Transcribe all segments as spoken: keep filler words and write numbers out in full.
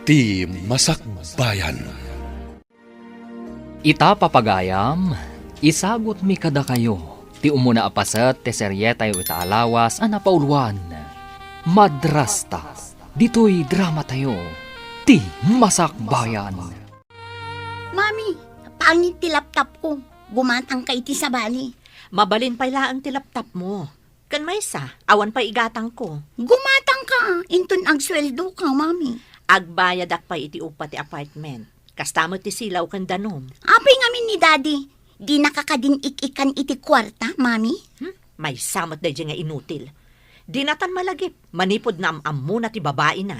Ti Masakbayan. Ita, papagayam, isagutmi kadakayo ti umuna a paset ti serietayo ita a lawas a napauluan, Madrasta. Ditoy dramatayo, Ti Masakbayan. Mami, pangit ti laptop ko. Gumatangka iti sabali. Mabalin pay laeng ti laptop mo. Ken maysa, awan pay igatangko. Gumatangka, inton agsueldoka, Mami. Agbayadak pay iti upa ti apartment. Kasta met ti silaw ken danum. Apay ngamin ni Daddy, dinaka kadin ik-ikan iti kuarta, Mami? Hmm? Maysa met daydiay nga inutil. Dinatan malagip, manipud naam-ammona ti babaina.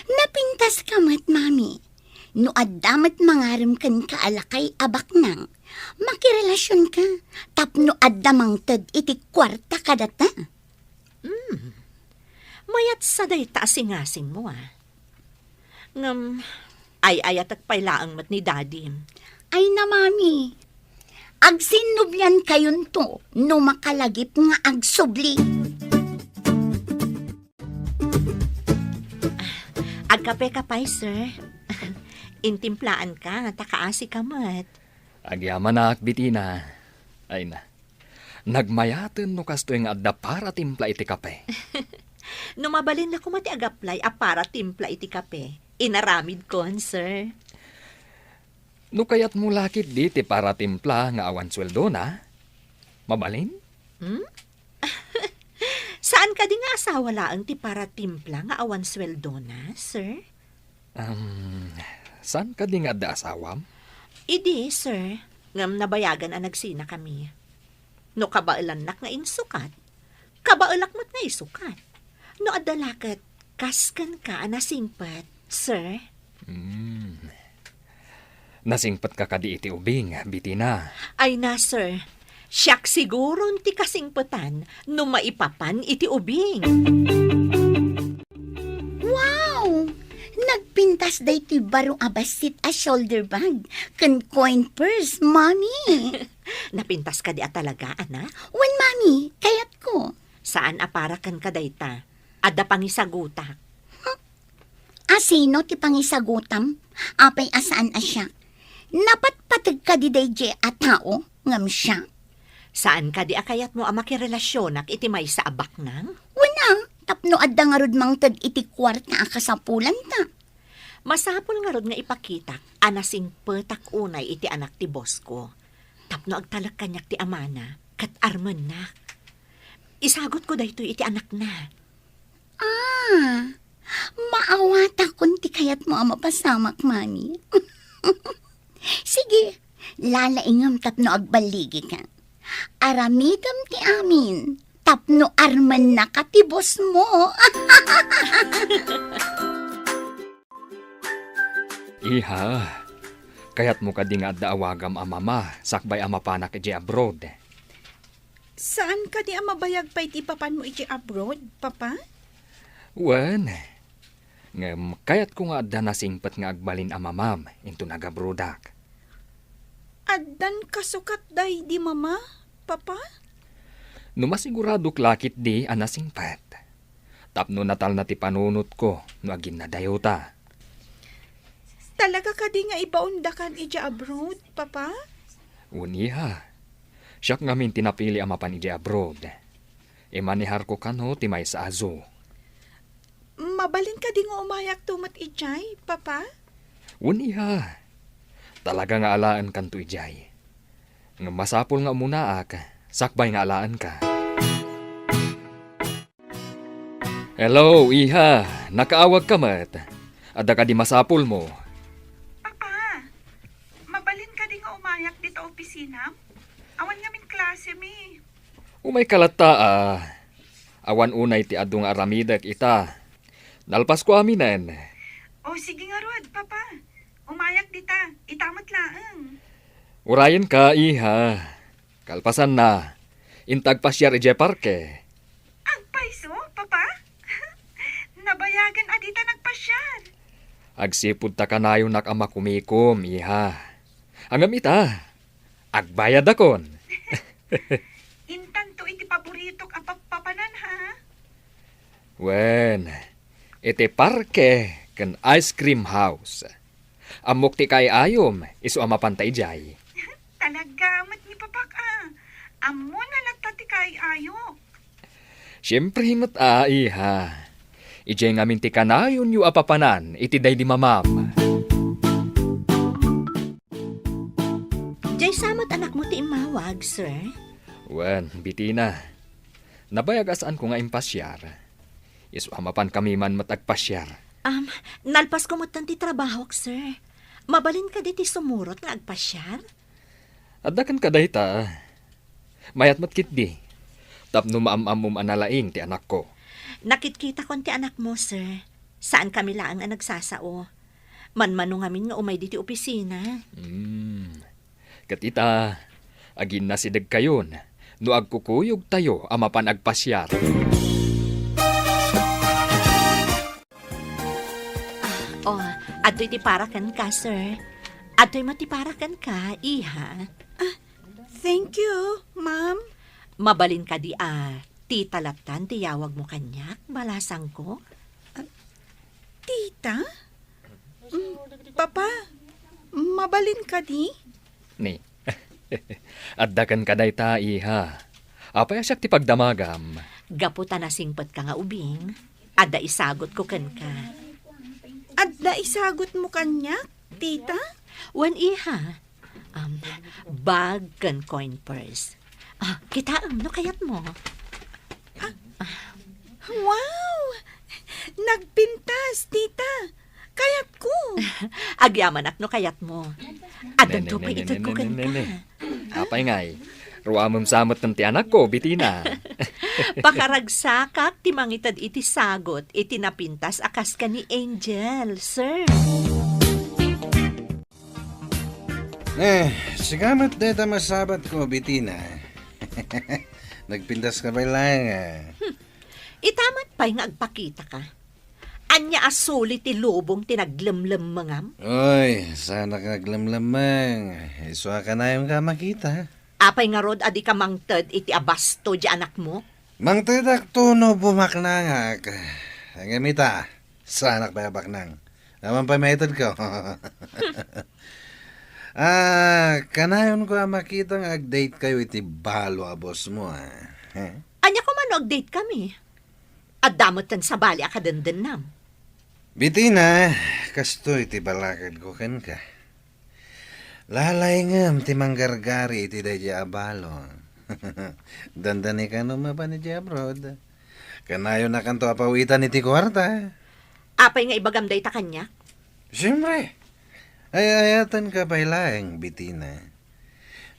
Napintaska met, Mami. No adda met mangarem kenka a lakay a baknang, makirelasionka tapno adda mangted iti kuarta kadata. Hmm. Mayat sa dayta a singasingmo, a. Ngem, ay-ayatek pay laeng met ni Daddy. Ay na, Mami. Agsinnubliankayonto no makalagip nga agsubli. Agkapeka pay, sir. Intimplaanka, ta kaasika met. Agyamanak, Bitina. Ay na. Nagmayaten no kastoy nga adda para timpla iti kape. No mabalin la koma ti agaplay a para timpla iti kape, inaramidkon, sir. No kayatmo la ketdi ti para timpla nga awan sueldona, mabalin? Hmm? Saan kadi nga asawa laeng ti para timpla nga awan sueldona, sir? Um, saan kadi nga adda asawam? Idi, sir, ngem nabayagan a nagsinakami. No kabaelannak nga insukat, kabaelak met nga isukat. No adda la ket, kas kenka a nasingpet, sir. Hmm. Nasingpetka kadi iti ubing, Bitina? Ay na, sir. Siak siguron ti kasingpetan no maipapan iti ubing. Wow! Nagpintas daytoy baro a bassit a shoulder bag ken coin purse, Mami. Napintas kadi a talaga, anak? Wen, Mami, kayatko. Saan a para kenka dayta. Adda pangisagutak. Asino ti pangisagutam? Apay a saan a siak? Napatpateg kadi daydiay a tao ngem siak? Saan kadi a kayatmo a makirelasionak iti maysa a baknang? Wen a, tapno adda ngarud mangted iti kuarta a kasapulanta. Masapul ngarud nga ipakitak a nasingpetak unay iti anak ti boss ko. Tapno agtalek kaniak ti amana ket armennak. Isagutko daytoy iti anakna. Ah, maawatakon ti kayatmo a mapasamak, Mami. Sige, lalaingem tapno agballigika. Aramidem ti amin tapno armennaka ti boss mo. Iha, kayatmo kadi nga adda awagam a mama sakbay a mapanak idiay abroad? Saan kadi a mabayag pay ti ipapanmo idiay abroad, Papa? Wen, ngem kayatko nga adda nasingpet nga agbalin a mamam inton agabroadak. Addan kasukat daydi mama, Papa? No masiguradok la ketdi a nasingpet. Tapno natalna ti panunotko no aginnadayota. Talaga kadi nga ibaondakan idiay abroad, Papa? Wen, iha. Siak ngamin ti napili a mapan idiay abroad. Imaneharko kano ti maysa a zoo. Mabalin kadi nga umayakto met idiay, Papa? Wen, iha. Talaga nga alaenkanto idiay. Ngem masapul nga umunaak, sakbay nga alaenka. Hello, iha. Nakaawagka met. Adda kadi masapulmo? Papa, mabalin kadi nga umayak dita opisinam? Awan ngamin klasemi. Umayka latta, a. Awan unay ti adu nga aramidek ita. Nalpasko aminen. O, sige ngarud, Papa. Umayak dita. Ita met laeng. Urayenka, iha. Kalpasanna, inta agpasiar idiay parke. Agpayso, Papa? Nabayagen a dita nagpasiar. Agsipud ta kanayonak a makumikom, iha. Ngem ita, agbayadakon. Intanto iti paboritok a pappapanan, ha? Wen, iti parke ken ice cream house. Ammok ti kaay-ayom, isu a mapanta idiay. Talaga met ni Papak a. Ammona latta ti kaay-ayok. Siempre met a, iha. Idiay ngamin ti kanayonyo a papanan iti daydi mamam. Diay sa met anakmo ti immawag, sir? Wen, Bitina. Nabayag a saanko nga impasiar. Isu a mapankami man met agpasiar. Am, nalpasko metten ti trabahok, sir. Mabalin kadi ti sumurot nga agpasiar? Adda kenka dayta. Mayat met ketdi. Tapno maam-ammom a nalaing ti anakko. Nakitkitakon ti anakmo, sir. Saankami laeng a nagsasao. Manmano ngamin nga umay ditoy opisina. Hmm. Ket ita, aginnasidegkayon no agkukuyogtayo a mapan agpasiar. Oh, adtoy ti para kenka, sir. Adtoy met ti para kenka, iha. Ah, thank you, ma'am. Mabalin kadi a tita lattan ti yawagmo kaniak, balasangko? Ah, tita? Mm, Papa, mabalin kadi? Ni, adda kenka dayta, iha. Apay a siak ti pagdamagam? Gapu ta nasingpetka nga ubing, adda isagutko kenka. Adda isagutmo kaniak, tita? Wen, iha. Um, bag ken coin purse. Ah, kitaem no kayatmo. Ah, wow! Nagpintas, tita. Kayatko. Agyamanak no kayatmo. Addanto pay itedko kenka. Apay ngay, ruamem sa met ti anakko, Bitina. Pakaragsakak ti mangited iti sagut iti napintas a kas ken ni Angel, sir. Eh, sika met dayta masabatko, Bitina. Nagpintaska pay laeng, ah. Hmm. Ita met pay nga agpakitaka. Ania a suli ti lubong ti naglemlemmengam? Oy, saanak nga aglemlemmeng. Isu a kanayonka a makita. Apay ngarud a dika mangted iti abasto diay anakmo? Mangtedakto no bumaknangak. Ngem ita, saanak pay a baknang. Awan pay maitedko. Ah, kanayonko a makita nga agdatekayo iti balo a bossmo, ah. Eh? Ania koma no agdatekami? Adda metten sabali a kadendennam. Bitina, kastoy ti balakadko kenka. Lalaingem ti manggargari iti daydiay a balo. Dandani kano mapan idiay abroad. Kanayonakanto a pawitan iti kuarta. Apay nga ibagam dayta kaniak? Siempre. Ay-ayatenka pay laeng, Bitina.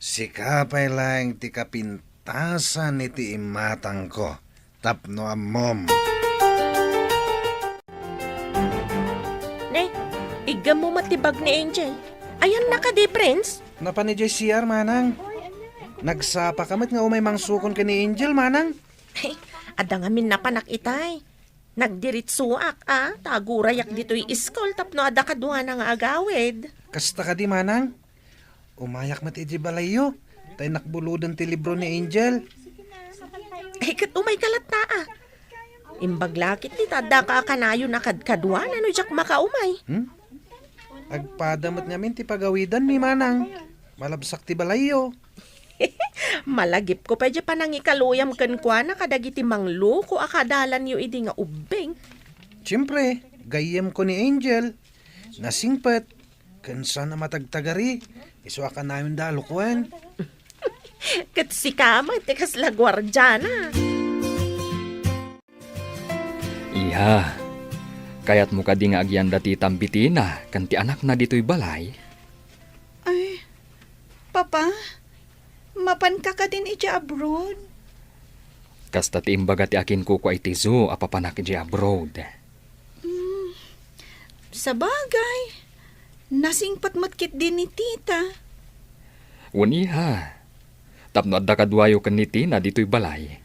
Sika pay laeng ti kapintasan iti imatangko tapno ammom. Ne, iggemmo met ti bag ni Angel. Ayanna kadi, Prince? Napan idiay C R, manang. Nagsapaka met nga umay mangsukon ken ni Angel, manang. Ay, adda ngamin napanak itay. Nagdiritsuak, a, ta agurayak ditoy iskul tapno adda kaduana nga agawid. Kasta kadi, manang? Umayak met idiay balayyo, ta innak buloden ti libro ni Angel. Ay, ket umayka latta, a. Imbag la ketdi ta addaka a kanayon a kadkaduana no diak makaumay. Hmm? Agpada met ngamin ti pagawidanmi, manang. Malabsak ti balayyo. Malagipko pay diay panangikaluyam kenkuana kadagiti mangloko a kadalanyo idi nga ubbing. Siempre, gayyemko ni Angel. Nasingpet, ken saan a matagtagari, isu a kanayonda a lokoen. Ket sika met ti kasla guardiana. Iha, kayatmo kadi nga agyanda ti titam Bitina ken ti anakna ditoy balay? Ay, Papa, mapanka kadin idiay abroad? Kasta ti imbaga ti akinkukua iti zoo a papanak idiay abroad. Mm, sabagay, nasingpet met ketdi ni tita. Wen, iha, tapno adda kaduayo ken ni Tina ditoy balay.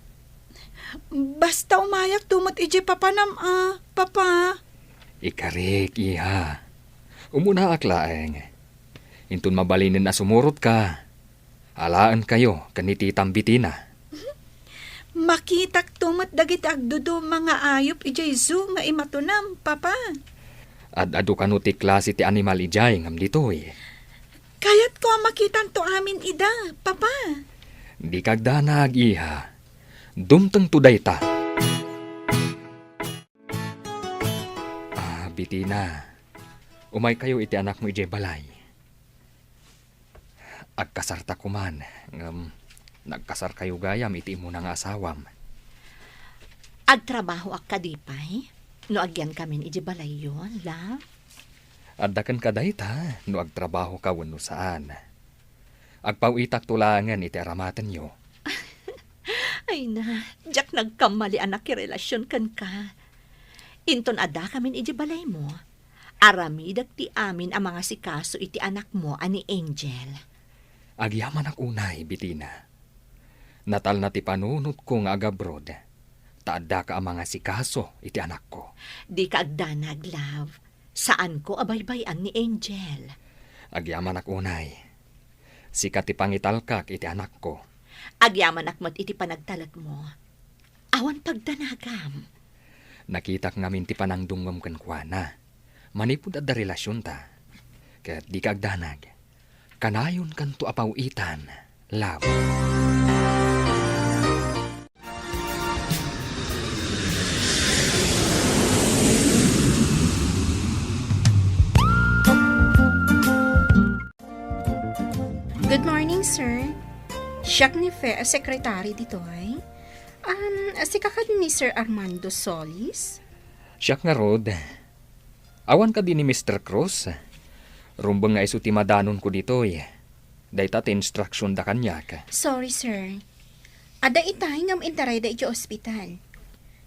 Basta umayakto met idiay papanam a, Papa. Ikarik, iha. Umunaak laeng. Inton mabalinen a sumurotka, alaenkayo ken ni titam Bitina. Makitakto met dagiti agduduma nga ayup idiay zoo nga imatonam, Papa. Ad-adu kano ti klase ti animal idiay ngem ditoy. Kayatko a makitanto amin ida, Papa. Dika agdanag, iha. Dumtengto dayta. Ah, Bitina, umaykayo iti anakmo idiay balay. Agkasarta koman, ngem nagkasarkayo gayam iti immuna nga asawam. Agtrabahoak kadi pay no agyankamin idiay balayyo, love? Adda kenka dayta no agtrabahoka wenno saan. Agpaw-itakto laengen iti aramatenyo. Ay na, diak nagkammali a nakirelasion kenka. Inton addakamin idiay balaymo, aramidek ti amin a mangasikaso iti anakmo a ni Angel. Agyamanak unay, Bitina. Natalna ti panunotko nga agabroad, ta addaka a mangasikaso iti anakko. Dika agdanag, love. Saanko a baybay-an ni Angel. Agyamanak unay. Sika ti pangitalkak iti anakko. Agyamanak met iti panagtalekmo. Awan pagdanagam. Nakitak ngamin ti panangdungngom kenkuana. Manipud adda relasionta. Ket dika agdanag. Kanayonkanto a paw-itan, love. Good morning, sir. Siak ni Fe a secretary ditoy. Um, sika kadi ni Sir Armando Solis? Siak ngarud. Awan kadi ni Mister Cruz? Rumbeng nga isu ti madanonko ditoy. Dayta ti instruction da kaniak. Sorry, sir. Adda itay ngem intarayda iti ospital.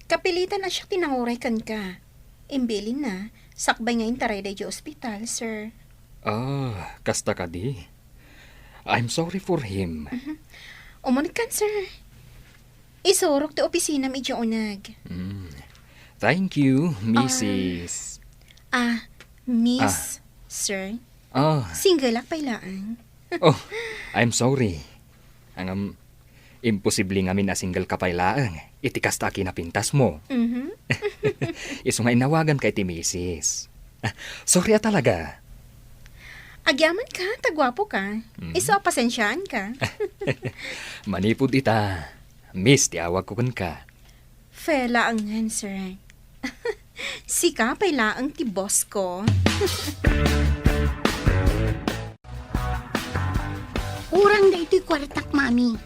Kapilitan a siak ti nanguray kenka. Imbilinna, sakbay nga intarayda iti ospital, sir. Ah, kasta kadi? I'm sorry for him. Mhm. Umunegkan, sir. Isurok ti opisinam idiay uneg. Mm. Thank you, Missus. Ah, Miss, Ah. Sir. Ah. Singleak pay laeng. Oh, I'm sorry. Ngem, imposible ngamin a single ka pay laeng iti kasta a kinapintasmo. Mhm. Isu nga inawaganka iti Missus. Ah, sorry a talaga. Agyamanak ta guapoka. Mhm. Isu a pasensiaanka. Manipud ita, Miss ti awagko kenka. Fe laengen, sir. Sika pay laeng ti boss ko. Urang daytoy kuartak, Mami.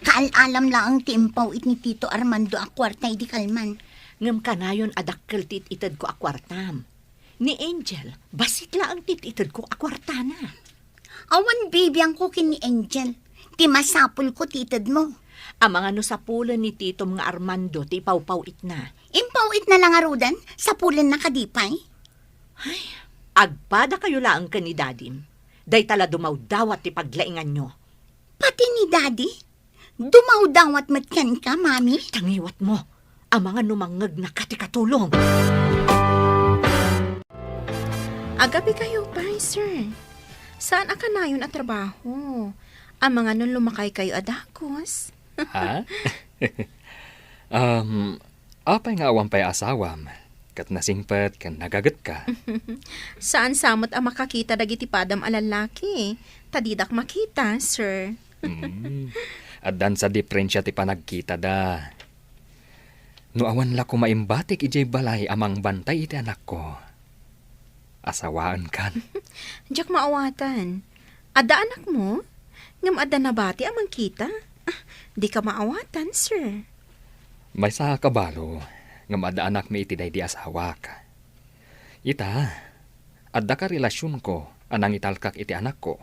Kaal-alam laeng ti impaw-it ni Tito Armando a kuarta idi kalman. Ngem kanayon a dakkel ti it-itedko a kuartam. Ni Angel, bassit laeng ti it-itedko a kuartana. Awan bibiangko ken ni Angel. Ti masapulko ti itedmo. Amangan no sapulen ni titom nga Armando ti ipawpaw-itna. Impaw-itna la ngaruden, sapulenna kadi pay? Ay, agpadakayo laeng ken ni Dadim. Dayta la dumawdawat ti paglainganyo. Pati ni Daddy? Dumawdawat met kenka, Mami? Tangiwatmo. Amangan no mangngegnaka ti katulong. Agabikayo pay, sir. Saan a kanayon a trabaho? Amangan no lumakaykayo a dagus. Ha? Um, apay nga awan pay asawam? Ket nasingpet ken nagagetka. Saan sa met a makakita dagiti padam a lallaki, ta didak makita, sir. Mm. Addan sa diferensia ti panagkitada. No awan la koma imbatik idiay balay a mangbantay iti anakko, asawaenkan. Diak maawatan. Adda anakmo? Ngem adda nabati a mangkita? Ah, dika maawatan, sir. Maysa a kabalo, ngem adda anakmi iti daydi asawak. Ita, adda ka relasionko a nangitalkak iti anakko.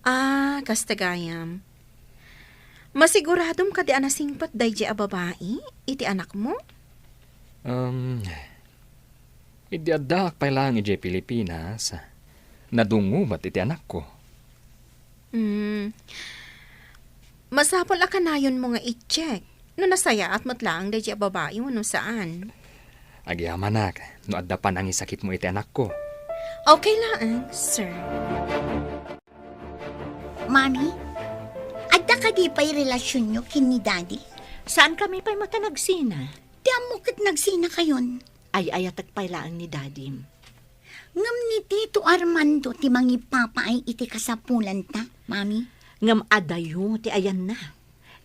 Ah, kasta gayam. Masiguradom kadi a nasingpet daydi a babai iti anakmo? Um, idi addaak pay laeng idiay Pilipinas, nadungngo met iti anakko. Hmm. Masapul a kanayonmo nga i-check no nasayaat met laeng daydi a babai wenno saan. Agyamanak no adda panangisakitmo iti anakko. Okay laeng, sir. Mami, adda kadi pay relasionyo ken ni Daddy? Saan kami pay met a nagsina? Ti ammo ket nagsinakayon. Ay-ayatek pay laeng ni Dadim. Ngem ni Tito Armando ti mangipapaay iti kasapulanta, Mami. Ngem adayo ti ayanna.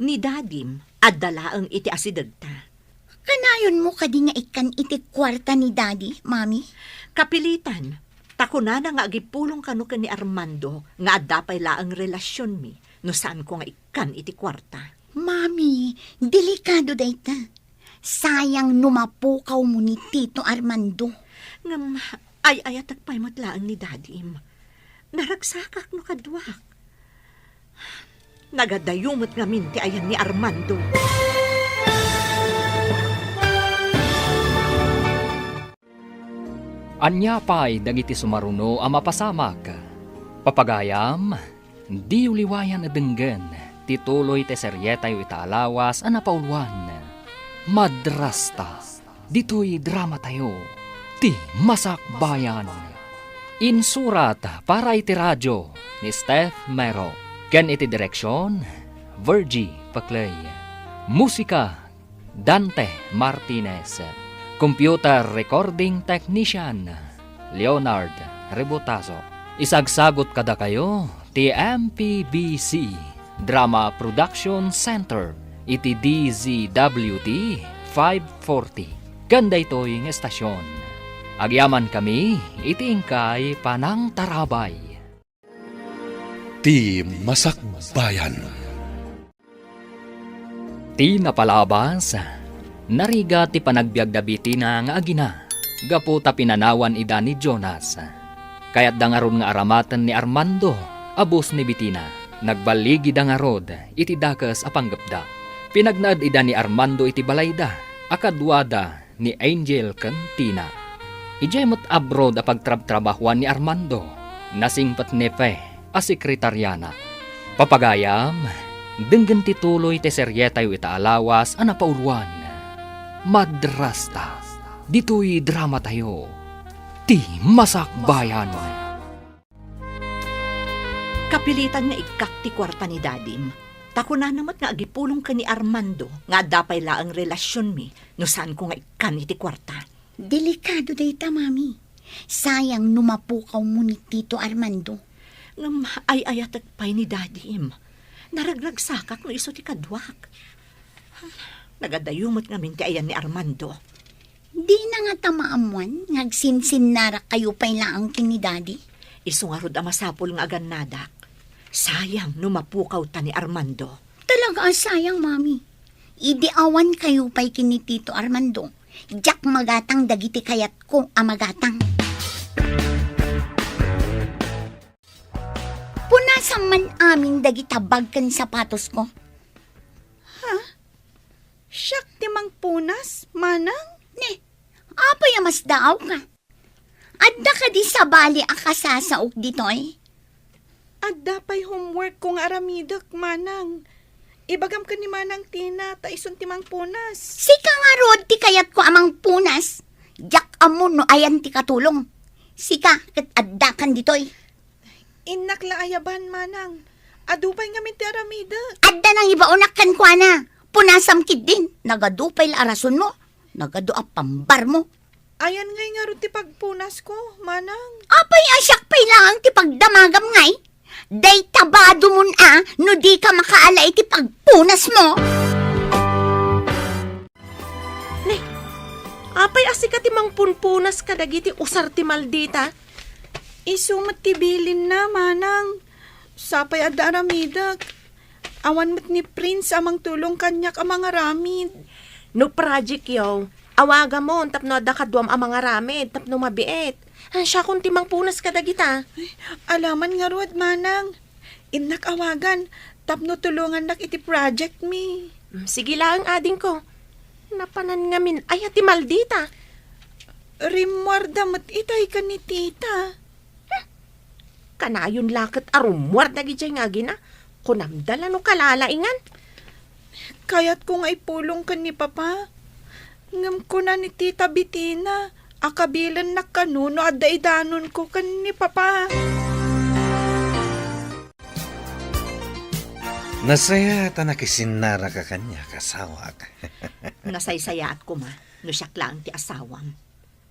Ni Dadim, adda laeng iti asidegta. Kanayonmo kadi nga ikkan iti kuarta ni Dadi, Mami? Kapilitan, ta kunana nga agipulong kano ken ni Armando nga adda pay laeng relasionmi no saanko nga ikkan iti kuarta. Mami, delikado dayta. Sayang no mapukawmo ni Tito Armando. Ngem, ay-ayatek pay met laeng ni Dadim. Naragsakak no kaduak. Nagadayo met ngamin ti ayan ni Armando. Ania pay dagiti sumaruno a mapasamak? Papagayam, diyo liwayan a denggen ti tuloy ti serietayo ita a lawas a napauluan, Madrasta. Ditoy dramatayo, ti Masakbayan. Insurat para iti radio ni Steph Mero, ken iti direksion, Virgie Paclay. Musika, Dante Martinez. Computer recording technician, Leonard Rebotazo. Isagsagot kadakayo ti M P B C Drama Production Center iti D Z W T five forty. Ken daytoy nga estasion, agyamankami iti inkay panangtarabay. Ti Masakbayan. Ti napalabas, narigat ti panagbiagda Bitina nga agina gapu ta pinanawan ida ni Jonas. Kayatda ngarud nga aramaten ni Armando a bus ni Bitina. Nagballigida ngarud iti dakes a panggepda. Pinagnaed ida ni Armando iti balayda a kaduada ni Angel ken Tina. Idiay met abroad a pagtrabtrabahoan ni Armando, nasingpet ni Fe a sekretariana. Papagayam, denggen ti tuloy ti serietayo ita a lawas a napauluan, Madrasta. Ditoy dramatayo, ti Masakbayan. Kapilitan nga ikkak ti kuarta ni Dadim. Ta kunana met nga agipulong ken ni Armando nga adda pay laeng relasionmi no saanko nga ikkan iti kuarta. Delikado dayta, Mami. Sayang no mapukawmo ni Tito Armando. Ngem ay-ayatek pay ni Dadim. Naragragsakak no isu ti kaduak. Nagadayo met ngamin ti ayan ni Armando. Dina ngata maammuan nga agsinsinnarak kayo pay laeng ken ni Daddy? Isu ngarud a masapul nga agannadak. Sayang no mapukawta ni Armando. Talaga a sayang, Mami. Idi awan kayo pay ken ni Tito Armando, diak magatang dagiti kayatko a magatang. Punasam man amin dagita bag ken sapatosko. Ha? Siak ti mangpunas, manang? Ne, apay a masdaawka? Adda kadi sabali a kasasaok ditoy? Adda pay homework ko nga aramidek, manang. Ibagam ken ni Manang Tina, ta isun ti mangpunas. Sika ngarud ti kayatko a mangpunas. Diak ammo no ayan ti katulong. Sika ket addakan ditoy. Innak la ayaban, manang. Adu pay ngamin ti aramidek. Adda nangibaonak kenkuana. Punasam ketdin. Nagadu pay la a rasonmo. Nagadu a pambarmo. Ayan ngay ngarud ti pagpunasko, manang. Apay a siak pay laeng ti pagdamagam ngay? Dayta badomon a no dika makaala iti pagpunasmo. Ne, apay a sika ti mangpunpunas kadagiti usar ti maldita? Isu met ti bilinna, manang. Sapay adda aramidek. Awan met ni Prince a mangtulong kaniak a mangaramid. No project yo, awagamon tapno adda kaduam a mangaramid tapno mabiit. Ah, siakon ti mangpunas kadagita. Ay, alaman ngarud, manang. Innak awagan tapno tulongannak iti project mi. Mm, sige laeng, adingko. Napanan ngamin aya ti maldita? Rimmuarda met itay ken ni tita. Hmm. Kanayon la ket a rummuar dagidiay nga agina. Kunamda la no kalalaingan. Kayatko nga ipulong ken ni Papa. Ngem kuna ni Tita Bitina a kabilennak kano no adda idanonko ken ni Papa. Nasayaat a nakisinnaraka kaniak, asawak. Nasaysayaat koma no siak laeng ti asawam.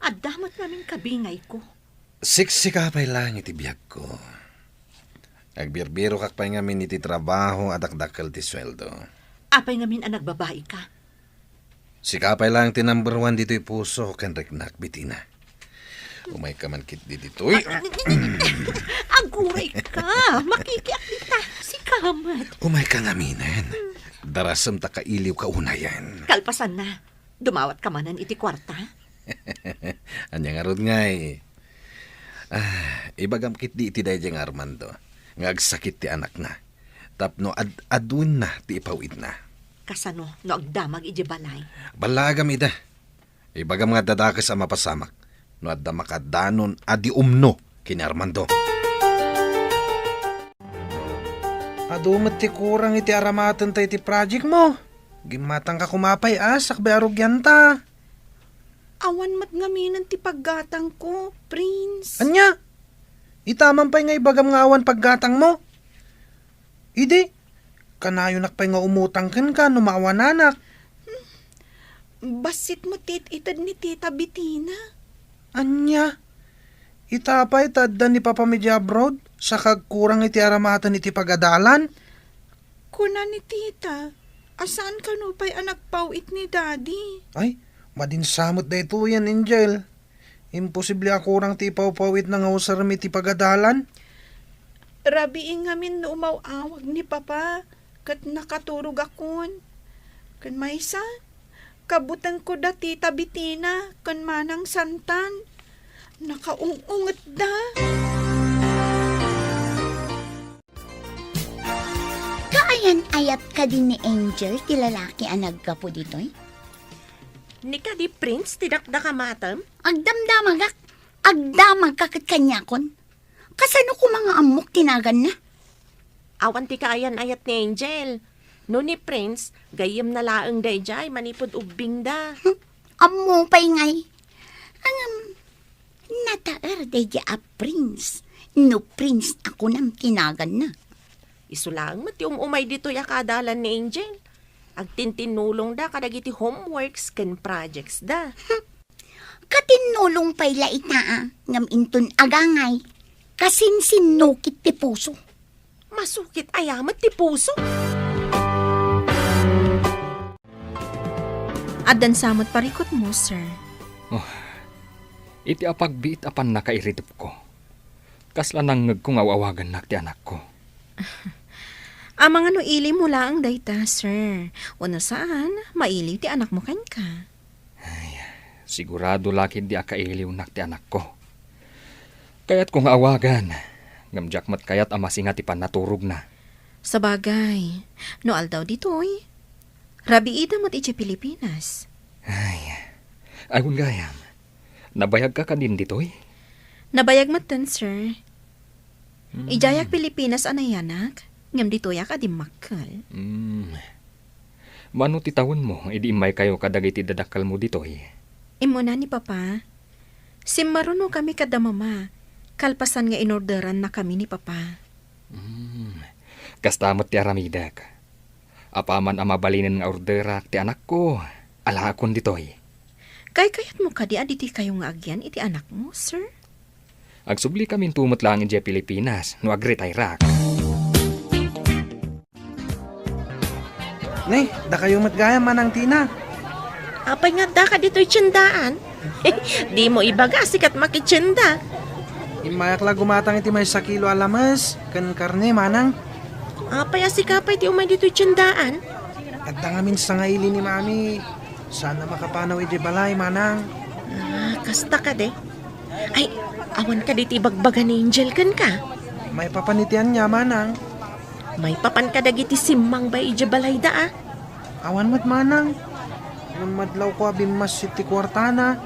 Adda met ngamin kabingayko. Siksika pay laeng iti biagko. Agbirbirokak pay ngamin iti trabaho a dakdakkel ti sueldo. Apay ngamin a nagbabaika? Sika pay laeng ti number one ditoy puso ken riknak, Bitina. Umayka man ketdi ditoy. Aguray ka! Makikiak dita! Sika met! Umayka ngaminen. Darasem ta kailiwka unayen. Kalpasanna, dumawatka manen iti kuarta? Ania ngarud ngay? Ah, ibagam ketdi iti daydiay nga Armando nga agsakit ti anakna tapno ad-aduenna ti ipaw-itna. Kasano no agdamag idiay balay? Ballagam ida. Ibagam nga adda dakes a mapasamak no adda makadanon a di umno ken ni Armando. Adu met ti kurang iti aramatenta iti project mo. Gimmatangka koma pay a sakbay a rugianta. Awan met ngaminen ti paggatangko, Prince. Ania? Ita man pay nga ibagam nga awan paggatangmo? Idi, kanayonak pay nga umutang kenka no maawananak. Bassit met ti it-ited ni Tita Bitina. Ania? Ita pay ta adda ni Papa idiay abroad, saka agkurang iti aramaten iti pagadalan? Kuna ni Tita, a saan kano pay a nagpaw-it ni Daddy. Ay, madin sa met daytoyen, Angel. Imposible a kurang ti ipawpaw-itna nga usarem iti pagadalan. Rabii ngamin no umaw-awag ni Papa ket nakaturogakon. Ken maysa, kabutengko da Tita Bitina ken Manang Santan. Nakaung-ungetda. Kaayan-ayat kadi ni Angel ti lalaki a naggapu ditoy? Ni kadi Prince ti dakdakamatem? Agdamdamagak. Agdamagka ket kaniakon. Kasano koma nga ammok ti naganna? Awan ti kaayan-ayat ni Angel. No ni Prince, gayyemna laeng daydiay manipud ubbingda. Hmm, ammo pay ngay. Ngem, nataer daydiay a Prince. No Prince a kunam ti naganna. Isu laeng met ti um-umay ditoy a kaadalan ni Angel. Agtintinnulongda kadagiti homeworks ken projects da. Hmm, katinnulong pay la ita, a, ngem inton agangay, kasinsinnukit ti puso. Masukit aya met ti puso? Addan sa met parikutmo, sir. Oh, iti apagbiit a pannakairidepko, kasla nangngegko nga aw-awagannak ti anakko. Amangan no ilim mo laeng dayta, sir. Wenno saan, mailiw ti anakmo kenka. Ay, sigurado la ketdi a kailiwnak ti anakko. Kayatko nga awagan, ngem diak met kayat a masinga ti pannaturogna. Sabagay, no aldaw ditoy, rabiida met idiay Pilipinas. Ay, awan gayam. Nabayagka kadin ditoy? Nabayag metten, sir. Hmm. Idiayak Pilipinas a nayanak, ngem ditoyak a dimmakkel. Hmm. Mano ti tawenmo idi immaykayo kadagiti dadakkelmo ditoy? Immuna ni Papa. Simmarunokami kada Mama, kalpasan nga inorderannakami ni Papa. Hmm. Kasta met ti aramidek. Apaman a mabalinen nga orderak ti anakko, alaakon ditoy. Kaykayatmo kadi a ditikayo nga agyan iti anakmo, sir? Agsubli kaminto met laeng idiay Pilipinas no agretayrak. Ne, dakayo met gayam, Manang Tina. Apay nga addaka ditoy tiendaan? Dimo ibaga, sikat makitienda. Immayak la gumatang iti maysa kilo a lames ken karne, Manang. Apay a sika pay ti umay ditoy tiendaan? Adda ngamin sangaili ni Mami. Saan a makapanaw idiay balay, Manang. Ah, kasta kadi. Ay, awan kadi ti ibagbaga ni Angel kenka? Maipapan iti ania, Manang? Maipapan kadagiti simmang bay idiay balayda, a? Awan met, Manang. Ngem madlawko a bimmassit ti kuartana.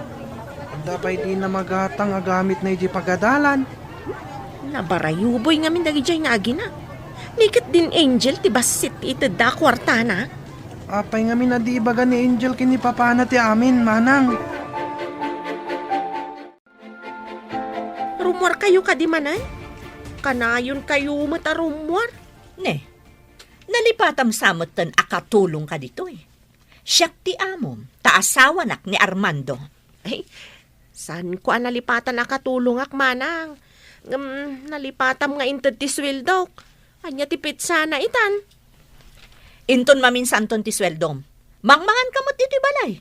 Adda pay dina magatang a gamitna idiay pagadalan. Nabarayuboy ngamin dagidiay nga agina. Ni ketdin Angel ti bassit ti itedda a kuartana. Apay ngamin a di ibaga ni Angel ken ni papana ti amin, Manang? Rummuarkayo kadi manen? Kanayonkayo met a rummuar. Ne, nalipatam sa metten a katulongka ditoy. Siak ti amom, ta asawanak ni Armando. Ay, Saanko a nalipatan a katulongak, manang. Ngem nalipatam nga inted ti sueldok. Ania ti petsana itan? Inton maminsanton ti sueldom, mangmanganka met ditoy balay.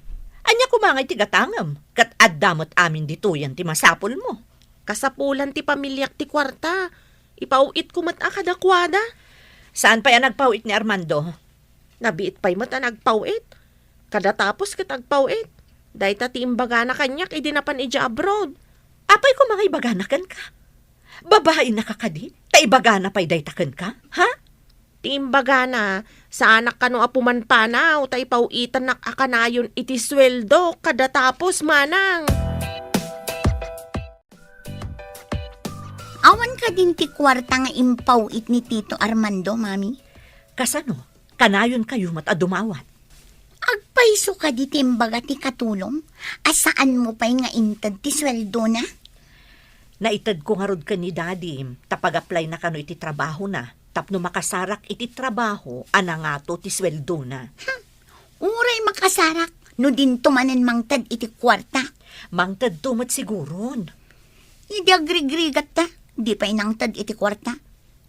Ania koma ngay ti gatangem, ket adda met amin ditoyen ti masapulmo. Kasapulan ti pamiliak ti kuarta. Ipaw-itko met a kadakuada. Saan pay a nagpaw-it ni Armando? Nabiit pay met a nagpaw-it. Kadatapo ket agpaw-it. Dayta ti imbagana kaniak idi napan idiay abroad. Apay koma nga ibagana kenka? Babainaka kadi, ta ibagana pay dayta kenka, ha? Ti imbagana, saanak kano a pumanpanaw ta ipaw-itannak a kanayon iti sueldo kadatapo, manang. Awan kadin ti kuarta nga impaw-it ni Tito Armando, Mami? Kasano? Kanayonkayo met a dumawat. Agpayso kadi ti imbaga ti katulong a saanmo pay nga inted ti sueldona? Naitedko ngarud ken ni Dadim ta pag-applyna kano iti trabahona tapno makasarak iti trabaho a nangato ti sueldona. Hmm. Uray makasarak no dinto manen mangted iti kuarta. Mangtedto met siguron. Idi agrigrigatta, di pay nangted iti kuarta.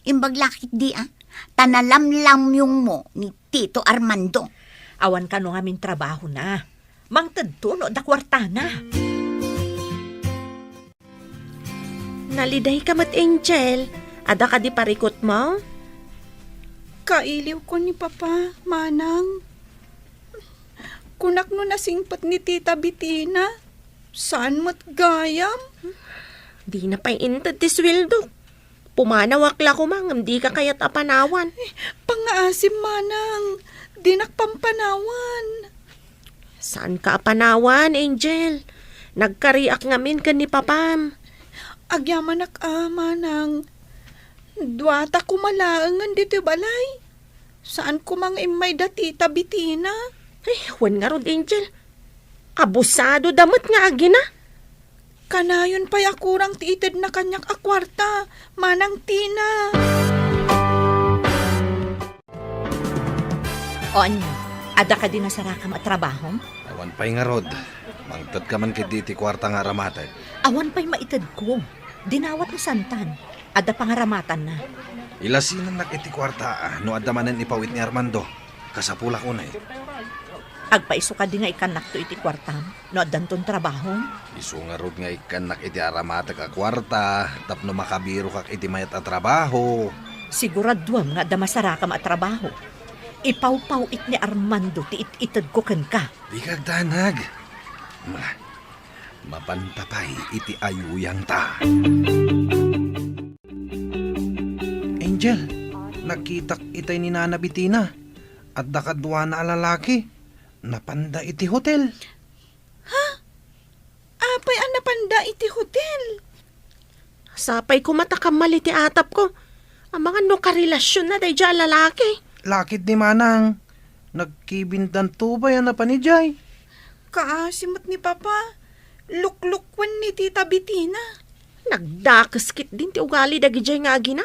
Imbag la ketdi a, ta nalamlamyongmo ni Tito Armando. Awan kano ngamin trabahona. Mangtedto no adda kuartana. Nalidayka met, Angel. Adda kadi parikutmo? Kailiwko ni Papa, Manang. Kunak no nasingpet ni Tita Bitina, saan met gayam? Dina pay inted ti sueldo. Pumanawak la koma ngem dika kayat a panawan. Eh, pangngaasim, Manang. Dinak pampanawan. Saanka a panawan, Angel? Nagkariak ngamin ken ni Papam. Agyamanak a, Manang. Duata koma laengen ditoy balay. Saan koma nga immay da Tita Bitina. Ay, wen ngarud, Angel. Abusado da met nga agina. Kanayon pay a kurang ti itedna kaniak a kuarta, Manang Tina. O ania, adda kadi nasarakam a trabahom? Awan pay ngarud. Mangtedka man ketdi iti kuarta nga aramatek. Awan pay maitedko. Dinawat ni Santan. Adda pangaramatanna. Ilasinannak iti kuarta, ah, no adda manen ipaw-it ni Armando. Kasapulak unay. Agpayso kadi nga ikkannakto iti kuartam no addanton trabahom? Isu ngarud nga ikkannak iti aramatek a kuarta tapno makabirokak iti mayat a trabaho. Siguraduem nga adda masarakam a trabaho. Ipawpaw-it ni Armando ti it-itedko kenka. Dika agdanag. Mula, mapanta pay iti ayuyangta. Angel, nakitak itay ni Nana Bitina. Adda kaduana a lalaki. Napanda iti hotel. Ha? Apay a napanda iti hotel? Sapay koma ta kammal iti atapko. Amangan no karelasionna daydiay a lalaki. Lakit ni Manang. Nagkibindanto pay a napan idiay. Kaasi met ni Papa. Luklukoen ni Tita Bitina. Nagdakes ketdin ti ugali dagidiay nga agina.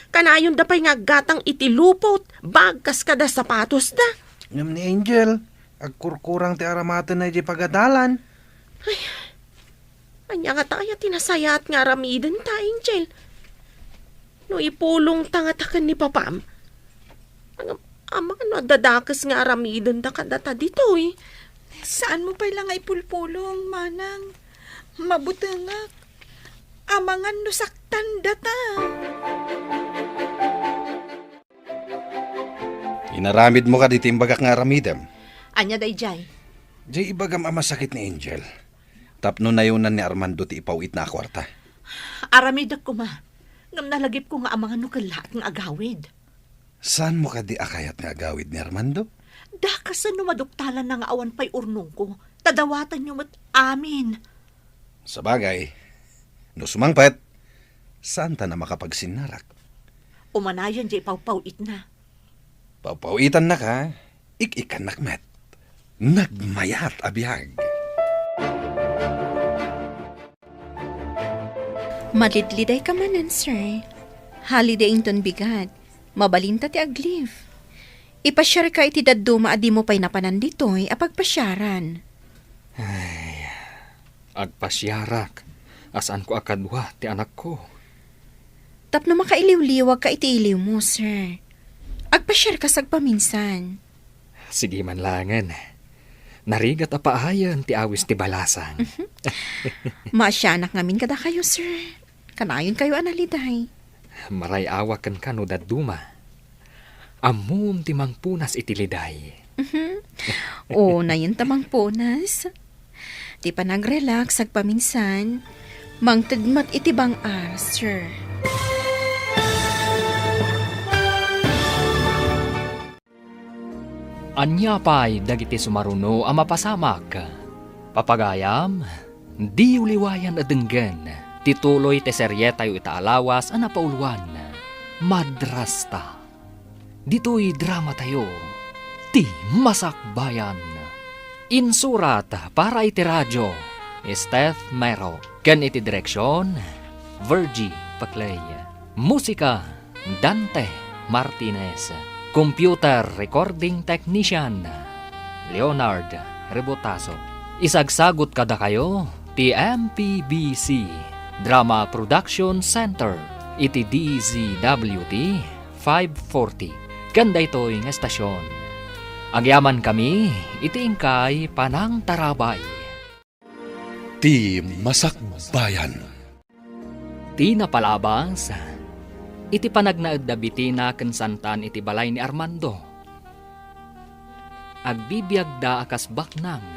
Kanayonda pay nga aggatang iti lupot, bag kas kada sapatosda. Ngem ni Angel, agkurkurang ti aramatenna idiay pagadalan. Ay, ania ngata aya ti nasayaat nga aramidenta, Angel? No ipulongta ngata ken ni Papam, ngem amangan no adda dakes nga aramidenda kadata ditoy. Saanmo pay la nga ipulpulong, Manang. Mabutengak. Amangan no saktandata. Inaramidmo kadi ti imbagak nga aramidem? Ania daydiay? Diay ibagam a masakit ni Angel. Tapno nayonan ni Armando ti ipaw-itna a kuarta. Aramidek koma. Ngem nalagipko nga amangan no kellaat nga agawid. Saanmo kadi a kayat nga agawid ni Armando? Dakasen no maduktalanna nga awan pay urnongko, ta dawatanyo met amin. Sabagay, no sumangpet, saantan a makapagsinnarak. Umanayon diay pawpaw-itna. Pawpaw-itannaka, ik-ikkannak met. Nagmayat a biag. Malidlidayka manen, sir. Holiday inton bigat. Mabalinta ti ag-leave. Ipasiarka iti dadduma a dimo pay napanan ditoy a pagpasiaran. Ay, Agpasiarak a saanko a kadua ti anakko. Tapno makailiwliwagka iti iliwmo, sir. Agpasiarka sagpaminsan. Sige man laengen. Narigat a paayen ti awis ti balasang. Maasianak ngamin kadakayo, sir. Kanayonkayo a naliday. Maray-awak kenka no dadduma. Ammom ti mangpunas iti liday. Mhm. O, nayon ta mangpunas. Ti panagrelax agpaminsan, mangted met iti bang-ar, sir. Ania pay dagiti sumaruno a mapasamak? Papagayam, diyo liwayan a denggen ti tuloy ti serietayo ita a lawas a napauluan, Madrasta. Ditoy dramatayo, Ti Masakbayan. Insurat para iti radio, Steph Mero. Ken iti direksion, Virgie Paclay. Musika, Dante Martinez. Computer recording technician, Leonard Rebotazo. Isagsagot kadakayo ti M P B C Drama Production Center iti D Z W T five forty. Ken daytoy nga estasion, agyamankami iti inkay panangtarabay. Ti Masakbayan. Ti napalabas, iti panagnaed da Bitina ken Santan iti balay ni Armando. Agbibiagda a kas baknang,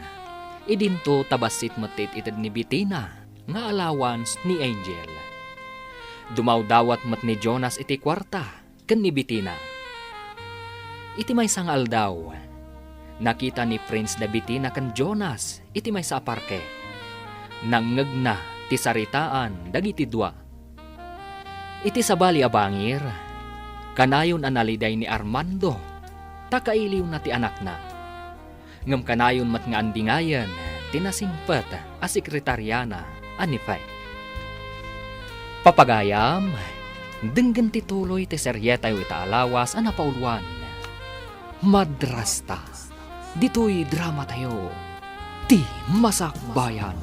idinto ta bassit met ti it-ited ni Bitina nga allowance ni Angel. Dumawdawat met ni Jonas iti kuarta ken ni Bitina. Iti maysa nga aldaw, nakita ni Prince da Bitina ken Jonas iti maysa a parke. Nangngegna ti saritaan dagiti dua. Iti sabali a bangir, kanayon a naliday ni Armando ta kailiwna ti anakna. Ngem kanayon met nga andingayen ti nasingpet a sekretariana a ni Faye. Papagayam, denggen ti tuloy ti serietayo ita a lawas a napauluan, Madrasta. Ditoy dramatayo, Ti Masakbayan.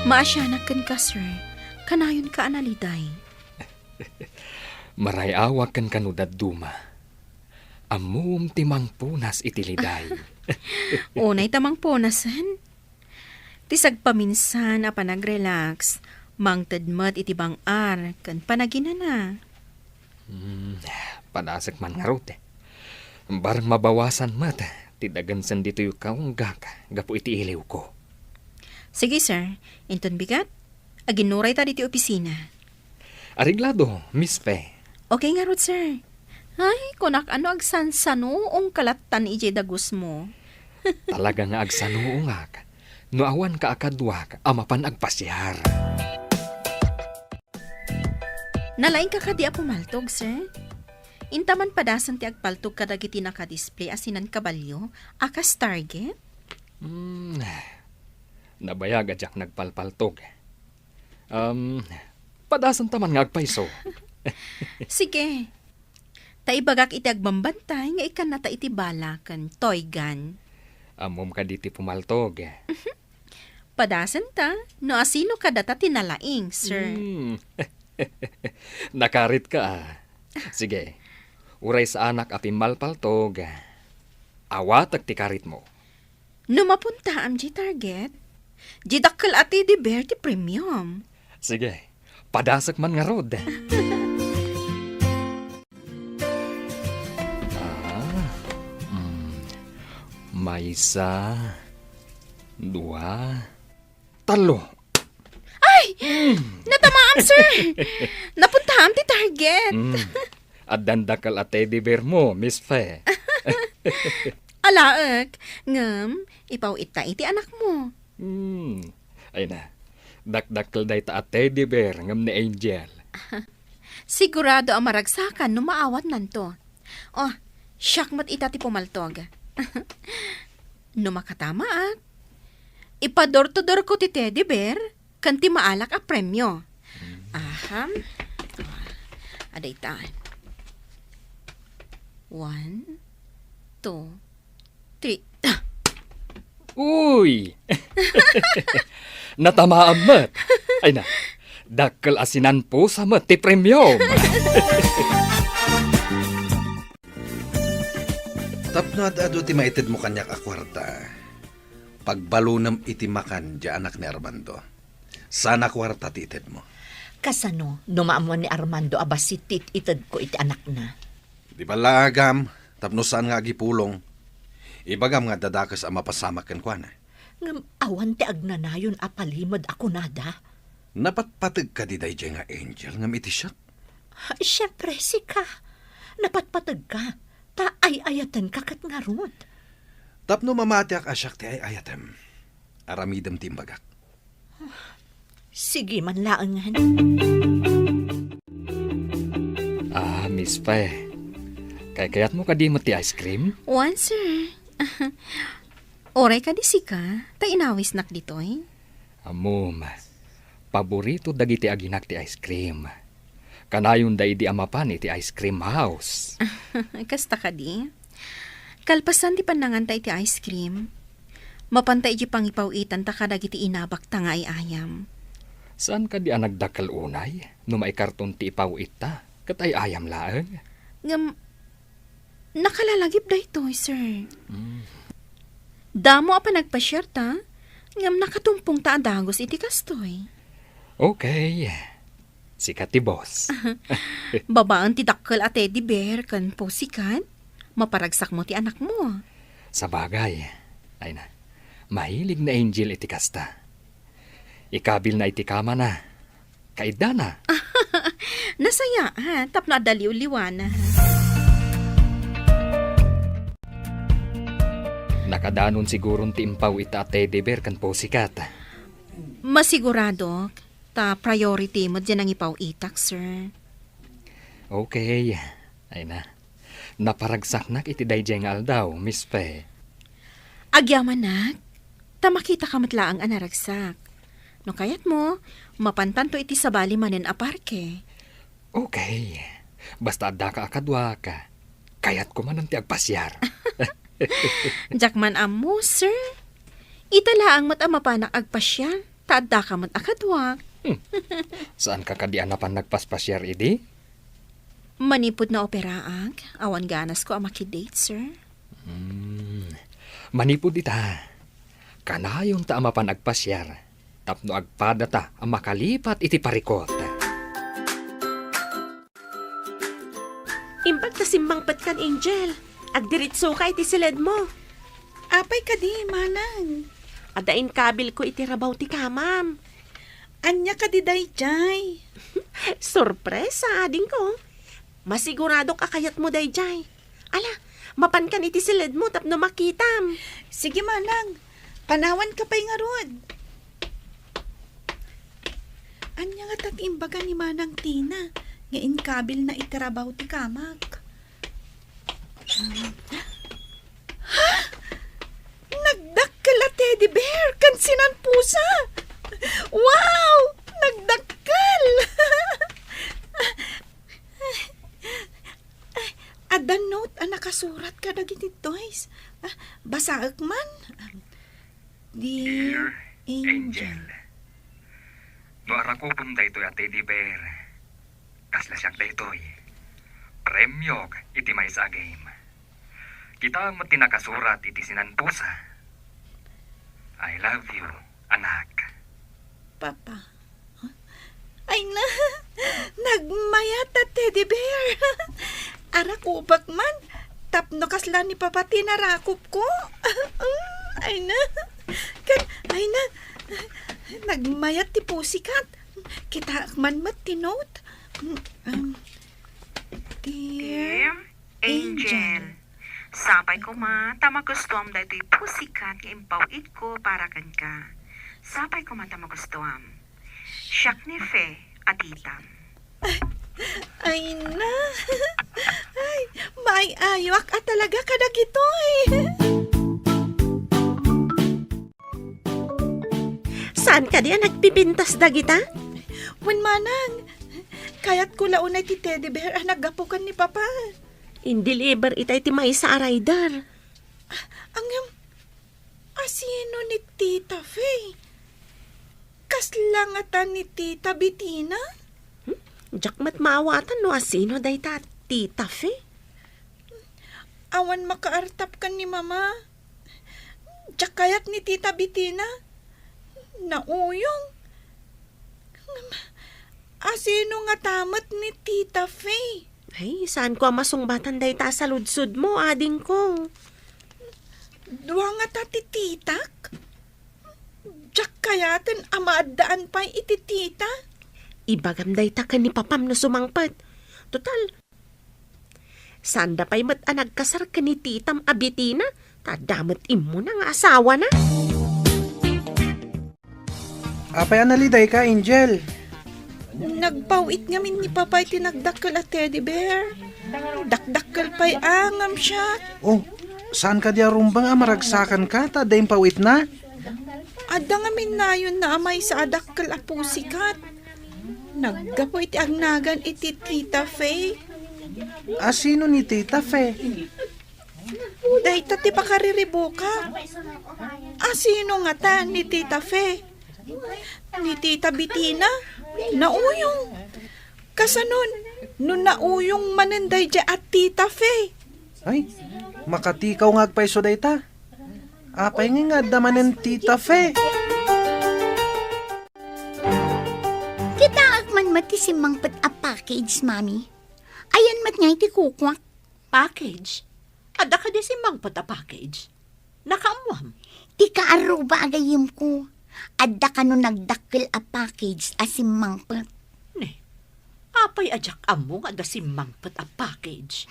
Maasianak kenka, sir. Kanayonka a naliday. Maray-awak kenka no dadduma. Ammom ti mangpunas iti liday. Unay ta mangpunasen. Ti sagpaminsan a panagrelax, mangted met iti bang-ar ken panaginana. Hmm, padasek man ngarud. Bareng mabawasan met ti dagensen ditoy kaunggak gapu iti iliwko. Sige, sir. Inton bigat, aginnurayta ditoy opisina. Areglado, Miss Fe. Okay ngarud, sir. Ay, kunak, ano agsansanuongka lattan idiay dagusmo? Talaga nga agsanuongak no awanka a kaduak a mapan agpasiar. Nalaingka kadi a pumaltog, sir? Inta man padasen ti agpaltog kadagiti nakadisplay a sinan kabalio a kas target? Hmm, nabayag a diak nagpalpaltog. Um, padasenta man nga agpayso. Sige. Ta ibagak iti agbambantay nga ikkannata iti bala ken toy gun. Ammom kadi ti pumaltog? Padasenta, no asino kadata ti nalaing, sir. Hmm. Nakaritka, ah. Sige. Uray saanak a pimmalpaltog, awatek ti karitmo. No mapuntaam diay target, diay dakkel a teddy bear ti premium. Sige, padasek man ngarud. Ah, mm, maysa, dua, tallo. Ay! Mm. Natamaam, sir! Napuntaam ti target. Mm. Addan dakkel a teddy bear mo, Miss Fe. Alaek, ngem ipaw-itta iti anakmo. Hmm. Ay na, dakdakkel dayta a teddy bear ngem ni Angel. Sigurado a maragsakan no maawatnanto. Oh, siak met ita ti pumaltog. No makatamaak, ipa-door to door ko ti teddy bear ken ti maalak a premio. Aha. Adayta. One, two, three. Uy! Natamaam met. Ay na, dakkel a sinanpusa met ti premiom. Tapno ad-adu ti maitedmo kaniak a kuarta, pagbalunem iti makan diay anak ni Armando. Saan a kuarta ti itedmo. Kasano no maammuan ni Armando a bassit ti it-itedko iti anakna? Di ballaagam, tapno saan nga agipulong. Ibagam nga adda dakes a mapasamak kenkuana. Ngem awan ti agnanayon a palimed a kunada. Napatpateg kadi daydiay nga Angel ngem iti siak? Siempre, sika. Napatpategka, ta ay-ayatenka ket ngarud. Tapno mamatiak a siak ti ay-ayatem, aramidem ti imbagak. Sige man laengen. Ah, Miss Fe, kaykayatmo kadi met ti ice cream? Wen, sir. Uray kadi sika, ta inawisnak ditoy. Ammom, paborito dagiti aginak ti ice cream. Kanayonda idi a mapan iti ice cream house. Kasta kadi? Kalpasan ti pannanganta iti ice cream, mapanta iti pangipaw-itanta kadagiti inabakta nga ay-ayam. Saan kadi a nagdakkel unay no maikarton ti ipaw-itta ket ay-ayam laeng? Ngem, nakalalagip daytoy, sir. Mm. Damo a panagpasiarta, ngem nakatumpongta a dagus iti kastoy. Okay. Sika ti boss. Babaen ti dakkel a teddy bear ken pussycat, maparagsakmo ti anakmo. Sabagay, ay na, mahilig ni Angel iti kasta. Ikabilna iti kamana. Kaiddana. Nasayaat, tapno adda liwliwana. Nakadanon siguron ti impaw-itta a teddy bear ken pussycat. Masiguradok, ta priority met diay nangipaw-itak, sir. Okay. Ay na. Naparagsaknak iti daydiay nga aldaw, Miss Fe. Agyamanak, ta makitaka met laeng a naragsak. No kayatmo, mapantanto iti sabali manen a parke. Okay. Basta addaka a kaduak, kayatko manen ti agpasiar. Diak man ammo, sir. Ita laeng met a mapanak agpasiar, ta addaka met a kaduak. Hmm. Saanka kadi a napan nagpaspasiar idi? Manipud naoperaak, awan ganasko a makidate, sir. Hmm. Manipud ita, kanayonta a mapan agpasiar tapno agpadata a makalipat iti parikut. Imbag ta simmangpetkan, Angel. Agdiritsoka iti siledmo. Apay kadi, manang? Adda inkabilko iti rabaw ti kamam. Ania kadi daydiay? Sorpresa, adingko. Masiguradok a kayatmo daydiay. Ala, mapankan iti siledmo tapno makitam. Sige, manang. Panawanka pay ngarud. Ania ngata ti imbaga ni Manang Tina nga inkabilna iti rabaw ti kamak? Ha? Nagdakkel a teddy bear ken sinanpusa! Wow! Nagdakkel! Adda note a nakasurat kadagiti toys. Ah, basaek man. Dear Dear Angel. Angel, no arakupem daytoy a teddy bear, kasla siak daytoy. Premiok iti maysa a game. Kitaem met ti nakasurat iti sinanpusa. I love you, anak. Papa. Ay na, nagmayat a teddy bear. Arakupek man, tapno kasla ni Papa ti narakupko. Ay na, ket, ay na, nagmayat ti pussycat. Kitaek man met ti note. Mm, um, Dear Dear Angel. Angel. Sapay koma ta magustuam daytoy pussycat nga impaw-itko para kenka. Sapay koma ta magustuam. Siak ni Fe a titam. Ay na. Ay, maay-ayoak a talaga kadagitoy. Saan kadi a nagpipintas dagita? Wen manang, kayatko la unay ti teddy bear a naggapu ken ni Papa. In-deliver itay ti maysa a rider. Ah, ngem, a Sino ni Tita Fe? Kasla ngata ni Tita Betina? Hmm? Diak met maawatan no asino dayta a Tita Fe. Awan makaartap ken ni Mama. Diak kayat ni Tita Betina. Nauyong. Ngem, asino ngata met ni Tita Fe? Ay, saanko a masungbatan dayta a saludsodmo, adingko. Dua ngata ti titak? Diak kayaten a maaddaan pay iti tita. Ibagam dayta ken ni papam no sumangpet. Total, saanda pay met a nagkasar ken ni titam a Betina, ta adda met immuna nga asawana. Apay a nalidayka, Angel? Nagpaw-it ngamin ni Papa iti nagdakkel a teddy bear. Dakdakkel pay a ngem siak. Oh, saan kadi a rumbeng a maragsakanka ta adda impaw-itna? Adda ngamin nayonna a maysa a dakkel a pussycat. Naggapu iti agnagan iti Tita Fe. Asino ni Tita Fe? Dayta ti pakariribukak. Asino ngata ni Tita Fe? Ni Tita Betina? Nauyong. Kasanon, no nauyong manen daydiay a Tita Fe? Ay, makatikaw nga agpayso dayta. Apay nga nga adda manen Tita Fe? Kitaek man met ti simmangpet a package, Mami. Ayan met nga iti kukuak. Package? Adda kadi simmangpet a package? Nakaammoam? Ti kaarruba a gayyemko, adda kano nagdakkel a package a simmangpet. Ne, apay a diak ammo nga adda simmangpet a package?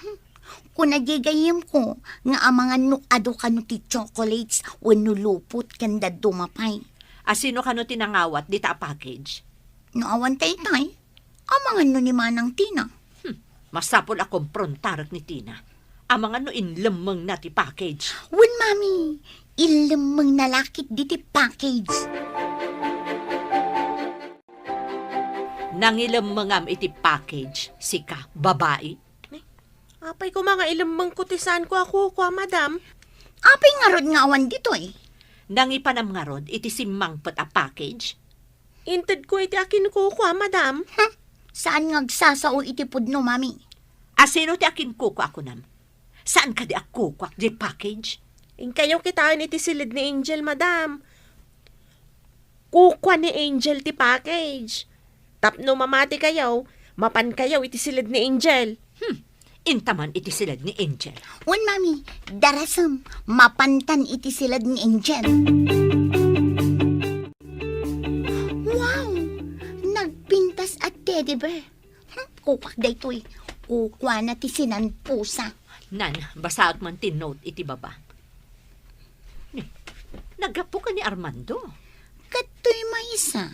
Kuna diay gayyemko nga amangan no adu kano ti chocolates wenno lupot ken dadduma pay. Asino kano ti nangawat dita a package? No awan taytay, amangan no ni Manang Tina. Hmm, masapul a komprontarek ni Tina. Amangan no inlemmengna ti package. Wen, Mami, inlemmengna la ketdi ti package. Nangilemmengam iti package, sika, babai? Apay koma nga ilemmengko ti saanko a kukua, madam? Apay ngarud nga awan ditoy? Nangipanam ngarud iti simmangpet a package? Intedko iti akinkukua, madam. Hmm, saan nga agsasao iti pudno, Mami. Asino ti akinkukua a kunam? Saan kadi a kukuak diay package? Inkayo kitaen iti siled ni Angel, madam. Kukua ni Angel ti package. Tapno mamatikayo, mapankayo iti siled ni Angel. Hmm, intaman iti siled ni Angel. Wen, Mami, darasem, mapantan iti siled ni Angel. Wow! Nagpintas a teddy bear. Hmm, kukuak daytoy. Kukuana ti sinanpusa. Nan, basaek man ti note iti baba. Ni, naggapu ka ni Armando? Kadtoy maysa.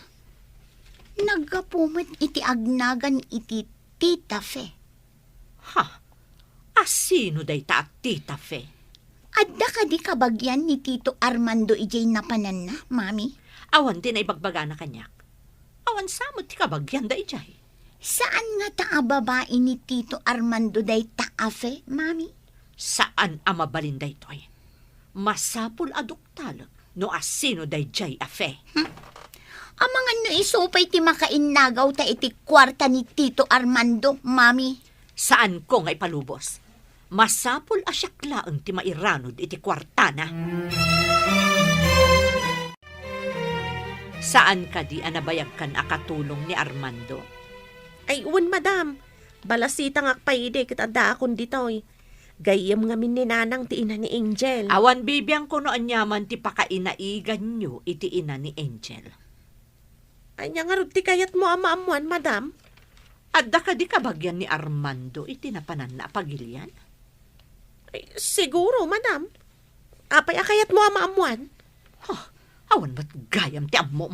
Naggapu met iti agnagan iti Tita Fe. Ha? Asino dayta a Tita Fe? Adda kadi kabagian ni Tito Armando idiay napananna, Mami? Awan ti naibagbagana kaniak. Awan sa met ti kabagian da idiay. Saan ngata a babai ni Tito Armando dayta a Fe, Mami? Saan a mabalin daytoy. Masapul a duktalek no asino daydiay a Fe. Hmm. Amangan no isu pay ti makainnagaw ta iti kuarta ni Tito Armando, Mami. Saanko nga ipalubos. Masapul a siak laeng ti mairanud iti kuartana. Saan kadi a nabayagkan a katulong ni Armando? Ay, wen, madam. Balasitangak pay idi ket addaakon ditoy. Gayyem ngamin ni Nanang ti ina ni Angel. Awan bibiangko no aniaman ti pakainaiganyo iti ina ni Angel. Ania ngarud ti kayatmo a maammuan, madam? Adda kadi kabagian ni Armando iti napananna a pagilian? Ay, siguro, madam. Apay a kayatmo a maammuan? Huh, awan met gayam ti ammom.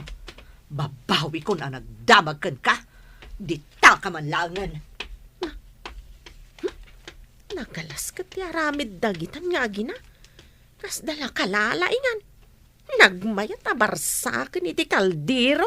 Babawikon a nagdamag kenka. Ditaka man laengen. Na-, hmm? Nagalas ket ti aramid dagitan nga agina. Kasda la kalalaingan. Nagmayat a barsaken iti kaldero.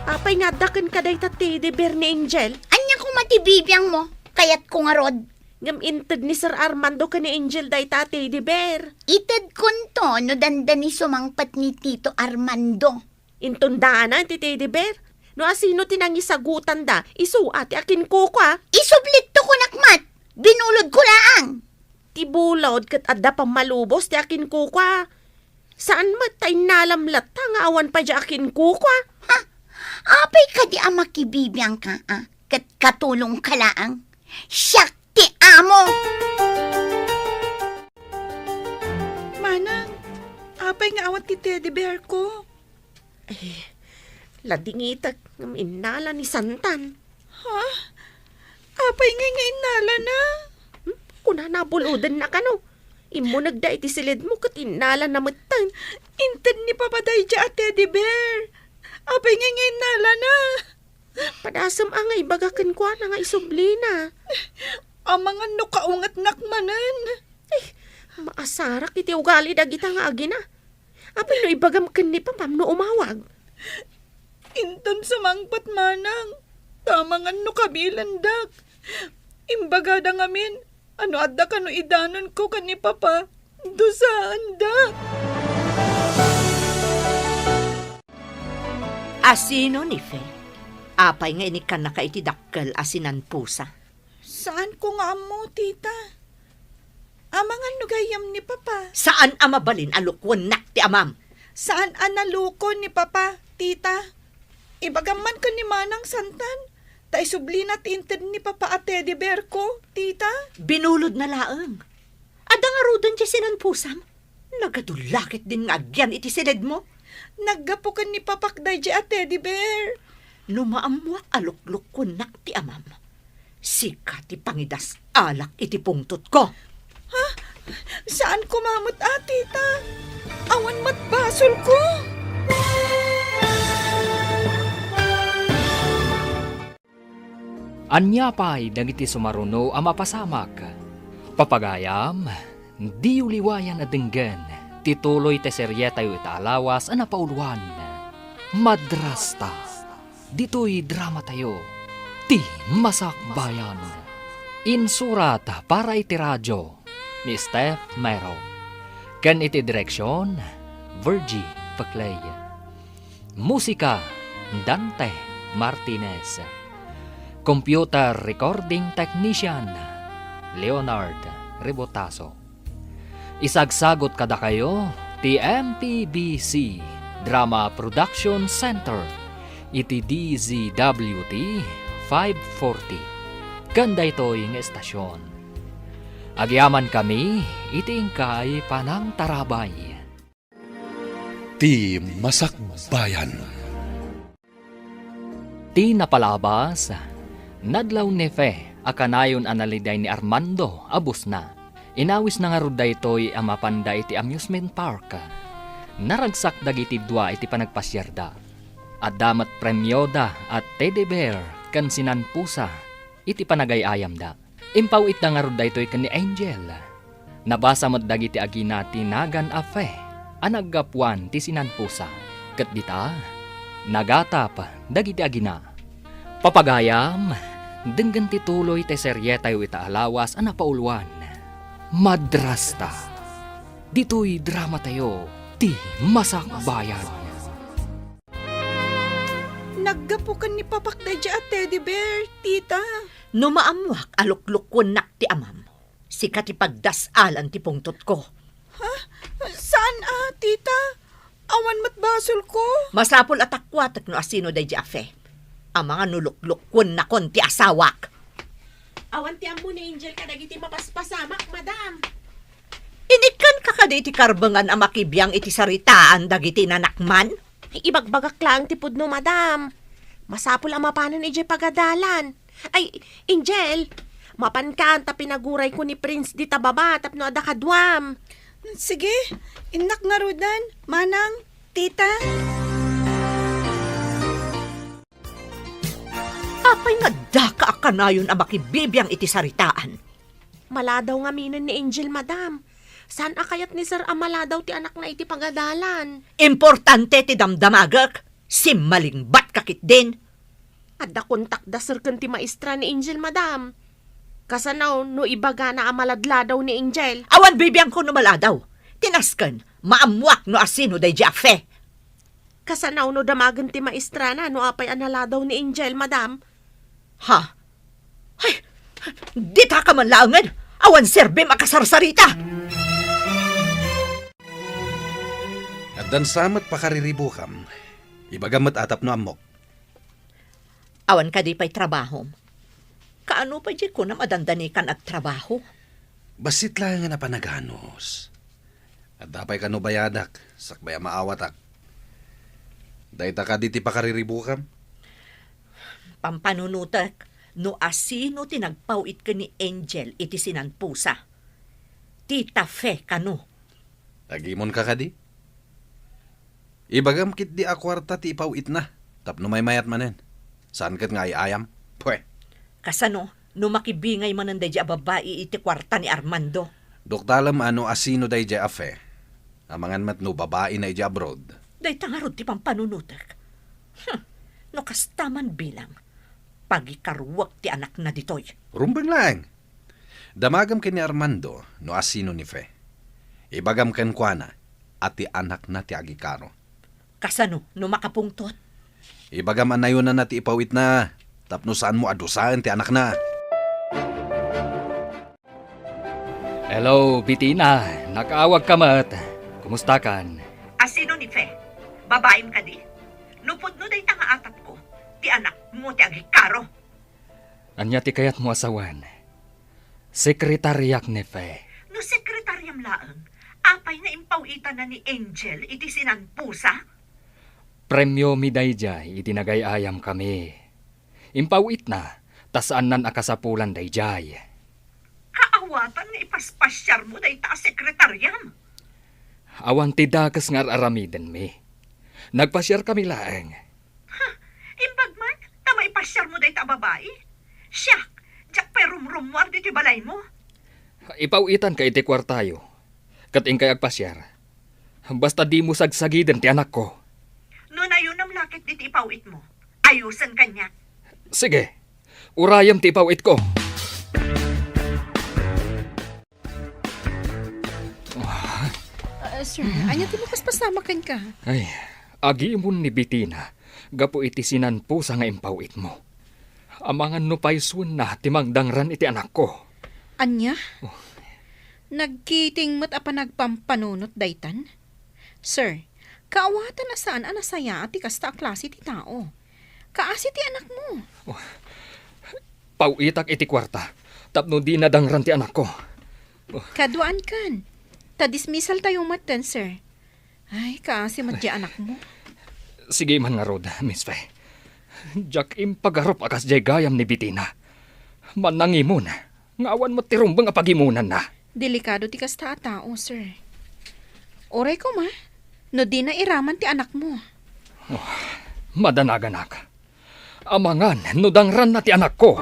Apay nga adda kenka dayta ti teddy bear ni Angel? Ania koma ti bibiangmo? Kayatko ngarud. Ngem inted ni Sir Armando ken ni Angel dayta a teddy bear. Itedkonto no dandani sumangpet ni Tito Armando. Inton daanan ti teddy bear. No asino ti nangisagutanda, isu a ti akinkukua. Isublitto kunak met, binulodko laeng. Ti bulod ket adda pammalubos ti akinkukua. Saan met ta innalam latta nga awan pay diay akinkukua. Ha? Apay kadi a makibibiangka, a? Ket katulongka laeng? Siak ti amo! Manang, apay nga awan ti teddy bear ko? Ay, ladingitek ngem innala ni Santan. Ha? Apay ngay nga innalana? Hmm? Kunana a bulodenna kano. Immunegda iti siledmo ket innalana metten. Inted ni Papa daydiay a teddy bear. Apay ngay nga innalana? Padasem a nga ibaga kenkuana nga isublina. Amangan no kaungetnak manen. Eh, maasarak iti ugali dagita nga agina. Apay no ibagam ken ni Papam no umawag? Inton sumangpet manang, ta amangan no kabilendak. Imbagada ngamin, a no adda kano idanonko ken ni Papa, dusaenda. Asino ni Fe? Apay nga inikkannaka iti dakkel a sinanpusa? Saanko nga ammo, tita. Amangan no gayyem ni Papa. Saan a mabalin a lukuennak ti amam? Saan a nalukon ni Papa, tita. Ibagam man ken ni Manang Santan, ta isublina ti inted ni Papa a teddy bear ko, tita. Binulodna laeng. Adda ngaruden ti sinanpusam? Nagadulla ketdin nga agyan iti siledmo. Naggapu ken ni Papak daydiay a teddy bear. No maammoak a luklukkuennak ti amam, sika ti pangidas-alak iti pungtotko. Ha? Saan koma met a, tita? Awan met basolko. Ania pay dagiti sumaruno a mapasamak? Papagayam, diyo liwayan a denggen ti tuloy ti serietayo ita a lawas a napauluan, Madrasta. Ditoy dramatayo, Ti Masakbayan. Insurat para iti radio ni Steph Mero. Ken iti direksion, Virgie Peclay. Musika, Dante Martinez. Computer Recording Technician, Leonard Rebotazo. Isagsagut kadakayo ti M P B C Drama Production Center iti D Z W T five forty. Ken daytoy nga estasion, agyamankami iti inkay panangtarabay. Ti Masakbayan. Ti napalabas, nadlaw ni Fe a kanayon a naliday ni Armando a busna. Inawisna ngarud daytoy a mapanda iti amusement park. Naragsak dagiti dua iti panagpasiarda. Adda met premioda a teddy bear ken sinanpusa iti panagay-ayamda. Impaw-itda ngarud daytoy ken ni Angel. Nabasa met dagiti agina ti nagan a Fe a naggapuan ti sinanpusa. Ket dita, nagatap dagiti agina. Papagayam, denggen ti tuloy ti serietayo ita a lawas a napauluan, Madrasta. Ditoy dramatayo, Ti Masakbayan. Naggapu ken ni Papak daydiay a teddy bear, tita. No maammoak a luklukkuennak ti amam, sika ti pagdas-alan ti pungtotko. Ha? Saan a, tita? Awan met basolko. Masapul a takuatek no asino daydiay a Fe. Amangan no luklukkuennakon ti asawak. Awan ti ammo ni Angel kadagiti mapaspasamak, madam. Inikkanka kadi iti karbengan a makibiang iti saritaan dagiti nanakman? Ay, ibagbagak laeng ti pudno, madam. Masapul a mapanen idiay pagadalan. Ay, Angel, mapankan ta pinagurayko ni Prince dita baba tapno adda kaduam. Sige, innak ngaruden, manang, tita. Apay nga addaka a kanayon a makibibiang iti saritaan? Maladaw ngaminen ni Angel, madam. Saan a kayat ni Sir a maladaw ti anakna iti pagadalan? Importante ti damdamagek. Simmalingbatka ketdin. Adda kontakda, sir, ken ti maestra ni Angel, madam. Kasano no ibagana a maladladaw ni Angel? Awan bibiangko no maladaw. Ti nasken, maammoak no asino daydiay a Fe. Kasano no damagen ti maestrana no apay a naladaw ni Angel, madam? Ha? Ay, dita ka man laengen! Awan serbim a kasarsarita! Addan sa met pakariribukam. Ibagam met a tapno ammok. Awan kadi pay trabahom? Kaano pay diay kunam a dandanikan agtrabaho? Bassit laengen a panaganus. Adda pay kano bayadak, sakbay a maawatak. Dayta kadi ti pakariribukam? Pampanunotek, no asino ti nagpaw-it ken ni Angel iti sinanpusa. Tita Fe kano. Agimonka kadi? Ibagam ketdi a kuarta ti ipaw-itna, tapno maymayat manen. Saan ket nga ay-ayam? Pwe. Kasano no makibingay manen daydiay a babai iti kuarta ni Armando? Duktalem a no asino daydiay a Fe. Amangan met no babaina idiay abroad. Dayta ngarud ti pampanunotek. Hmm. No kasta man bilang, pagikaruek ti anakna ditoy. Rumbeng laeng. Damagam ken ni Armando no asino ni Fe. Ibagam kenkuana a ti anakna ti agikaro. Kasano no makapungtot? Ibagam a nayonanna ti ipaw-itna tapno saanmo a dusaen ti anakna. Hello, Bitina. Nakaawagka met. Kumustakan? Asino ni Fe? Babaim kadi? No pudno dayta nga atapko, ti anakmo ti agikaro. Ania ti kayatmo a sawen? Sekretariak ni Fe. No sekretariam laeng, apay nga impaw-itanna ni Angel iti sinanpusa? Premiomi daydiay idi nagay-ayamkami. Impaw-itna, ta saannan a kasapulan daydiay. Kaawatan nga ipaspasiarmo dayta a sekretariam. Awan ti dakes nga ar-aramidenmi. Nagpasiarkami laeng. Ha, imbag man, ta maipasiarmo dayta a babai? Siak, diak pay rumrummuar ditoy balaymo. Ipaw-itanka iti kuartayo, ket inkay agpasiar. Basta dimo sagsagiden ti anakko. No nayonam la ketdi ti ipaw-itmo, ayosen kaniak. Sige, urayem ti ipaw-itko. Ah, sir, ania ti mapaspasamak kenka? Ay, agimon ni Bitina gapu iti sinanpusa nga impaw-itmo. Amangan no paysuenna ti mangdangran iti anakko. Ania? Oh. Nagkiting met a panagpampanunot daytan? Sir, kaawatan a saan a nasayaat ti kasta a klase ti tao. Kaasi ti anakmo. Oh. Paw-itak iti kuarta tapno dina dangran ti anakko. Oh. Kaduaankan. Ta dismissaltayo metten, sir. Ay, kaasi met diay anakmo. Sige man ngarud, Miss Fe. Diak impagarup a kas diay gayam ni Bitina. Mannangimon nga awan met ti rumbeng a pagimonanna. Delikado ti kasta a tao, sir. Uray koma, no dina iraman ti anakmo. Oh, madanaganak. Amangan no dangranna ti anakko.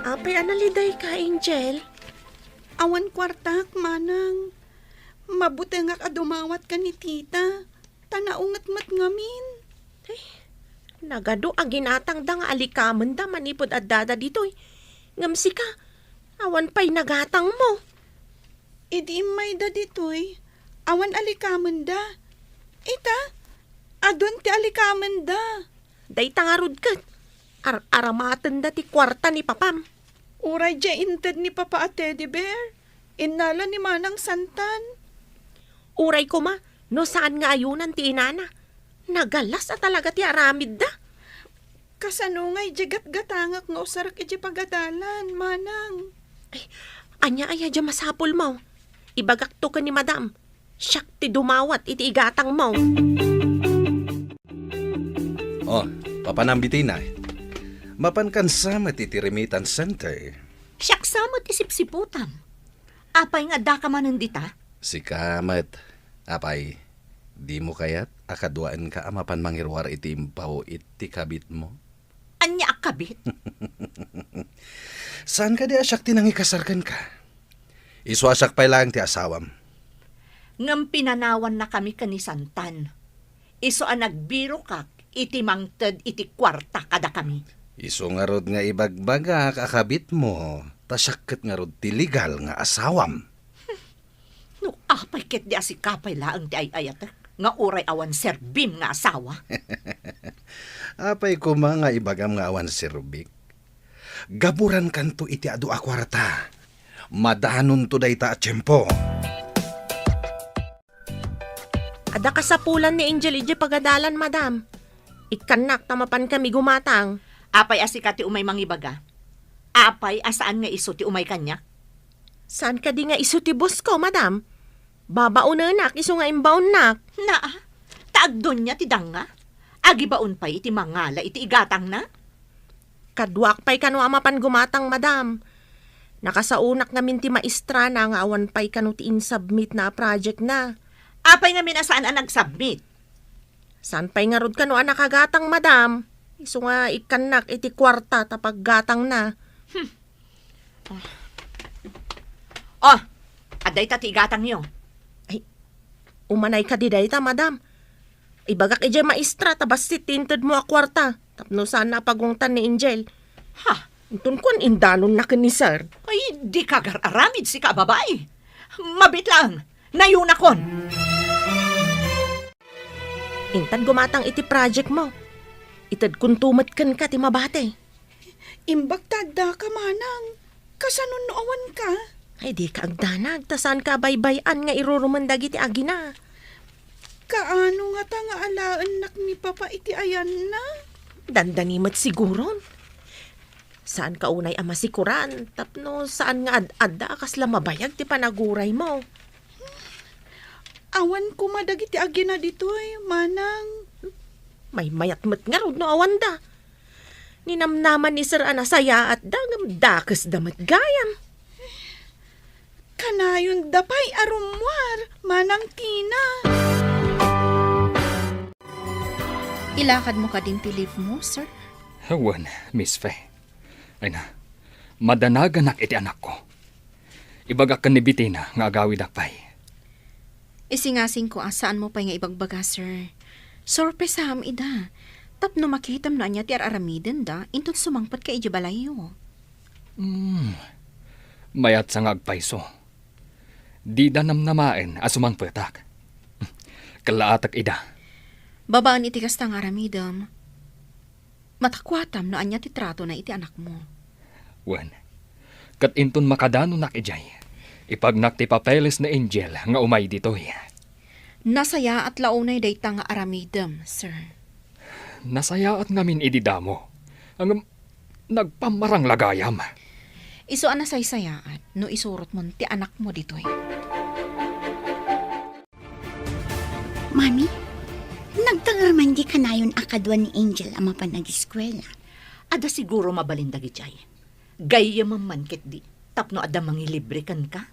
Apay a nalidayka, Angel? Awan kuartak, manang. Mabutengak a dumawat ken ni tita, ta naunget met ngamin. Eh, nagadu a ginatangda nga alikamenda manipud addada ditoy. Ngem sika, awan pay nagatangmo. Idi immayda ditoy, awan alikamenda. Ita, adun ti alikamenda. Dayta ngarud ket, ar-aramatenda ti kuarta ni papam. Uray diay inted ni papa a teddy bear, innala ni Manang Santan. Uray koma, no saan nga ayonan ti inana. Nagalas a talaga ti aramidda. Kasano ngay diay gatgatangak nga usarek idiay pagadalan, manang? Ay, ania aya diay masapulmo? Ibagakto ken ni madam. Siak ti dumawat iti igatangmo. Oh, papanam Bitina. Mapankan sa met iti remittance center. Siak sa met ti sipsiputam. Apay nga addaka manen dita? Sika met, apay, dimo kayat a kaduaenka a mapan mangiruar iti impaw-it ti kabitmo? Ania a kabit? Saan kadi a siak ti nangikasar kenka? Isu a siak pay laeng ti asawam. Ngem pinanawannakami ken ni Santan. Isu a nagbirokak iti mangted iti kuarta kadakami. Isu ngarud nga ibagbagak a kabitmo, ta siak ket ngarud ti legal nga asawam. No apay ketdi a sika pay laeng ti ay-ayatek, nga uray awan serbim nga asawa? Apay koma nga ibagam nga awan serbik? Gaburankanto iti adu a kuarta. Madanonto dayta a tiempo. Adda kasapulan ni Angel idiay pagadalan, madam. Ikkannak ta mapankami gumatang. Apay a sika ti umay mangibaga? Apay a saan nga isu ti umay kaniak? Saan kadi nga isu ti boss ko, madam? Babaonenak isu nga imbaonnak. Naa, ta agdonia ti danga. Agibaon pay iti mangala iti igatangna? Kaduak pay kano a mapan gumatang, madam. Nakasaonak ngamin ti maestrana nga awan pay kano ti insubmit na a project na. Apay ngamin a saan a nagsubmit? Saan pay ngarud kano a nakagatang, madam? Isu nga ikkannak iti kuarta ta paggatangna. Hmm. Oh, adda ita ti igatangyo. Ay, umanay kadi dayta, madam. Ibagak idiay maestra ta bassit ti intedmo a kuarta tapno saanna a pagungtan ni Angel. Ha? Inton kuan, indanonna ken ni Sir. Ay, dika agar-aramid, sika a babai. Mabiit laeng, nayonakon. Intad gumatang iti project mo. Itedkonto met kenka ti mabati. Imbag ta addaka, manang. Kasano no awanka? Ay, dika agdanag, ta saanka a baybay-an nga irurumen dagiti agina. Kaano ngata nga alaennak ni Papa iti ayanna? Dandani met siguron. Saanka unay a masikuran, tapno saan nga ad-adda a kasla mabayag ti panaguraymo. Awan koma dagiti agina ditoy, manang. Maymayat met ngarud no awanda. Ninamnaman ni Sir a nasayaatda ngem dakesda met gayam. Kanayonda pay a rummuar, Manang Tina. Ilakadmo kadin ti leave mo, sir? Wen, Miss Fe. Ay na, madanaganak iti anakko. Ibagak ken ni Bettina nga agawidak pay. Isingasingko a saanmo pay nga ibagbaga, sir. Sorpresam ida. Tapno makitam no ania ti ar-aramidenda, inton sumangpetka idiay balayyo. Hmm. Mayat sa nga agpayso. Dida namnamaen a sumangpetak. Kellaatek ida. Babaen iti kasta nga aramidem, matakuatam no ania ti tratona iti anakmo. Wen, ket inton makadanonak idiay, ipagnak ti papeles ni Angel nga umay ditoy. Nasayaat la unay dayta nga aramidem, sir? Nasayaat ngamin idi damo. Ngem nagpammarang la gayam. Isu a nasaysayaat no isurotmon ti anakmo ditoy. Mami, nagtanger man di kanayon a kadua ni Angel a mapan ageskuela? Adda siguro mabalin dagidiay. Gayyemem man ketdi tapno adda mangilibre kenka.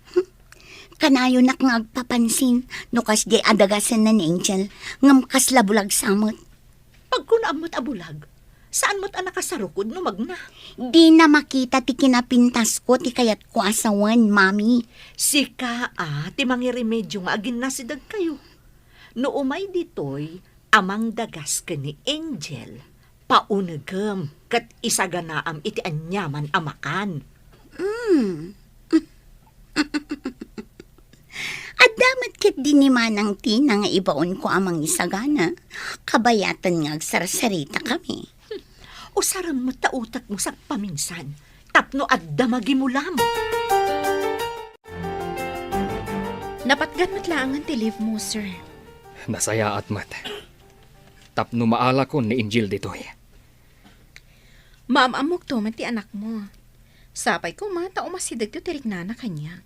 Kanayonak nga agpapansin no kasdi a dagasenna ni Angel, ngem kasla bulag sa met. Pagkunaam met a bulag, saan met a nakasarukod no magna. Dina makita ti kinapintasko ti kayatko a sawen, Mami. Sika a ti mangiremedio nga aginnasidegkayo. No umay ditoy a mangdagas ken ni Angel, paunegem ket isaganaam iti aniaman a makan. Mm. Adda met ketdi ni Manang Tina nga ibaonko a mangisagana. Kabayaten nga agsarsaritakami. Usarem met ta utekmo sagpaminsan tapno adda magimulam. Napatgan met laengen ti leave mo, sir. Nasayaat met. Tapno maalakon ni Angel ditoy. Maam-ammokto met ti anakmo. Sapay koma ta umasidegto ti riknana kaniak.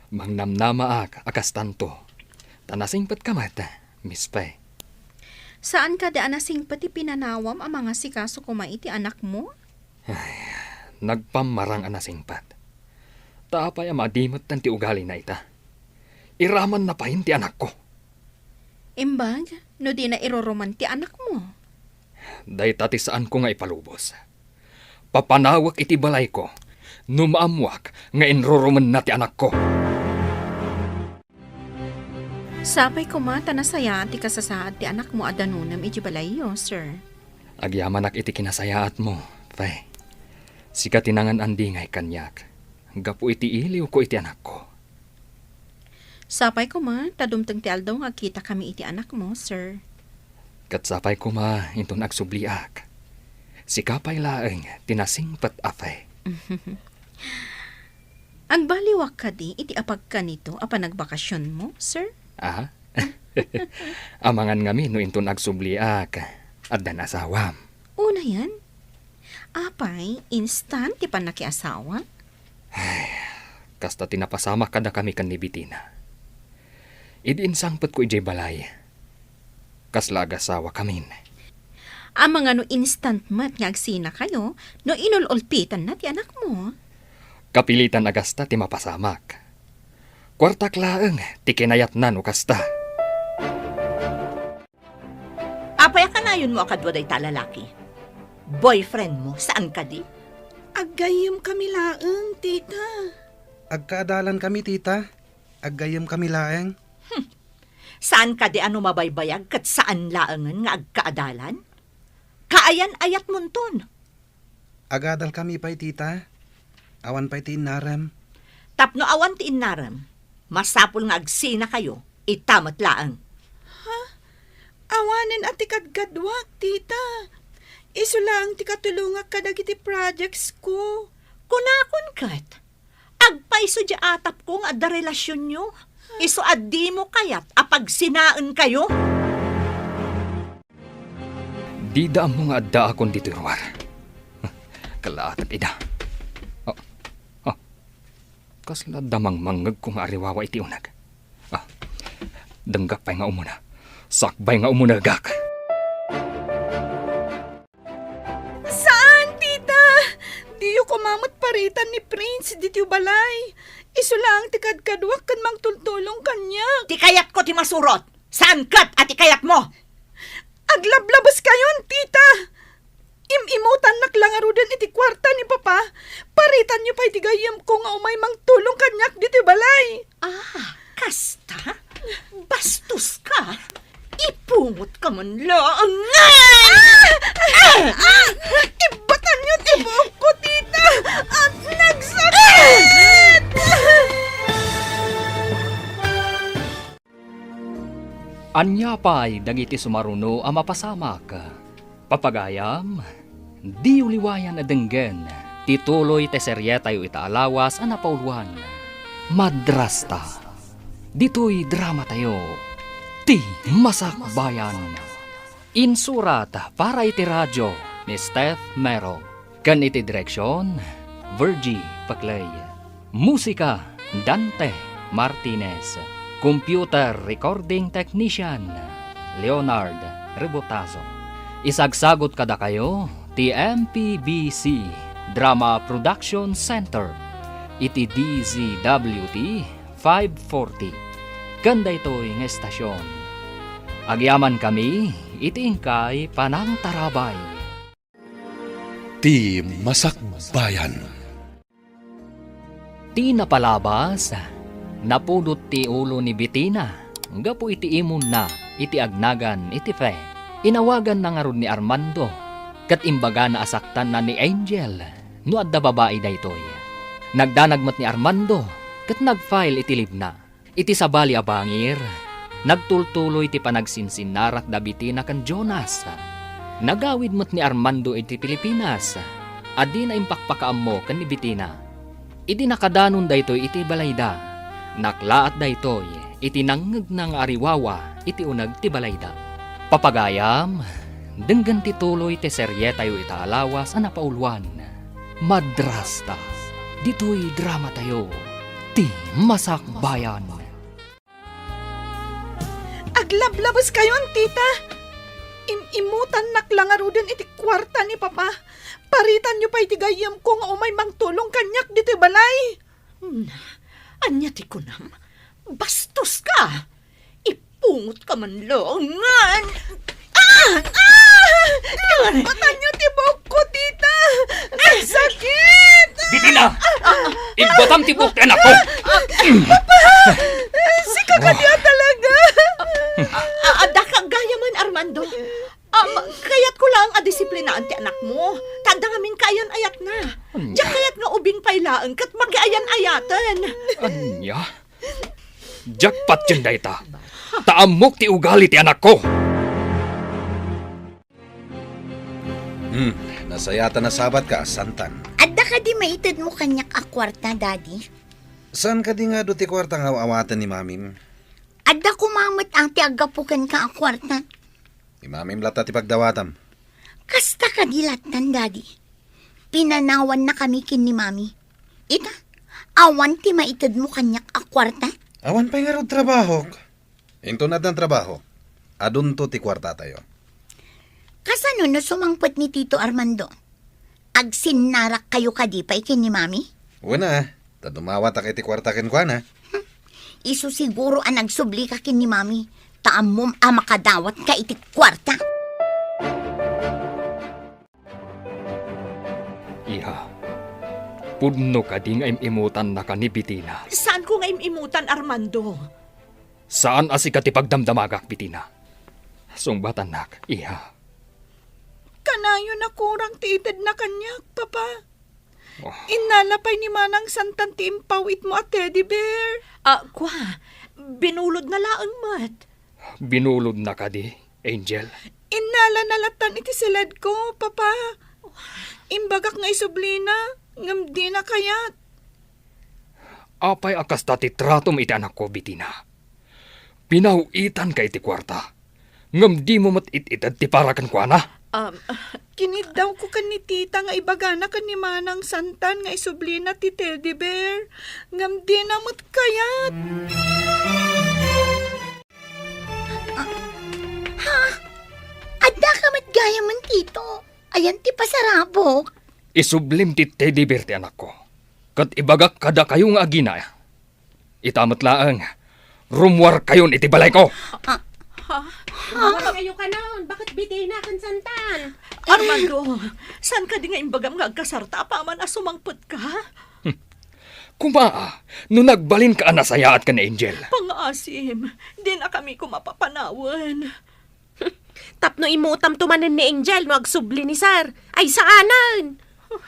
Mangnamnamaak a kastanto. Ta nasingpetka met, Miss Fe. Saan kadi a nasingpet ti pinanawam a mangasikaso koma iti anakmo? Ay, nagpammarang a nasingpet. Ta apay a madimetten ti ugalina ita? Iramanna payen ti anakko. Imbag no dina iruruman ti anakmo? Dayta ti saanko nga ipalubos. Papanawek iti balayko no maammuak nga inrurumenna ti anakko. Sapay koma ta nasayaat ti kasasaad ti anakmo a danonem iti balayyo, sir. Agyamanak iti kinasayaatmo, Pay, sika ti nangan-andingay kaniak gapu iti iliwko iti anakko. Sapay koma ta dumteng ti aldaw nga agkitakami iti anakmo, sir. Ket sapay koma inton agsubliak. Sika pay laeng ti nasingpet a fe. Agbaliwak kadi iti apagkanito a panagbakasionmo, sir? Ah? Amangan ngamin no inton agsubliak, addan asawam. Unayen? Apay, instant ti pannakiasawa? Ay, kasta ti napasamak kadakami ken ni Betina. Idi insangpetko idiay balay, kasla agasawakamin. Amangan no instant met nga agsinakayo no inul-ulpitanna ti anakmo? Kapilitan a gasta ti mapasamak. Kuartak laeng ti kinayatna no kasta. Apay a kanayonmo a kadua dayta a lalaki? Boyfriendmo, saan kadi? Aggayyemkami laeng, tita. Agkaadalankami, tita. Aggayyemkami laeng. Hmm. Saan kadi a no mabaybayag ket saan laengen nga agkaadalan? Kaayan-ayatmonton. Agadalkami pay, tita. Awan pay ti innarem. Tapno awan ti innarem, masapul nga agsinakayo, ita met laeng. Ha? Awanen a ti kadkaduak, tita. Isu laeng ti katulongak kadagiti projectsko. Kunakon ket, agpayso diay atapko nga adda relasionyo. Isu a dimo kayat a pagsinaenkayo. Dida ammo nga addaakon ditoy ruar. Kalaatek ida. Ah, ah. Kasla adda mangmangngegko nga ariwawa iti uneg. Ah, denggak pay nga umuna. Sakbay nga umunegak. Saan, tita? Diyo koma met paritan ni Prince ditoy balay. Isu laeng ti kadkaduak ken mangtultulong kaniak. Ti kayatko ti masurot. Saan ket a ti kayatmo? Aglablabeskayon, tita! Im-imutannak la ngaruden iti kuarta ni Papa. Paritanyo pay ti gayyemko nga umay mangtulong kaniak ditoy balay. Ah, kasta? Bastoska! Ipungotka man laeng! Ah! Ah! Ah! Ibbatanyo ti buokko, tita! At nagsakit! Ania pay dagiti sumaruno a mapasamak? Papagayam, diyo liwayan a denggen ti tuloy ti serietayo ita a lawas a napauluan, Madrasta. Ditoy dramatayo, Ti Masakbayan. Insurat para iti radio ni Steph Mero. Ken iti direksion, Virgie Paclay. Musika, Dante Martinez. Computer recording technician, Leonard Rebotazo. Isagsagot kadakayo ti M P B C Drama Production Center iti D Z W T five forty. Ken daytoy nga estasion, agyamankami iti inkay panangtarabay. Ti Masakbayan. Ti napalabas, napudot ti ulo ni Betina gapu iti imonna iti agnagan iti fe. Inawaganna ngarud ni Armando, ket imbagana a saktanna ni Angel no adda babai daytoy. Nagdanag met ni Armando, ket nag-file iti leave-na. Iti sabali a bangir, nagtultuloy ti panagsinsinnarak da Betina ken Jonas. Nagawid met ni Armando iti Pilipinas, a dina impakpakaammo ken ni Betina. Idi nakadanon daytoy iti balayda, naklaat daytoy iti nangngegna nga ariwawa iti uneg ti balayda. Papagayam, denggen ti tuloy ti serietayo ita a lawas a napauluan, Madrasta. Ditoy dramatayo, Ti Masakbayan. Aglablabeskayon, tita! Im-imutannak la ngaruden iti kuarta ni Papa. Paritanyo pay ti gayyemko nga umay mangtulong kaniak ditoy balay. Na, ania ti kunam? Bastoska! Ipungotka man laeng ngan! Ah! Ah! Ibbatanyo ti buokko, tita! Nagsakit! Betina! Ibbatam ti buok ti anakko! Papa! Sika kadi a talaga! Ah, adda ka gayamen, Armando. Ah, ma-, kayatko laeng a disiplinaan ti anakmo. Ta adda ngamin Ania? Jackpot ken dayta. Ta ammok ti ugali ti anakko. Hmm, nasayaat a nasabat ka, Santan. Adda kadi maitedmo kaniak a kuarta, Daddy? Saan kadi nga adu ti kuarta nga aw-awaten ni Mamim? Adda koma met ti aggapu kenka a kuarta. Ni Mamim latta ti pagdawatam. Kasta kadi lattan, Daddy? Pinanawannakami ken ni Mami. Ita, awan ti maitedmo kaniak a kuarta? Awan pay ngarud trabahok. Inton addan trabaho, adunto ti kuartatayo. Kasano no sumangpet ni Tito Armando? Agsinnarakkayo kadi pay ken ni Mami? Wen a, ta dumawatak iti kuarta kenkuana. Isu siguro a nagsublika ken ni Mami, ta ammom a makadawatka iti kuarta. Iha, pudno kadi nga im-imutannaka ni Betina? Saanko nga im-imutan, Armando. Saan a sika ti pagdamdamagak, Betina. Sungbatannak, iha. Kanayon a kurang ti itedna kaniak, Papa. Oh. Innala pay ni Manang Santan ti impawitmo a teddy bear. Ah, kua, binulodna laeng met. Binulodna kadi, Angel? Innalana lattan iti siledko, Papa. Imbagak nga isublina, ngem dina kayat. Apay a kasta ti tratom iti anakko, Betina? Pinaw-itanka iti kuarta, ngem dimo met it-ited ti para kenkuana? Um, kiniddawko ken ni Tita nga ibagana ken ni Manang Santan nga isublina ti teddy bear, ngem dina met kayat. Ah, ha? Addaka met gayamen, Tito? Ayan ti pasarabok? Isublim ti teddy bear ti anakko. Ket ibagak kadakayo nga agina. Ita met laeng, rummuarkayon iti balayko. Ah. Ha? Rummuarkayo kanon? Baket Betina ken Santan? Armando, saan kadi nga imbagam nga agkasarta apaman a sumangpetka? Hmm. Koma, no nagbalinka a nasayaat ken ni Angel. Pangaasim, dinakami koma papanawen. Tapno imutamto manen ni Angel no agsubli ni Sir. Ay, saanen!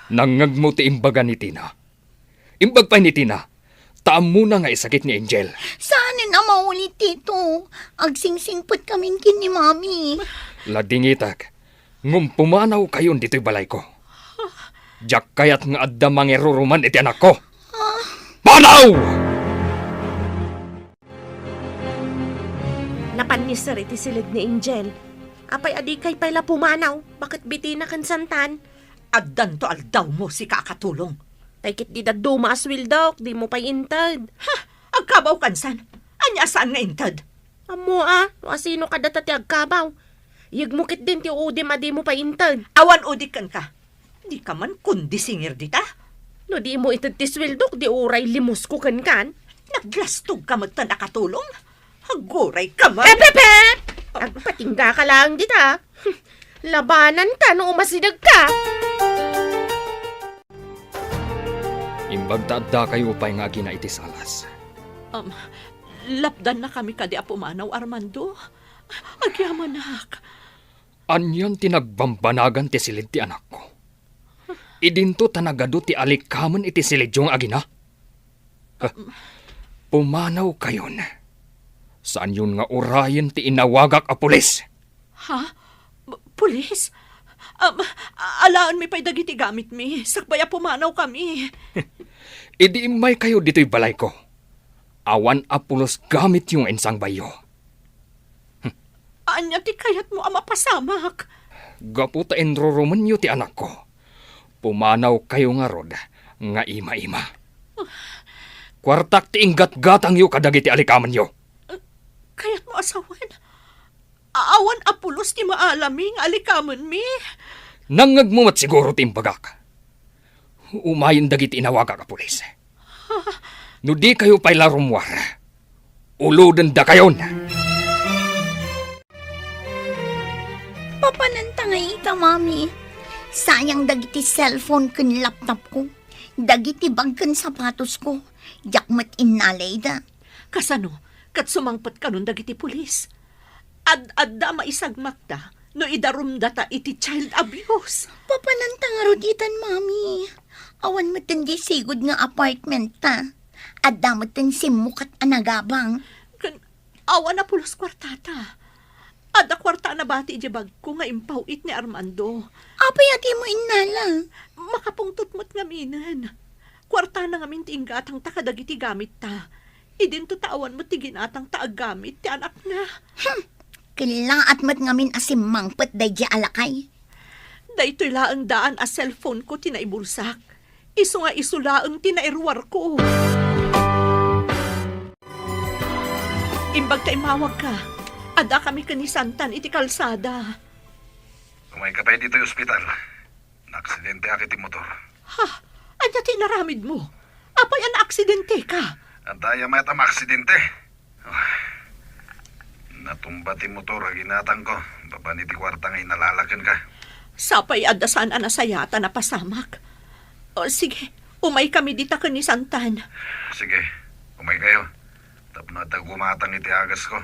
Nangngegmo ti imbaga ni Tina. Imbag pay ni Tina, ta ammona nga isakit ni Angel. Saanen a maulit, Tito. Agsingsingpet kamin ken ni Mami. Ladingitek, ngem pumanawkayon ditoy balayko. Diak kayat nga adda mangiruruman iti anakko. Ah. Panaw! Napan ni Sir iti siled ni Angel. Apay a dikay pay la pumanaw? Baket Betina ken Santan? Addanto aldawmo, sika a katulong. Tay ket di dadduma a sueldok, dimo pay inted. Ha? Agkabaw kansan? Ania a saan nga inted? Ammo a, no asino kadata ti agkabaw. Yegmo ketdin ti udim a dimo pay inted. Awan udik kenka. Dika man kondisingir dita. No dimo ited ti sueldok, di uray limusko kenkan. Naglastogka metten a katulong. Aggurayka man. Ep, ep, ep! Agpatinggaka laeng dita. Labananka no umasidegka. Imbag ta addakayo pay nga agina iti salas. Um, lapdannakami kadi a pumanaw, Armando? Agyamanak. Anian ti nagbambanagan ti siled ti anakko? Idinto ta nagadu ti alikamen iti siledyo nga agina? Ha? Pumanawkayon. Saanyon nga urayen ti inawagak a pulis. Ha? P-, pulis? Um, a-, alaenmi pay dagiti gamitmi, sakbay a pumanawkami. Idi immaykayo ditoy balayko, awan a pulos gamityo nga insangbayyo. Ania ti kayatmo a mapasamak? Gapu ta inrurumenyo ti anakko, pumanawkayo ngarud nga ima-ima. Kuartak ti inggatgatangyo kadagiti alikamenyo. Kayatmo a sawen? Awan a pulos ti maalami nga alikamenmi? Nangngegmo met siguro ti imbagak. Umayen dagiti inawagak a pulis. No dikayo pay la rummuar, ulodendakayon. Papananta nga ita, Mami. Sayang dagiti cellphone ken laptop ko. Dagiti bag ken sapatos ko. Diak met innalay da. Kasano? Ket sumangpet kanon dagiti pulis? Ad-adda a maisagmakta no idarumdata iti child abuse. Papananta ngarud itan, Mami. Awan metten di sigud nga apartment ta. Adda met ti simmukat a nagabang. Ken awan a pulos kuartata. Adda kuarta a nabati idiay bagko nga impaw-it ni Armando. Apay a dimo innala? Makapungtot met ngaminen. Kuartana ngamin ti inggatangta kadagiti gamitta. Idinto ta awan met ti ginatangta a gamit ti anakna. Hmm. Kellaat met ngamin a simmangpet daydiay a lakay. Daytoy laeng daan a cellphone-ko ti naibulsak. Isu nga isu laeng ti nairuarko. Imbag ta immawagka, addakami ken ni Santan iti kalsada. Umayka pay ditoy ospital. Naaksidenteak iti motor. Ha? Ania ti inaramidmo? Apay a naaksidenteka? Adda aya mayat a maaksidente? Ah, natumba ti motor a ginatangko babaen iti kuarta nga inalala kenka. Sapay adda saan a nasayaat a napasamak. O, sige, umaykami dita ken ni Santan. Sige, umaykayo. Tapno adda gumatang iti agasko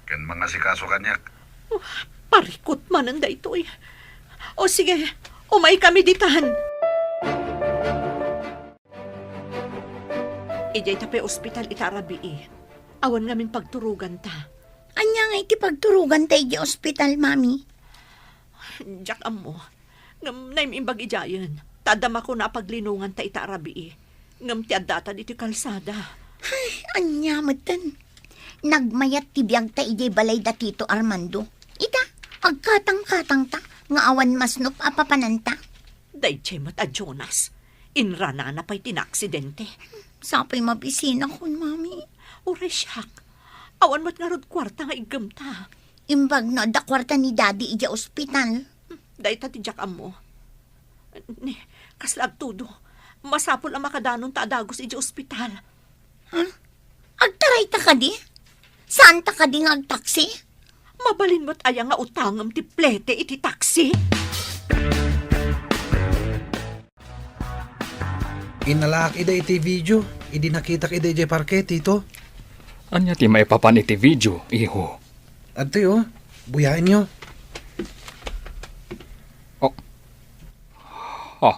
ken mangasikaso kaniak. Oh, parikut manen daytoy. O sige, umaykami ditan. Idiay ta pay ospital ita a rabii. Awan ngamin pagturoganta. Ania ngay ti pagturoganta idiay ospital, Mami? Diak ammo. Ngem naim-imbag idiayen, ta adda makuna a paglinonganta ita a rabii. Ngem ti addata ditoy kalsada. Ay, ania metten? Nagmayat ti biagta idiay balay da Tito Armando. Ita, agkatangkatangta nga awan masnop a papananta. Daydiay met a Jonas, inranana pay ti naaksidente. Sapay mabisinakon, Mami. Uray siak, awan met ngarud kuarta nga iggemta. Imbag no adda kuarta ni Daddy idiay ospital. Dayta ti diak ammo. Ni, kasla agtudo, masapul a makadanonta a dagus idiay ospital. Huh? Agtarayta kadi? Saanta kadi nga agtaksi? Mabalin met aya nga utangem ti plete iti taksi? Inalaak ida iti video, idi nakitak ida idiay parke, Tito. Ania ti maipapan iti video, iho? Adtoy, oh. Buyaenyo. Oh. Oh.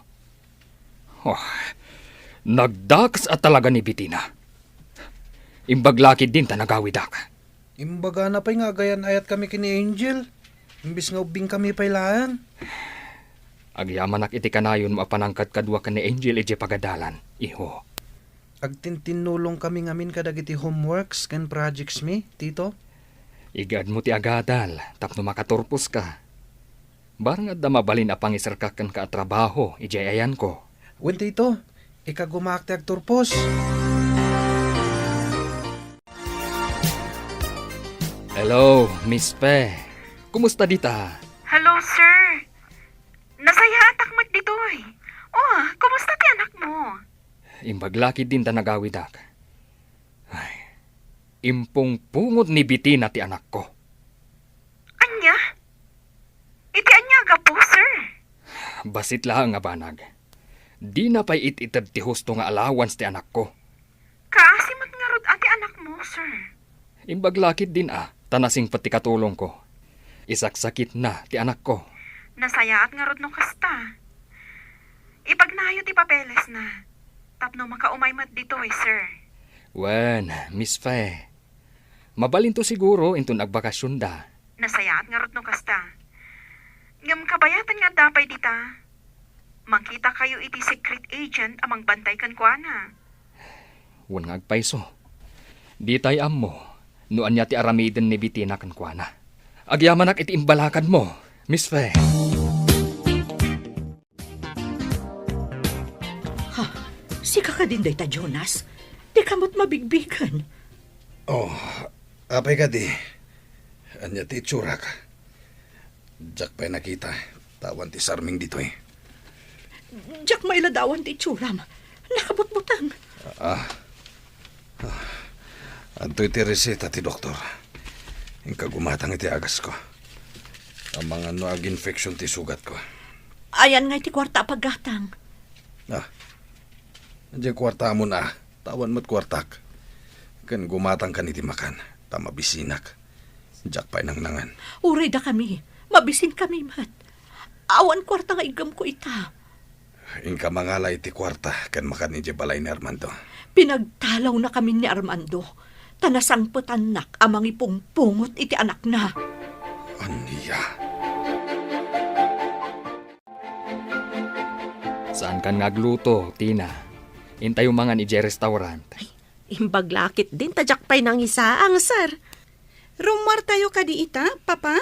Oh. Nagdakes a talaga ni Bitina. Imbag la ketdin ta nagawidak. Imbagana pay nga agayan-ayatkami ken ni Angel, imbes nga ubbingkami pay laeng. Agyamanak iti kanayonmo a panangkadkadua ken ni Angel idiay pagadalan, iho. Agtintinnulongkami ngamin kadagiti homeworks ken projects mi, Tito. Igaedmo ti agadal tapno makaturposka. Barang adda mabalin a pangiserka kenka a trabaho idiay ayanko. Wen, Tito, ikagumaak ti agturpos. Hello, Miss Fe. Kumusta dita? Hello, sir. Nasayaatak met ditoy. Oh, kumusta ti anakmo? Imbag la ketdin ta nagawidak. Ay, impungpungot ni Bitina ti anakko. Ania? Iti ania a gapu, sir? Bassit laeng a banag. Dina pay it-ited ti husto nga allowance ti anakko. Kaasi met ngarud a ti anakmo, sir. Imbag la ketdin a, ta nasingpet ti katulongko. Isaksakitna ti anakko. Nasayaat ngarud no kasta. Ipagnayo ti papelesna. Tapno makaumay met ditoy, sir. Wen, Miss Fe. Mabalinto siguro inton agbakasionda. Nasayaat ngarud no kasta. Ngem kabayatan nga adda pay dita. Mangkitakayo iti secret agent a mangbantay kenkuana. Wen nga agpayso. Ditay ammo no ania ti aramiden ni Bitina kenkuana. Agyamanak iti imbalakadmo, Miss Fe. Ha? Sika kadin dayta, Jonas? Dika met mabigbigen. Oh, apay kadi? Ania ti itsurak? Diak pay nakita, ta awan ti sarming ditoy. Diak mailadawan ti itsuram. Nakabutbuteng. Ah. Ah. Adtoy ti reseta ti doktor. Inka gumatang iti agasko. Amangan no ag-infection ti sugatko. Ayan nga iti kuarta a paggatang. Ah. Diay kuartamon a, ta awan met kuartak. Ken gumatangkan iti makan, ta mabisinak. Diak pay nangnangan. Uray dakami, mabisinkami met. Awan kuarta nga iggemko ita. Inka mangala iti kuarta ken makan idiay balay ni Armando. Pinagtalawnakamin ni Armando, ta nasangpetannak a mangipungpungot iti anakna. Ania? Saankan nga agluto, Tina. Intayo mangan idiay restaurant. Ay, imbag la ketdin ta diak pay nangisaang, sir. Rummuartayo kadi ita, Papa?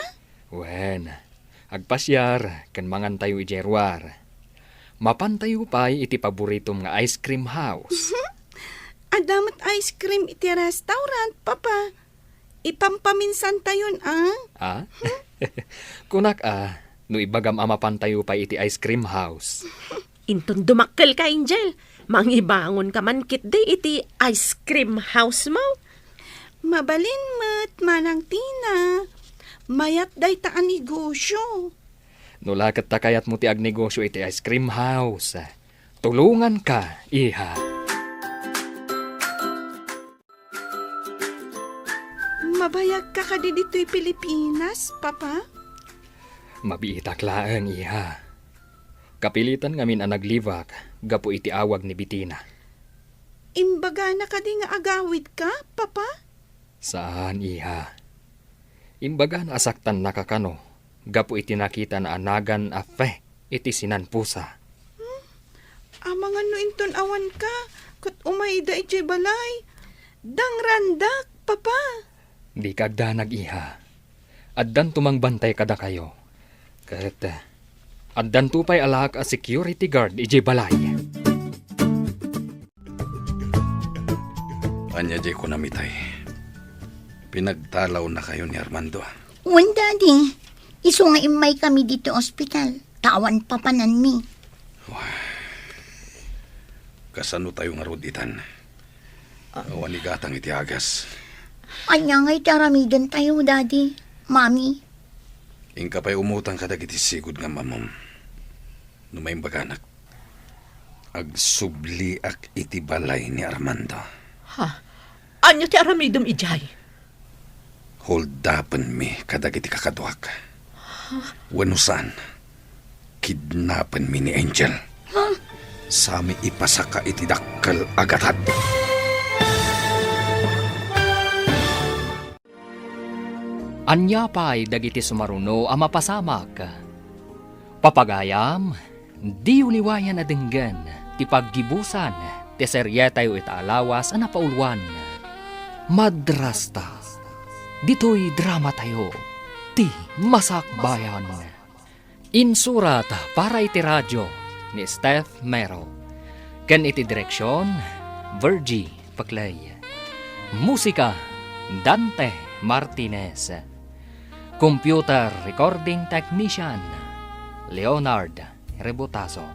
Wen, agpasiar ken mangantayo idiay ruar. Mapantayo pay iti paboritom nga ice cream house. Adda met ice cream iti restaurant, Papa. Ipampaminsantayon, a? Ah? Kunak a, no ibagam a mapantayo pay iti ice cream house. Inton dumakkelka, Angel, mangibangonka man ketdi iti ice cream house mo. Mabalin met, Manang Tina. Mayat dayta a negosyo. No la ket ta kayatmo ti agnegosyo iti ice cream house, tulonganka, iha. Mabayagka kadi ditoy Pilipinas, Papa? Mabiitak laeng, iha. Kapilitan ngamin a naglibak gapu iti awag ni Betina. Imbagana kadi nga agawidka, Papa? Saan, iha. Imbagana a saktannaka kano gapu iti nakitana a nagan a fe iti sinanpusa. Hmm? Amangan no inton awanka, ket umayda idiay balay. Dangrandak, Papa. Dika agdanag, iha. Addanto mangbantay kadakayo. Ket, eh, addanto pay alaak a security guard idiay balay. Ania diay kunam itay? Pinagtalawnakayo ni Armando? Wen, Daddy. Isu nga immaykami ditoy ospital, ta awan papananmi. Wah. Kasano tayo ngarud itan? Awan igatang iti agas. Ania ngay ti aramidentayo, Daddy, Mami? Inka pay umutang kadagiti sigud nga ammom. No maimbaganak, agsubliak iti balay ni Armando. Ha? Ania ti aramidem idiay? Holdapenmi kadagiti kakaduak. Wenno saan, kidnapenmi ni Angel. Sami ipasaka iti dakkel a gatad. Ania pay dagiti sumaruno a mapasamak? Papagayam, diyo liwayan a denggen ti paggibusan ti serietayo ita a lawas a napauluan. Madrasta. Ditoy dramatayo, ti Masakbayan. Insurat para iti radio ni Steph Mero, ken iti direksion, Virgie Paclay. Musika, Dante Martinez. Computer recording technician, Leonard Rebotazo.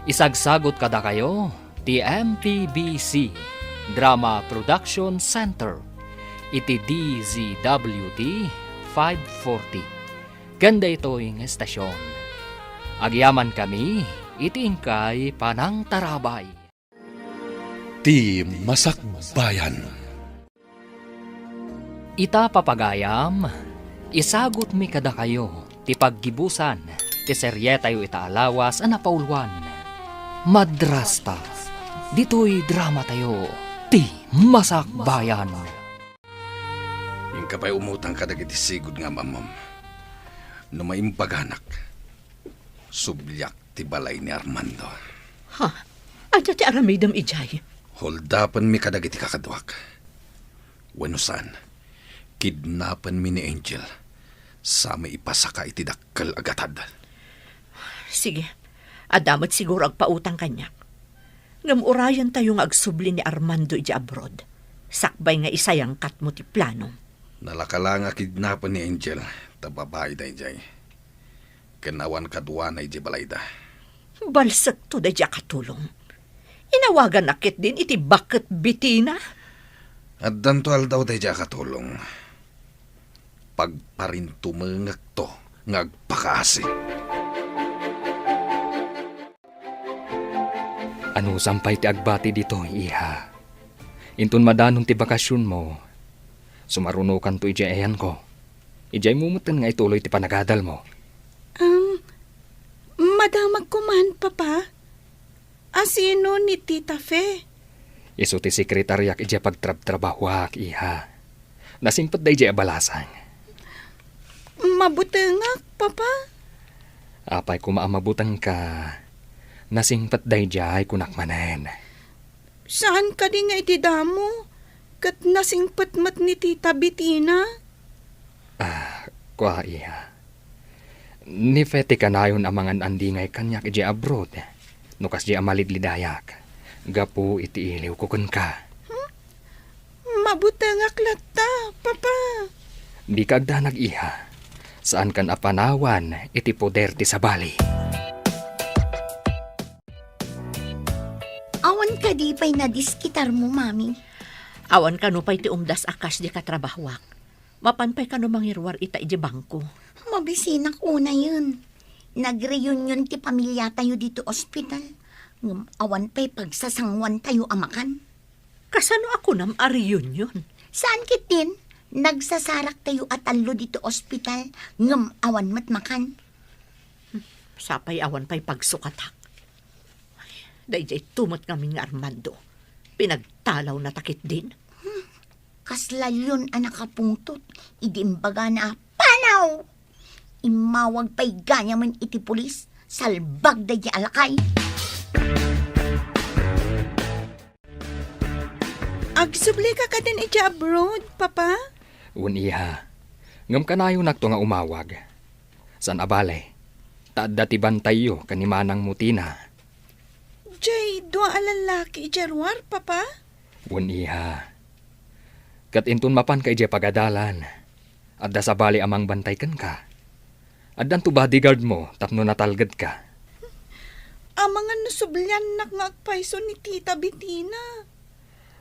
Isagsagot kadakayo ti M P B C Drama Production Center iti D Z W T five forty. Ken daytoy nga estasion, agyamankami iti inkay panangtarabay. Ti Masakbayan. Ita, papagayam, isagutmi kadakayo ti paggibusan ti serietayo ita a lawas a napauluan. Madrasta, ditoy dramatayo, ti Masakbayan. Inka pay umutang kadagiti sigud nga ammom. No maimbaganak, subliak ti balay ni Armando. Ha? Ania ti aramidem idiay? Holdapenmi kadagiti kakaduak. Wenno saan, kidnapenmi ni Angel. Sami ipasaka iti dakkel a gatad. Sige, adda met siguro agpautang kaniak. Ngem urayentayo nga agsubli ni Armando idiay abroad, sakbay nga isayangkatmo ti planom. Nalaka la nga kidnapen ni Angel, ta babai daydiay. Ken awan kaduana idiay balayda. Balsekto daydiay a katulong. Inawaganak ketdin iti baket Betina. Addanto aldaw daydiay a katulong. Pagparintumengekto nga agpakaasi. Anusam pay ti agbati ditoy, iha. Inton madanon ti bakasionmo, sumarunokanto idiay ayanko. Idiaymo metten nga ituloy ti panagadalmo. Um, madamagko man, Papa. Asino ni Tita Fe? Isu ti sekretariak idiay pagtrabtrabahuak, iha. Nasingpet daydiay a balasang. Mabutengak, Papa. Apay koma a mabutengka? Nasingpet daydiay, kunak manen. Saan kadi nga iti damo, ket nasingpet met ni Tita Betina? Ah, kua, iha. Ni Fe ti kanayon a mangan-andingay kaniak idiay abroad, no kasdiay a malidlidayak, gapu iti iliwko kenka. Hmm? Mabutengak latta, Papa. Dika agdanag, iha. Saankan a panawan iti poder ti sabali. Awan kadi pay nadiskitarmo, Mami? Awan kano pay ti umdas a kas di katrabahuak. Mapan pay kano mangiruar ita idiay bangko? Mabisinak unayen. Nagreunion ti pamiliatayo ditoy ospital. Ngem awan pay pagsasanguantayo a makan. Kasano a kunam a reunion? Saan ketdin? Nagsasaraktayo a tallo ditoy ospital, ngem awan met makan. Sapay awan pay pagsukatak. Daydiay tumot ngamin nga Armando. Pinagtalawna ta ketdin. Hmm. Kasla leon a nakapungtot idi imbagana a, "Panaw!" Immawag pay gayam iti pulis, salbag daydiay a lakay. Agsublika kadin idiay abroad, Papa? Wen, iha. Ngem kanayonakto nga umawag. Saan a bale, ta adda ti bantayyo ken ni manangmo Tina. Diay dua a lallaki idiay ruar, Papa? Wen, iha. Ket inton mapanka idiay pagadalan, adda sabali a mangbantay kenka. Addanto bodyguard mo tapno natalgedka. Amangan no subliannak nga agpayso ni Tita Betina.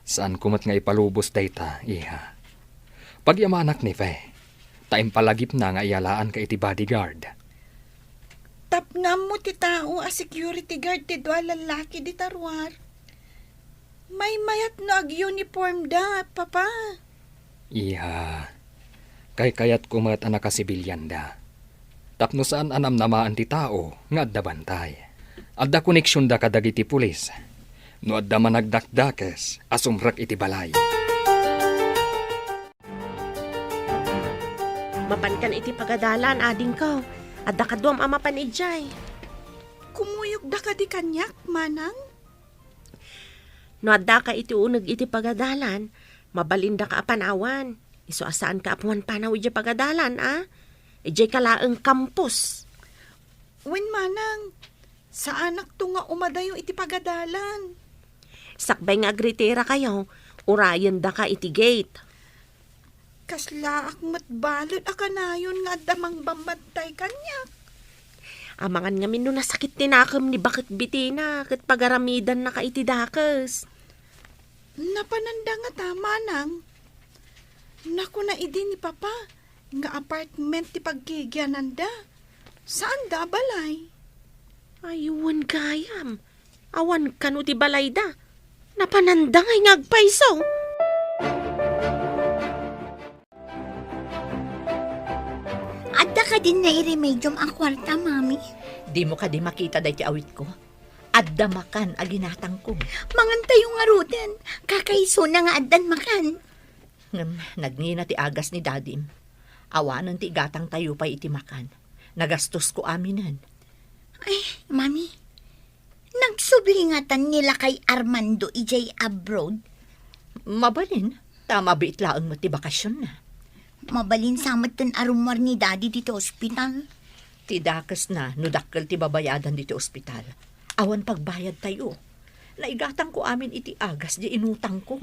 Saanko met nga ipalubos dayta, iha. Pagyamanak ni Fe, ta impalagipna nga iyalaanka iti bodyguard. Tapno ammo ti tao a security guard ti dua a lallaki dita ruar. Maymayat no ag-uniformda, Papa. Iha, kaykayatko met a nakasibilianda. Tapno saan a namnamaan ti tao nga adda bantay. Adda koneksionda kadagiti pulis. No adda managdakdakes a sumrek iti balay. Mapankan iti pagadalan, adingko. Adda kaduam a mapan idiay. Kumuyogda kadi kaniak, Manang? No addaka iti uneg iti pagadalan, mabalindaka a panawan. Isu a saanka a pumanpanaw idiay pagadalan, a? Idiayka laeng campus. Wen, Manang, saanakto nga umadayo iti pagadalan. Sakbay nga agritirakayo, urayendaka iti gate. Kaslaak met balet a kanayon nga adda mangbambantay kaniak. Amangan ngamin no nasakit ti nakem ni baket Betina ket pagaramidannaka iti dakes. Napananda ngata, Manang? Nakuna idi ni Papa nga apartment ti paggigiananda. Saanda a balay. Ay, wen gayam. Awan kano ti balayda. Napananda ngay nga agpayso. Adda kadin nairemediom a kuarta, Mami? Dimo kadi makita daytoy awitko? Adda makan a ginatangko. Mangantayo ngaruden. Kakaisuna nga addan makan. Ngem nagngina ti agas ni Dadim. Awanen ti igatangtayo pay iti makan. Nagastosko aminen. Ay, Mami, nagsubli ngatan ni lakay Armando idiay abroad? Mabalin, ta mabiit laeng met ti bakasionna. Mabalin sa metten a rummuar ni Daddy ditoy ospital. Ti dakesna no dakkel ti babayadan ditoy ospital. Awan pagbayadtayo. Naigatangko amin iti agas diay inutangko.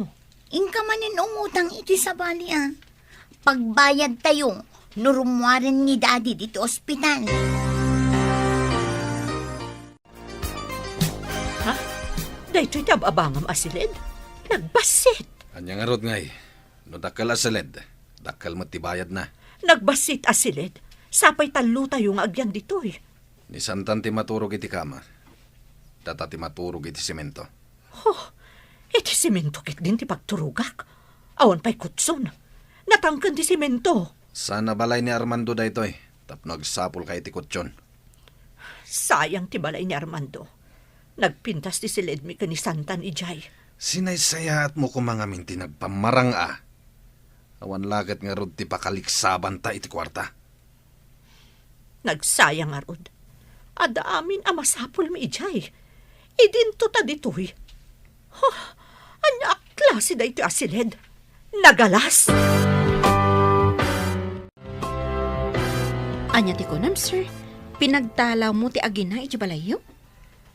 Inka manen umutang iti sabali, a. Pagbayadtayo no rummuaren ni Daddy ditoy ospital. Ha? Daytoy ti ab-abangam a siled? Nagbassit! Ania ngarud ngay? No dakkel a siled, dakkel met ti bayadna. Nagbassit a siled? Sapay tallotayo nga agyan ditoy. Ni Santan ti maturog iti kama. Data ti maturog iti semento. Oh, iti semento ketdin ti pagturogak. Awan pay kutson. Natangken ti semento. Sana balay ni Armando daytoy, tapno agsapulka iti kutson. Sayang ti balay ni Armando. Nagpintas ti siledmi ken ni Santan idiay. Sinaysayaatmo koma ngamin ti nagpammarang-a. Awan la ket ngarud ti pakaliksabanta iti kuarta. Nagsayang ngarud. Adda amin a masapulmi idiay. Idinto ta ditoy. Huh, ania a klase daytoy a siled? Nagalas! Ania ti kunam, sir? Pinagtalawmo ti agina iti balayyo?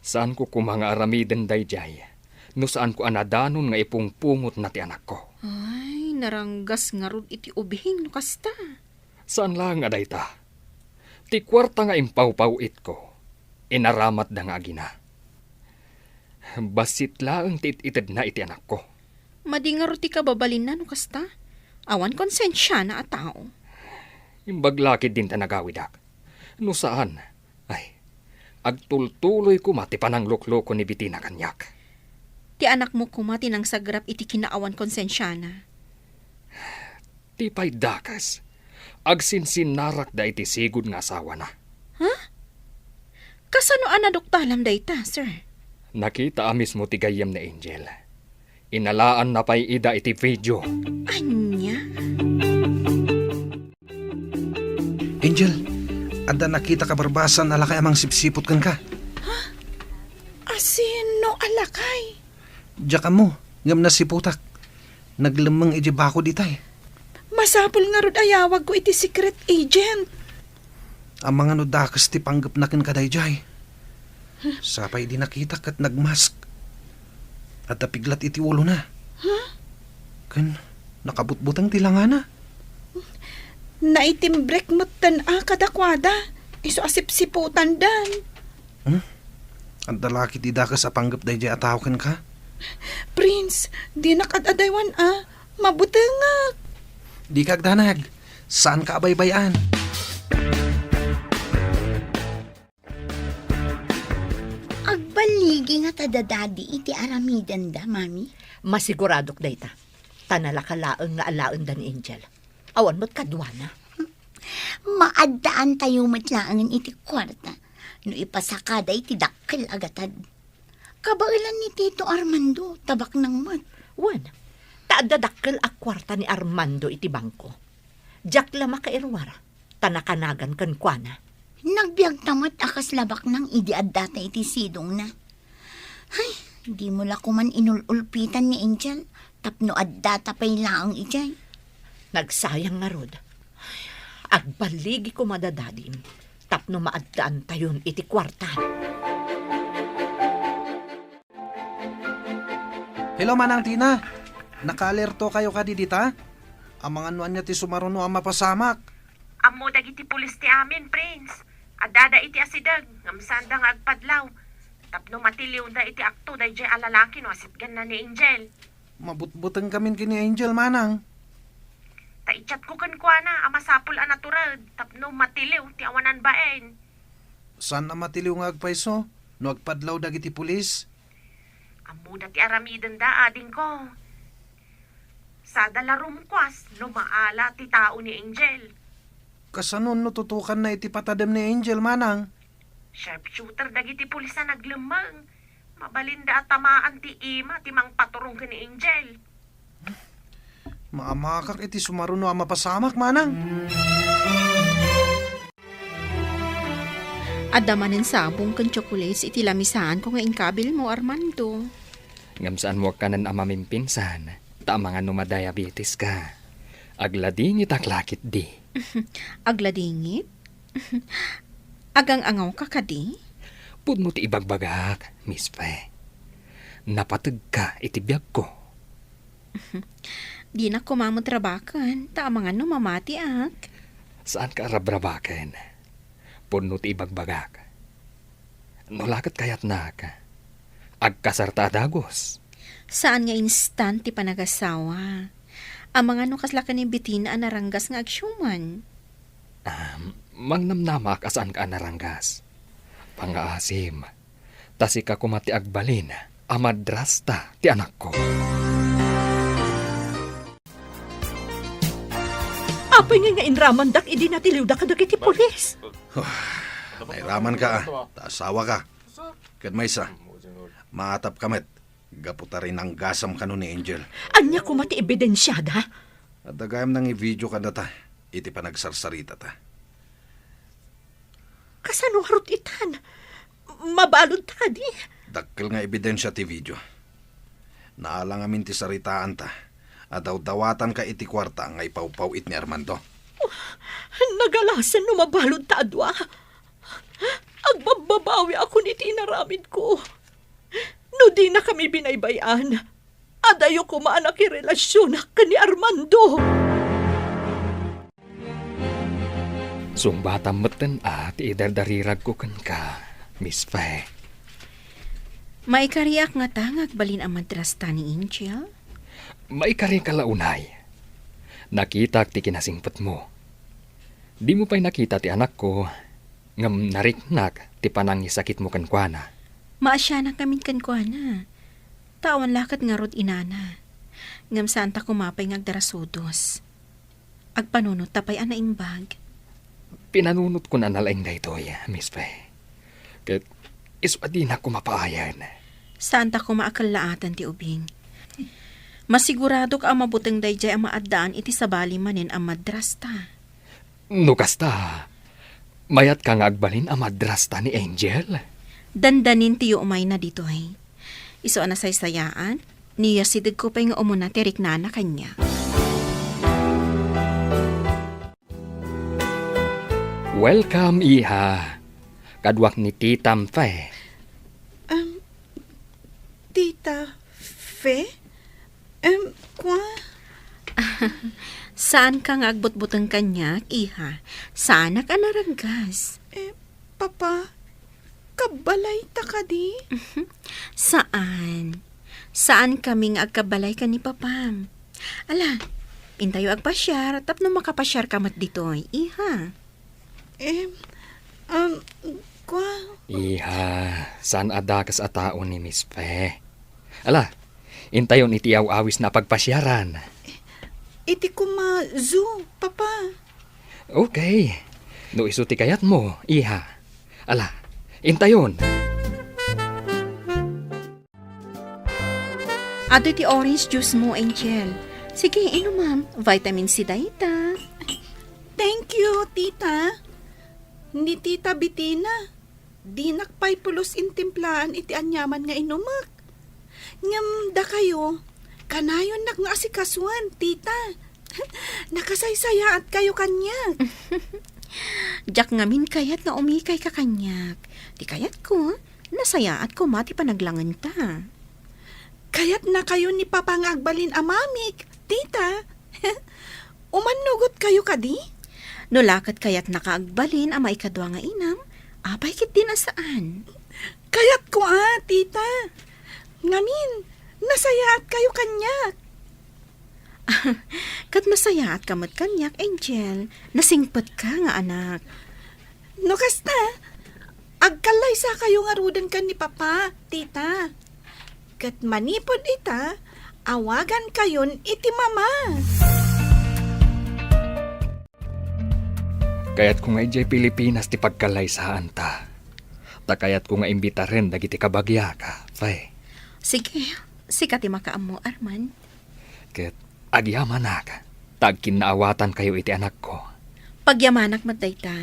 Saanko koma nga aramiden daydiay no saanko a nadanon nga ipungpungotna ti anakko. Ay, naranggas ngarud iti ubing no kasta. Saan laeng a dayta. Ti kuarta nga impawpaw-itko, inaramatda nga agina. Bassit laeng ti it-itedna iti anakko. Madi ngarud ti kababalinna no kasta. Awan konsensiana a tao. Imbag la ketdin ta nagawidak. No saan, ay, agtultuloy koma ti pananglukloko ni Betina kaniak. Ti anakmo koma ti nangsagrap iti kinaawan konsensiana. Ti pay dakes, agsinsinnarakda iti sigud nga asawana. Ha? Kasano a naduktalam dayta, sir? Nakita a mismo ti gayyem ni Angel. Inalaanna pay ida iti video. Ania? Angel, adda nakitak a barbasaan a lakay a mangsipsiput kenka. Asino a lakay? Diak ammo, ngem nasiputak. Naglemmeng idiay bakod itay. Masapul ngarud a yawagko iti secret agent. Amangan no dakes ti panggepna kenka daydiay. Sapay idi nakitak ket nagmask. Adda piglat iti ulona. Huh? Ken nakabutbuteng ti langana. Naitimbrek metten a kadakuada. Isu a sipsiputandan. Hmm? Adda la ketdi dakes a panggep daydiay a tao kenka? Prince, dinak ad-adaywan a. Mabutengak. Dika agdanag. Saanka a baybay-an. Agballigi ngata da Daddy iti aramidenda, Mami? Masiguradok dayta. Ta nalaka laeng nga alaenda ni Angel. Awan met kaduana. Maaddaantayo met laengen iti kuarta no ipasakada iti dakkel a gatad. Kabaelan ni Tito Armando, ta baknang met. Wen, ta adda dakkel a kuarta ni Armando iti bangko. Diak la makairuar, ta nakanagan kenkuana. Nagbiagta met a kasla baknang idi addata iti sidongna. Ay, dimo la koman inul-ulpitan ni Angel tapno addata pay laeng idiay. Nagsayang ngarud. Agballigi koma da Dadim tapno maaddaantayon iti kuarta. Hello, Manang Tina. Nakaalerto kayo kadi dita? Amangan no ania ti sumaruno a mapasamak. Ammo dagiti pulis ti amin, Prince. Addada iti asideg, ngem saanda nga agpadlaw. Tapno matiliwda iti akto daydiay a lalaki no asitganna ni Angel. Mabutbuteng kamin ken ni Angel, Manang. Ta i-chatko kenkuana a masapul a natured tapno matiliw ti awanan bain. Saan a matiliw nga agpayso no agpadlaw dagiti pulis? Ammoda ti aramidenda, adingko. Sada la rumkuas no maala ti tao ni Angel. Kasano no tutukanna iti patadem ni Angel, Manang? Sharpshooter dagiti pulis a naglemmeng. Mabalinda a tamaan ti ima ti mangpaturong ken ni Angel. Maamakak iti sumaruno a mapasamak, Manang. Adda manen sabong ken chocolates iti lamisaanko nga inkabilmo, Armando. Ngem saanmo a kanen a mamimpinsan, ta amangan no madiabetes ka. Agladingitak la ketdi. Agladingit? Agang-angawka kadi? Pudno ti ibagbagak, Miss Fe. Napategka iti biagko. Dinak koma met rabaken, ta amangan no mamatiak. Saanka a rabrabaken. Pudno ti ibagbagak. No la ket kayatnak, agkasarta a dagus. Saan nga instant ti panagasawa. Amangan no kasla ken ni Betina a naranggas nga agsiuman. Ah, mangnamnamaak a saanka a naranggas. Pangngaasim, ta sika koma ti agbalin a madrasta ti anakko. Apay ngay nga inramandak idi natiliwda kadagiti pulis? Nairamanka, a, ta asawaka. Ket maysa, maatapka met. Gapu ta rinanggasam kano ni Angel. Ania koma ti ebidensiada? Adda gayam nangivideo kadata iti panagsarsaritata. Kasano ngarud itan? Mabaludta kadi? Dakkel nga ebidensia ti video. Naala ngamin ti saritaanta a dawdawatanka iti kuarta nga ipawpawit ni Armando. Nagalasen no mabaludta a dua. Agbabbabawiakon iti inaramidko. No dinakami binaybay-an, adayo koma a nakirelasionak ken ni Armando. Sungbatam metten a ti idardariragko kenka, Miss Fe. Maikariak ngata nga agbalin a madrasta ni Angel? Maikarika la unay. Nakitak ti kinasingpetmo. Dimo pay nakita ti anakko, ngem nariknak ti panangisakitmo kenkuana. Maasianak ngamin kenkuana. Ta awan la ket ngarud inana. Ngem saanta koma pay nga agdarasudos. Agpanunotta pay a naimbag. Pinanunotkon a nalaing daytoy, Miss Fe. Ket isu a dinak koma paayen. Saanta koma a kellaatan ti ubing. Masiguradok a mabuteng daydiay a maaddaan iti sabali manen a madrasta. No kasta, mayatka nga agbalin a madrasta ni Angel? Dandanin ti yumayna ditoy. Isu a nasaysayaat, ni asidegko pay nga umuna ti riknana kaniak. Welcome, iha. Kaduak ni Tita Fe. Um, Tita Fe? Em, kua? Saanka nga agbutbuteng kaniak, iha. Saanak a naraggas. Eh, Papa, kabbalayta kadi? Saan. Saankami nga agkabbalay ken ni Papam. Ala, intayo agpasiar tapno makapasiarka met ditoy, iha. Em, um, kua? Iha, saan a dakes a tao ni Miss Fe. Ala, intayon iti aw-awisna a pagpasiaran. Iti koma zoo, Papa. Okay. No isu ti kayatmo, iha. Ala, intayon. Adu ti orange juice mo, Angel. Sige, inumam. Vitamin C dayta. Thank you, tita. Ni Tita Bitina, dinak pay pulos intimplaan iti aniaman nga inumek. Ngem dakayo, kanayonnak nga asikasuen, tita. Nakasaysayaatkayo kaniak. Diak ngamin kayat nga umikayka kaniak. Ti kayatko, nasayaat koma ti panaglangenta. Kayatnakayo ni Papa nga agbalin a mamik, tita. Umannugotkayo kadi? No la ket kayatnaka agbalin a maikadua nga inam, apay ketdin a saan? Kayatko a, tita. Ngamin, nasayaatkayo kaniak. Ket nasayaatka met kaniak, Angel. Nasingpetka nga anak. No kasta, agkallaysakayo ngaruden ken ni Papa, tita. Ket manipud ita, awagankayon iti mama. Kayatko nga idiay Pilipinas ti pagkallaysaanta. Ta kayatko nga imbitaren dagiti kabagiak, Fe. Sige, sika ti makaammo, Arman. Ket agyamanak, ta agkinnaawatankayo iti anakko. Pagyamanak met dayta.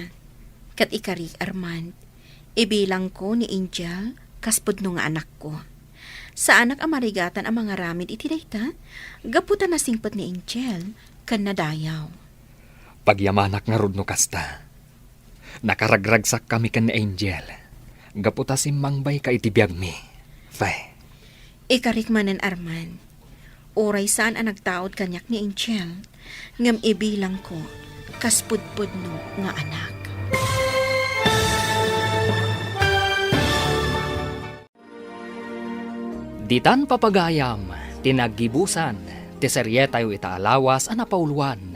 Ket ikarik, Armand, ibilangko ni Angel kas pudno nga anakko. Saanak a marigatan a mangaramid iti dayta, gapu ta nasingpet ni Angel ken nadayaw. Pagyamanak ngarud no kasta. Nakaragragsakkami ken ni Angel gapu ta simmangbayka iti biagmi, Fe. Ikarik manen, Arman. Uray saan a nagtaud kaniak ni Angel, ngem ibilangko kas pudpudno nga anak. Ditan papagayam ti naggibusan ti serietayo ita a lawas a napauluan,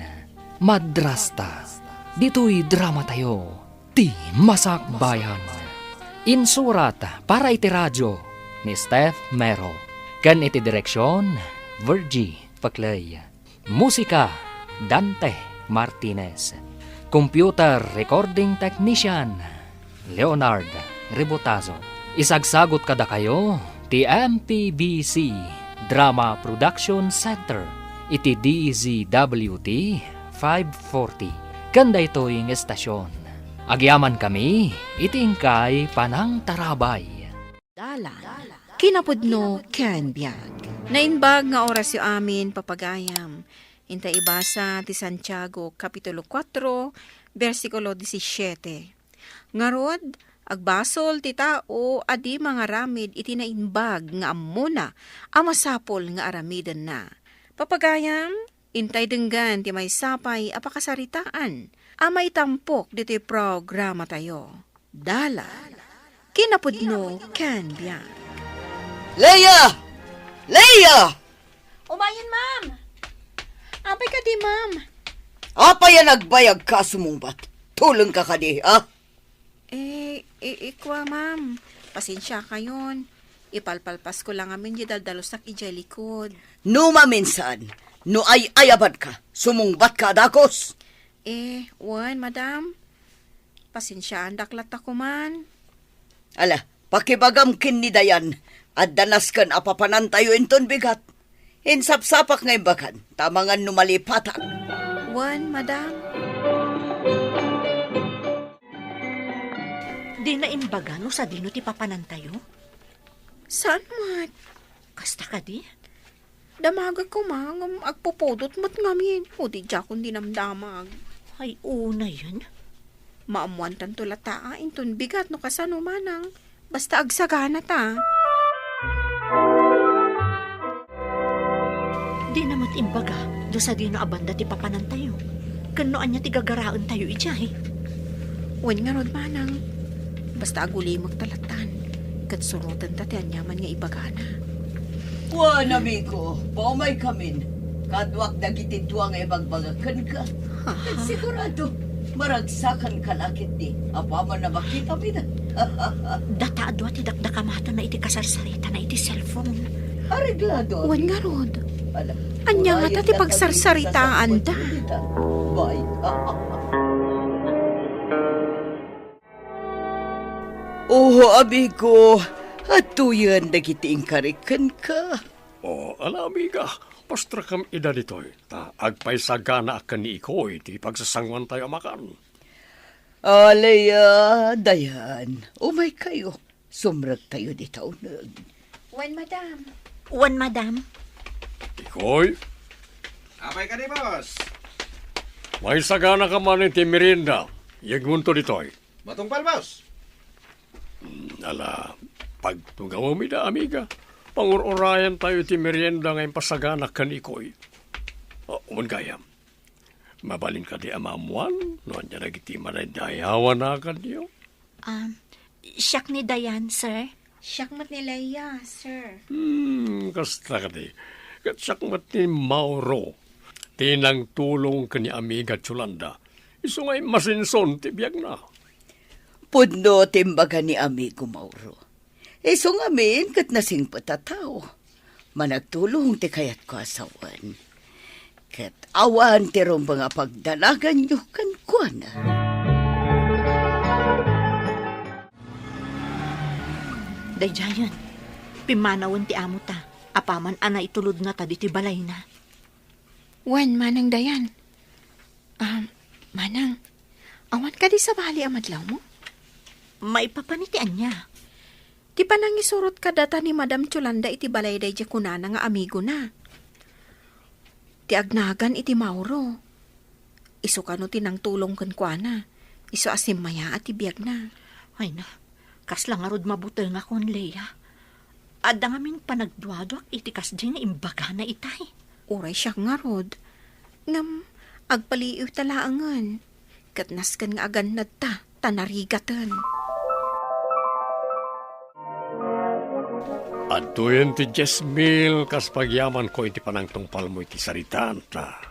Madrasta. Ditoy dramatayo, ti Masakbayan. Insurat para iti radio ni Steph Mero, ken iti direksion, Virgie Paclay. Musika, Dante Martinez. Computer recording technician, Leonard Rebotazo. Isagsagot kadakayo Ti M P B C Drama Production Center iti D Z W T five forty ken daytoy nga estasion. Agyamankami iti inkay panangtarabay. Dalan, kinapudno ken biag. Naimbag nga orasyo amin, papagayam. Intay ibasa ti Santiago, Kapitulo kuatro, bersikulo disisiete. Ngarud, agbasol ti tao a di mangaramid iti naimbag nga ammona a masapul nga aramidenna. Papagayam, intay denggen ti maysa pay a pakasaritaan a maitampok ditoy programatayo. Dalan, kinapudno ken biag. Leia! Leia! Umayen, ma'am! Apay kadi, ma'am? Apay a nagbayag ka a sumungbat? Tuleng ka kadi, ha? Eh, i-, ikua, ma'am. Pasensia kayon. Ipalpalpas ko lang amin di daldalusak idiay likod. No maminsan, no ay-ayaban ka, sumungbat ka a dakos. Eh, wen, madam. Pasensiaandak latta koman. Ala, pakibagam ken ni Dayan, adda nasken a papanantayo inton bigat. Insapsapak nga imbagan, ta amangan no malipatak. Wen, madam. Dina imbaga no sadino ti papanantayo? Saan met? Kasta kadi? Damagek koma ngem agpupudot met ngamin, o di diakon dinamdamag. Ay, unayen. Maammuantanto latta a inton bigat no kasano manang, basta agsagana ta. Dina met imbaga no sadino a banda ti papanantayo, ken no ania ti gagaraentayo idiay. Wen ngarud, manang, basta agulimekta lattan, ket surotenta ti aniaman nga ibagana. Wen, amigo, paumaykamin. Kaduak dagiti dua nga ibagbaga kenka. Ha? Ket sigurado, maragsakanka la ketdi apaman a makitamida. Data a dua ti dakdakamatenna iti kasarsaritana iti cellphone. Areglado. Wen ngarud. Ala, ania ngata ti pagsarsaritaanda? Bay. Oh, amigo, adtoyen dagiti inkari kenka. Oh, ala, amiga, pastrakam ida ditoy, ta agpaisaganaak ken ni Ikoy ti pagsasanguantayo a makan. Alea, Dayan, umaykayo. Sumrektayo dita uneg. Wen, madam. Wen, madam. Ikoy. Apay kadi, boss? Maisaganaka man iti merienda. Yegmonto ditoy. Matungpal, boss. Hmm, ala, pagtugawem ida, amiga. Pangur-urayentayo iti merienda nga impasaganak ken Ikoy. Oh, wen gayam. Mabalin kadi a maammuan no ania dagiti madaydayaw a naganyo? Um, siak ni Dayan, sir. Siak met ni Leia, sir. Hmm, kasta kadi. Ket siak met ni Mauro, ti nangtulong ken ni amiga Yolanda. Isu nga immasinson ti biagna. Pudno ti imbaga ni amigo Mauro. Isu ngamin ket nasingpet a tao. Managtulong ti kayatko a sawen. Ket awan ti rumbeng a pagdanaganyo kenkuana. Daydiayen, pimmanawen ti amota, apaman a naitulodna ta ditoy balayna. Wen, Manang Dayan. Ah, Manang, awan kadi sabali a madlawmo? Maipapan iti ania? Ti panangisurot kadata ni Madam Yolanda iti balay daydiay kunana nga amigona. Ti agnagan iti Mauro. Isu kano ti nangtulong kenkuana. Isu a simmayaat ti biagna. Ay na, kasla ngarud mabutengakon, Leia. Adda ngamin panagduaduak iti kasdi nga imbagana itay. Uray siak ngarud. Ngem, agpaliiwta laengen. Ket nasken nga agannadta, ta narigaten. Adtoyen ti dies mil kas pagyamanko iti panangtungpalmo iti saritaanta.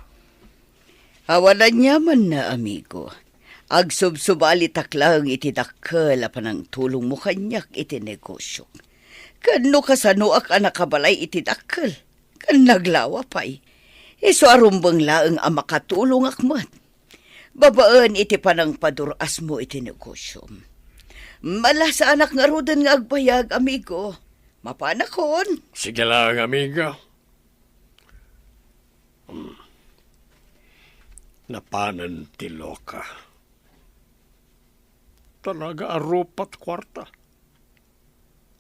Awan aniamanna, amigo. Agsubsubalitak laeng iti dakkel a panangtulongmo kaniak iti negosiok. Ken no kasanoak a nakabalay iti dakkel, ken naglawa pay, isu a rumbeng laeng a makatulongak met. Babaen iti panangpadur-asmo iti negosiom. Malasaanak ngaruden nga agbayag, amigo. Mapanakon. Sige lang, amiga. Hmm. Napanen ti loka. Talaga a rupat kuarta.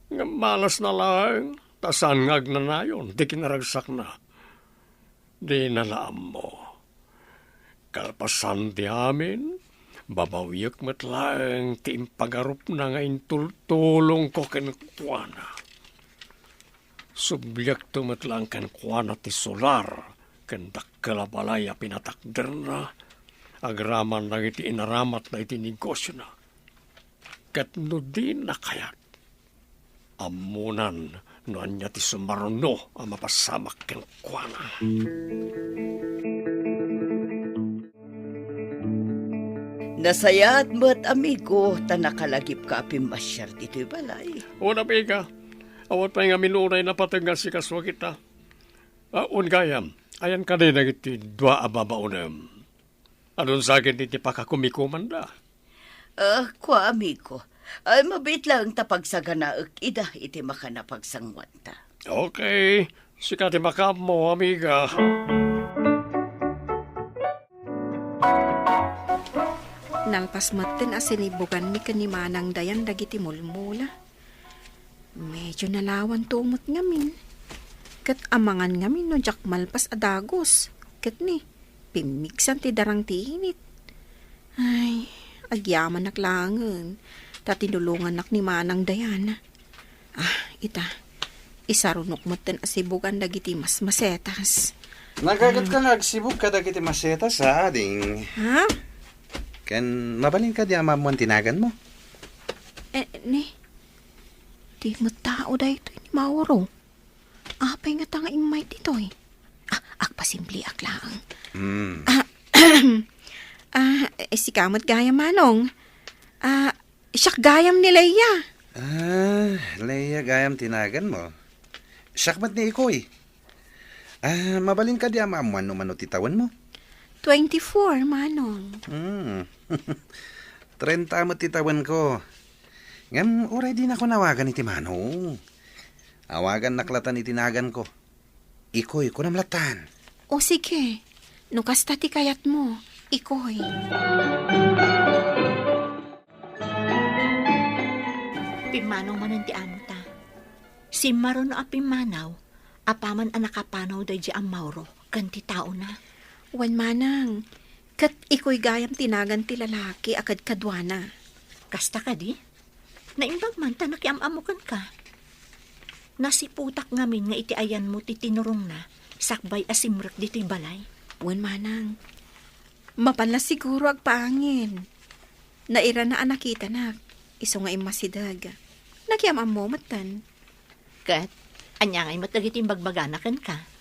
Ngem malasna laeng, ta saan nga agnanayon ti kinaragsakna. Dina la ammo. Kalpasan ti amin, babawiek met laeng ti impagarupna nga intultulongko kenkuana. Subliakto met laeng kenkuana ti solar ken dakkel a balay a pinatakderna agraman dagiti inaramatna iti negosiona. Ket no dina kayat, ammonan no ania ti sumaruno a mapasamak kenkuana. Nasayaat met, amigo, ta nakalagipka a pimmasiar ditoy balay. Wen, amiga, awan pay ngamin uray napateg nga asikasoak ita. Ah, wen gayam, ayan kadi dagiti dua a babaonem? Adun sa ket iti pakakumikomanda. Ah, kua, amigo. Ay, mabiit laeng ta pagsaganaek ida iti makan a pagsanguanta. Okay. Sika ti makaammo, amiga. Nalpas metten a sinibuganmi ken ni Manang Dayan dagiti mulmula. Medyo nalawanto met ngamin. Ket amangan ngamin no diak malpas a dagus. Ket ni, pimmigsan ti darang ti init. Ay, agyamanak laengen, ta tinulongannak ni Manang Dayan. Ah, ita, isarunok metten a sibugan dagiti masmasetas. Nagagetka nga agsibug kadagiti masetas, a, ading? Ha? Ken mabalin kadi a maammoan ti naganmo? Eh, ni, di met tao daytoy ni Mauro. Apay ngata nga immay ditoy? Ah, agpasimpliak laeng. Hmm. Ah, ah, eh, sika met gayam, Manong. Ah, siak gayam ni Leia. Ah, Leia gayam ti naganmo. Siak met ni Ikoy. Ah, mabalin kadi a maammoan no mano ti tawenmo? Twenty-four, Manong. Hmm. Trenta met ti tawenko. Ngem uray dinako nawagan iti mano. Awagannak latan iti naganko. Ikoy, kunam latan. O sige, no kasta ti kayatmo, Ikoy. Pimmanaw manen ti amota. Simmaruno a pimmanaw, apaman a nakapanaw daydiay a Mauro ken ti taona. Wen, Manang, ket Ikoy gayam ti nagan ti lalaki a kadkaduana. Kasta kadi? Naimbag man ta nakiam-ammo kenka. Nasiputak ngamin nga iti ayanmo ti tinurongna sakbay a simrek ditoy balay. Wen, Manang. Mapan la siguro agpaangin. Nairana a nakitanak, isu nga immasideg. Nakiam-ammo metten. Ket, ania ngay met dagiti imbagbagana kenka?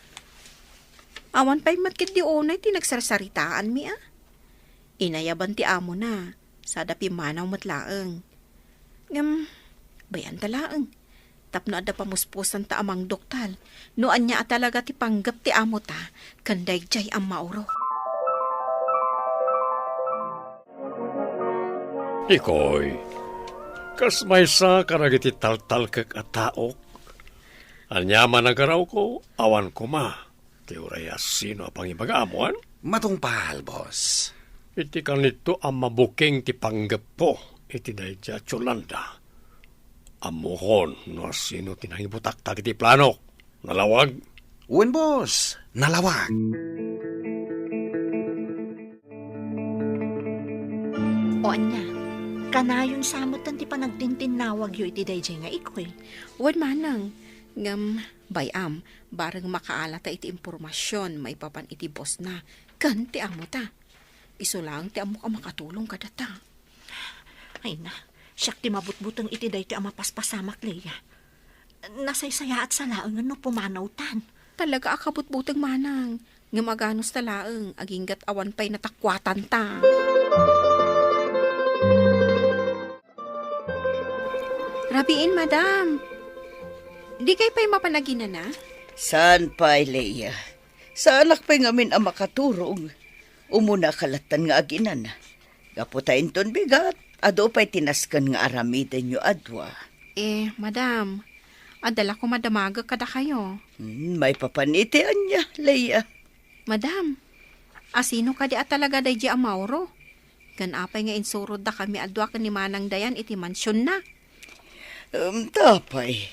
Awan pay met ketdi unay ti nagsarsaritaanmi a. Inayaban ti amona, sada pimmanaw met laeng. Ngem, bay-anta laeng, tapno adda pamuspusanta a mangduktal no ania a talaga ti panggep ti amota ken daydiay a Mauro. Ikoy, kas maysa kadagiti taltalkek a taok, ania man a garawko, awan koma ti uray a sino a pangibaga, amuan? Matungpal, boss. Iti kanito a mabuking ti panggepko iti daydiay a Yolanda, ammokon no asino ti nangibutak dagiti planok. Nalawag? Wen, boss. Nalawag. O ania, kanayon sa metten ti panagtintinnawagyo iti daydiay nga Ikoy? Wen, Manang. Ngem, bay-am, bareng makaalata iti impormasion maipapan iti bossna ken ti amota. Isu laeng ti ammok a makatulong kadata. Ay na, siak ti mabutbuteng iti daytoy a mapaspasamak, Leia. Nasaysayaat sa laengen no pumanawtan. Talaga a kabutbuteng, Manang. Ngem aganusta laeng, aginggat awan pay natakuatanta. Rabiin, madam. Dikay pay mapan aginana? Saan pay, Leia? Saanak pay ngamin a makaturog. Umuna ka lattan nga aginana. Gapu ta inton bigat, adu pay ti nasken nga aramidenyo a dua. Eh, madam, Adda la koma damagek kadakayo. Hmm, maipapan iti ania, Leia? Madam, asino kadi a talaga daydi a Mauro? Ken apay nga insuroddakami a dua ken ni Manang Dayan iti mansionna? Em, ta apay,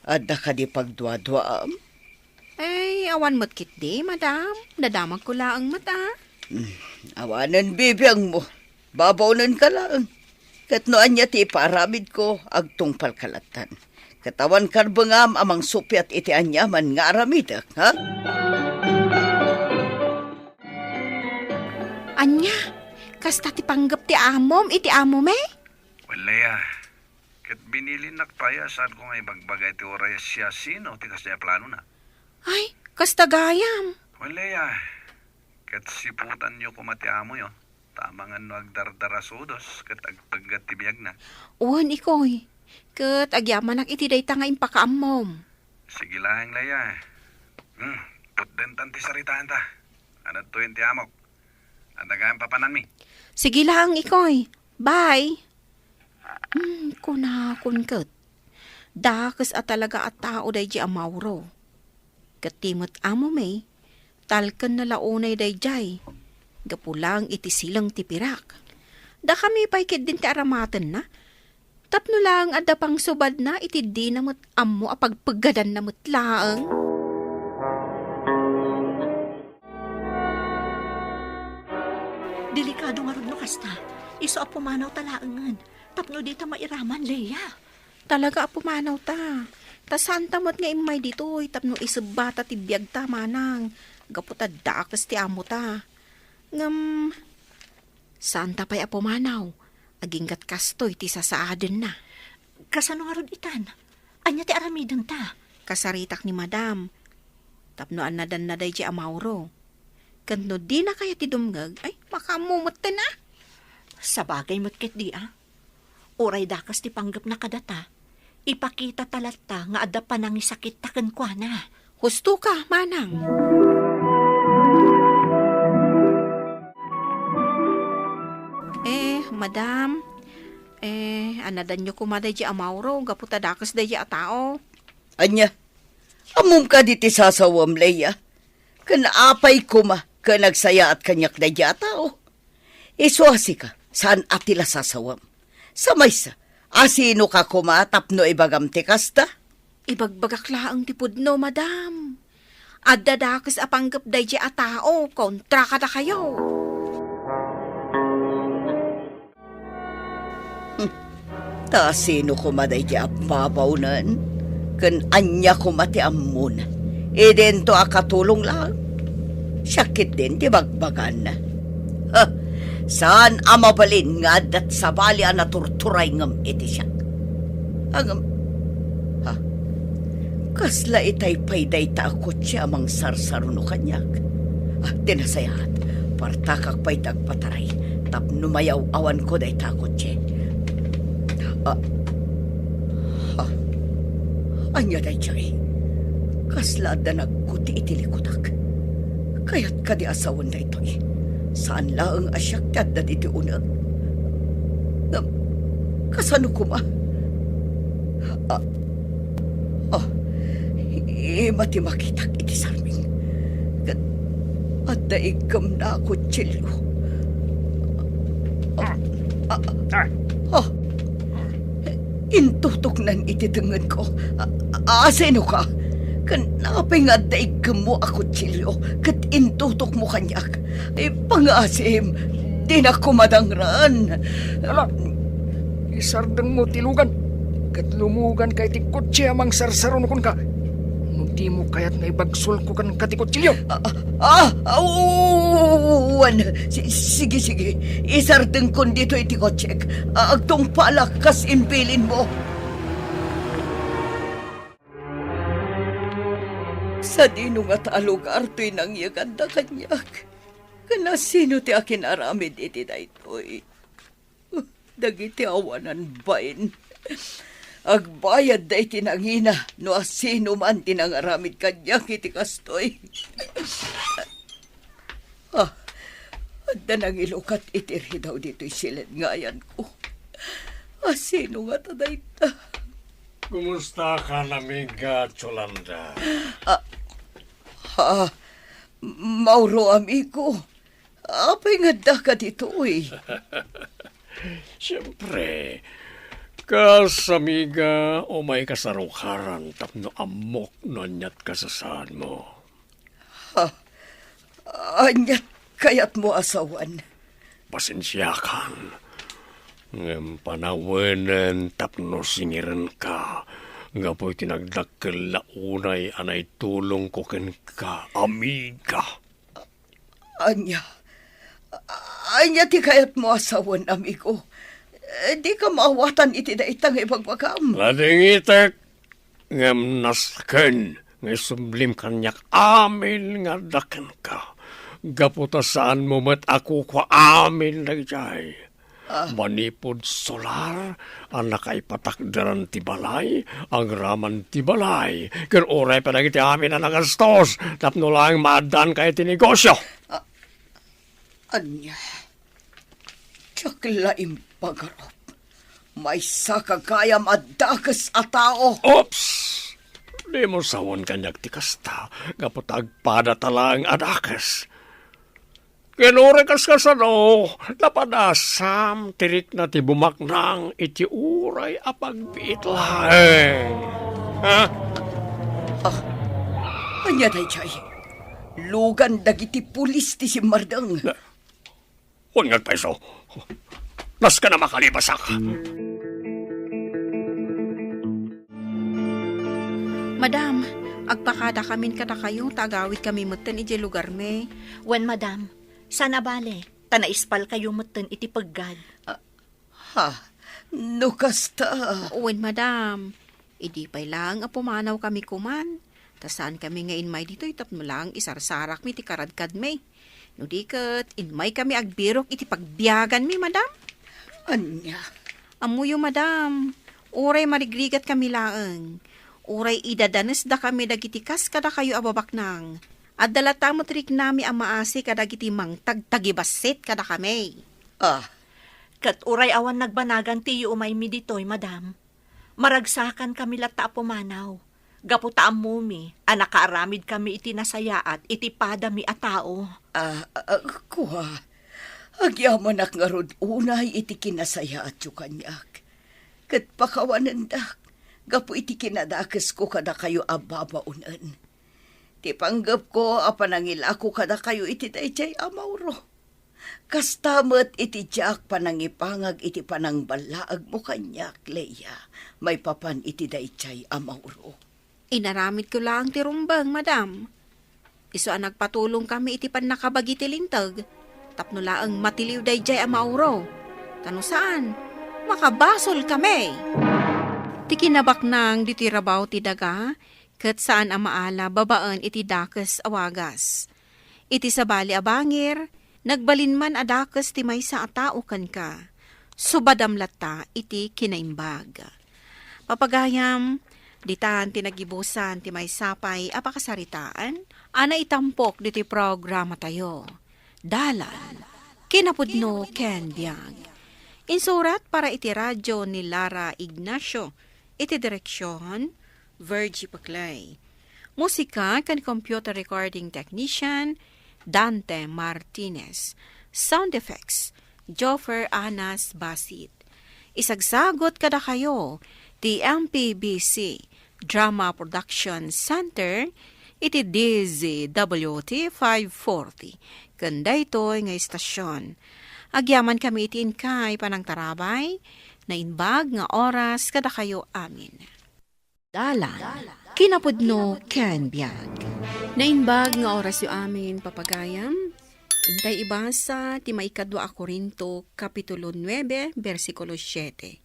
adda kadi pagduaduaam? Ay, awan met ketdi, madam. Nadamagko laeng met, a. Hmm, awanen bibiangmo. Babawnen ka laeng. Ket no ania ti ipaaramidko, agtungpal ka lattan. Ket awan karbengam a mangsuppiat iti aniaman nga aramidek, ha? Ania? Kasta ti panggep ti amom iti amom, eh? Wen, Leia, ket binilinnak pay a saanko nga ibagbaga iti uray a siasino ti kasdiay a planona. Ay, kasta gayam. Wen, Leia, ket siputanyo koma ti amoyo, ta amangan no agdardarasudos ket agpeggad ti biagna. Wen, ikoy, ket agyamanak iti dayta nga impakaammom. Sige laeng, Leia. Hmm, putdentan ti saritaanta. Anadtoyen ti amok. Adda gayam papananmi. Sige laeng, ikoy. Bye. Hmm, kunakon ket. Dakes a talaga a tao daydi a Mauro. Ket ti met amom, eh, talkenna la unay daydiay. Gapu laeng iti sileng ti pirak. Dakami pay ketdin ti aramatenna. Tapno laeng adda pangsubadna iti dina met ammo a pagpeggadanna met laeng. Delikado ngarud no kasta. Isu a pumanawta laengen. Tapno dita mairaman, Leia. Talaga a pumanawta. Ta saanta met nga immay ditoy tapno isebbata ti biagta, manang. Gapu ta dakes ti amota. Ngem, saanta pay a pumanaw, aginggat kastoy ti sasaadenna. Kasano ngarud itan? Ania ti aramidenta? Kasaritak ni Madam, tapno annadanna daydi a Mauro. Ket no dina kayat ti dumngeg, ay, makaammo metten a. Sabagay met ketdi a. Uray dakes ti panggepna kadata, ipakitata latta nga adda panangisakitta kenkuana. Husto ka, manang. Eh, madam, eh, annadanyo koma daydi a Mauro gapu ta dakes daydi a tao. Ania? Ammom kadi ti sasawem, Leia? Ken apay koma ken agsayaat kaniak daydi a tao? Isu a sika, saan a ti la sasawem. Sa maysa, asino ka koma tapno ibagam ti kasta? Ibagbagak laeng ti pudno, madam. Adda dakes a panggep daydi a tao kontra kadakayo. Hmm. Ta sino koma daydi a babawnen? Ken ania koma ti ammon? Idinto a katulong laeng. Siak ketdin ti bagbagan. Ha, saan a mabalin nga addat sabali a naturturay ngem iti siak. Ngem, ha, kasla itay pay dayta a kotse a mangsarsaruno kaniak? Ah, ti nasayaat, partakak pay ti agpataray tapno mayaw-awanko dayta a kotse. Ah, ha, ania daytoy? Kasla adda nagkuti iti likudak. Kayat kadi a sawen daytoy? Saan laeng a siak ti adda ditoy uneg. Ngem, kasano koma? Ah, ah, ima ti makitak iti sarming. Ket adda iggemna a kutsilio. Ah, ah, ah, ah. Intutoknan iti tengngenko. A, a, asino ka? Ken apay nga adda iggemmo a kutsilio ket intutokmo kaniak? Ay, pangasim, dinak koma dangran. Ala, isardengmo ti lugan, ket lumuganka iti kotse a mangsarsaruno kenka. No dimo kayat nga ibagsolko kenka ti kutsilio. Ah, ah, ah, wen. Si-, sige, sige. Isardengkon ditoy ti kotsek. Ah, agtungpalak kas imbilinmo. Sadino ngata a lugar toy nangyeganda kaniak? Ken asino ti akin-aramid iti daytoy? Dagiti awanan bain. Agbayadda iti nangina no asino man ti nangaramid kaniak iti kastoy. Ah, adda nangilukat iti ridaw ditoy silengayanko. Asino ngata dayta? Kumusta ka, amiga Yolanda? Ah, ha? Mauro, amigo. Apay nga addaka ditoy? Siempre, kas amiga, umay kasarukaran tapno ammok no aniat kasasaadmo. Ha? Aniat kayatmo a sawen? Pasensiakan. Ngem panawenen tapno singirenka gapu iti nagdakkel la unay a naitulongko kenka, amiga. Ania? Ania ti kayatmo a sawen, amigo? Dika maawatan iti dayta nga ibagbagam. Ladingitek, ngem nasken nga isublim kaniak amin nga adda kenka. Gapu ta saanmo met a kukua amin daydiay. Ah. Manipud solar a nakaipatakderan ti balay, agraman ti balay, ken uray pa dagiti amin a nagastos tapno laeng maaddaanka iti negosio. Ah, ania? Diak la impagarup. Maysaka gayam a dakes a tao. Oops! Dimo sawen kaniak ti kasta, gapu ta agpadata laeng a dakes. Ken uray kaskasano, napadasam ti rikna ti bumaknang iti uray a pagbiit laeng. Ha? Ah, ania daydiay? Lugan dagiti pulis ti simmardeng. Na, wen nga agpayso. Nasken a makalipasak. Madam, agpakadakamin kadakayo ta agawidkami metten idiay lugarmi. Wen, madam, saan a bale, ta naispalkayo metten iti peggad. Ah, ha? No kasta. Wen, madam, idi pay laeng a pumanawkami koman, ta saankami nga inmay ditoy tapno laeng isarsarakmi ti karadkadmi. No di ket, inmaykami agbirok iti pagbiaganmi, madam. Ania? Ammoyo, madam, uray marigrigatkami laeng, uray idadanesdakami dagiti kas kadakayo a babaknang, adda latta met riknami a maasi kadagiti mangtagtagibassit kadakami. Ah. Ket uray awan nagbanagan ti iyuumaymi ditoy, madam, maragsakankami latta a pumanaw, gapu ta ammomi a nakaaramidkami iti nasayaat iti padami a tao. Ah, ah, kua, agyamanak ngarud unay iti kinasayaatyo kaniak, ket pakawanendak gapu iti kinadakesko kadakayo a babaonen. Ti panggepko a panangilako kadakayo iti daydiay a Mauro. Kasta met iti diak panangipangag iti panangballaegmo kaniak, Leia, maipapan iti daydiay a Mauro. Inaramidko laeng ti rumbeng, madam. Isu a nagpatulongkami iti pannakabagi ti linteg, tapno laeng matiliw daydiay a Mauro. Ta no saan, makabasolkami. Ti kinabaknang ditoy rabaw ti daga, ket saan a maala babaen iti dakes a wagas. Iti sabali a bangir, nagbalin man a dakes ti maysa a tao kenka. Subadam latta iti kinaimbag. Papagayam, ditan ti nagibusan ti maysa pay a pakasaritaan a naitampok ditoy programatayo. Dalan, kinapudno ken biag. Insurat para iti radio ni Lara Ignacio, iti direksion, Virgie Paclay. Musika ken computer recording technician, Dante Martinez. Sound effects, Joffer Anas Basit. Isagsagut kadakayo ti M P B C Drama Production Center iti D Z W T five forty ken daytoy nga istasyon. Agyamankami iti inkay panangtarabay, naimbag nga oras kadakayo amin. Dalan, kinapudno ken biag. Naimbag nga orasyo amin, papagayam. Intay ibasa ti maikadua a Corinto, Kapitulo nuebe, bersikulo siete.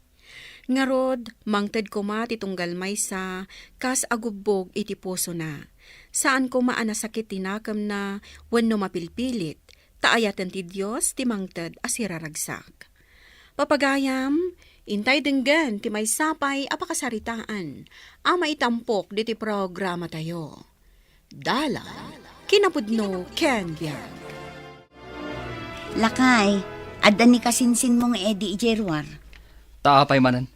Ngarud, mangted koma ti tunggal maysa kas agubbog iti pusona. Saan koma a nasakit ti nakemna wenno mapilpilit, ta ayaten ti Dios ti mangted a siraragsak. Papagayam, intay denggen ti maysa pay a pakasaritaan a maitampok ditoy programatayo. Dalan, kinapudno ken biag. Lakay, adda ni kasinsinmo nga Eddie idiay ruar. Ta apay manen?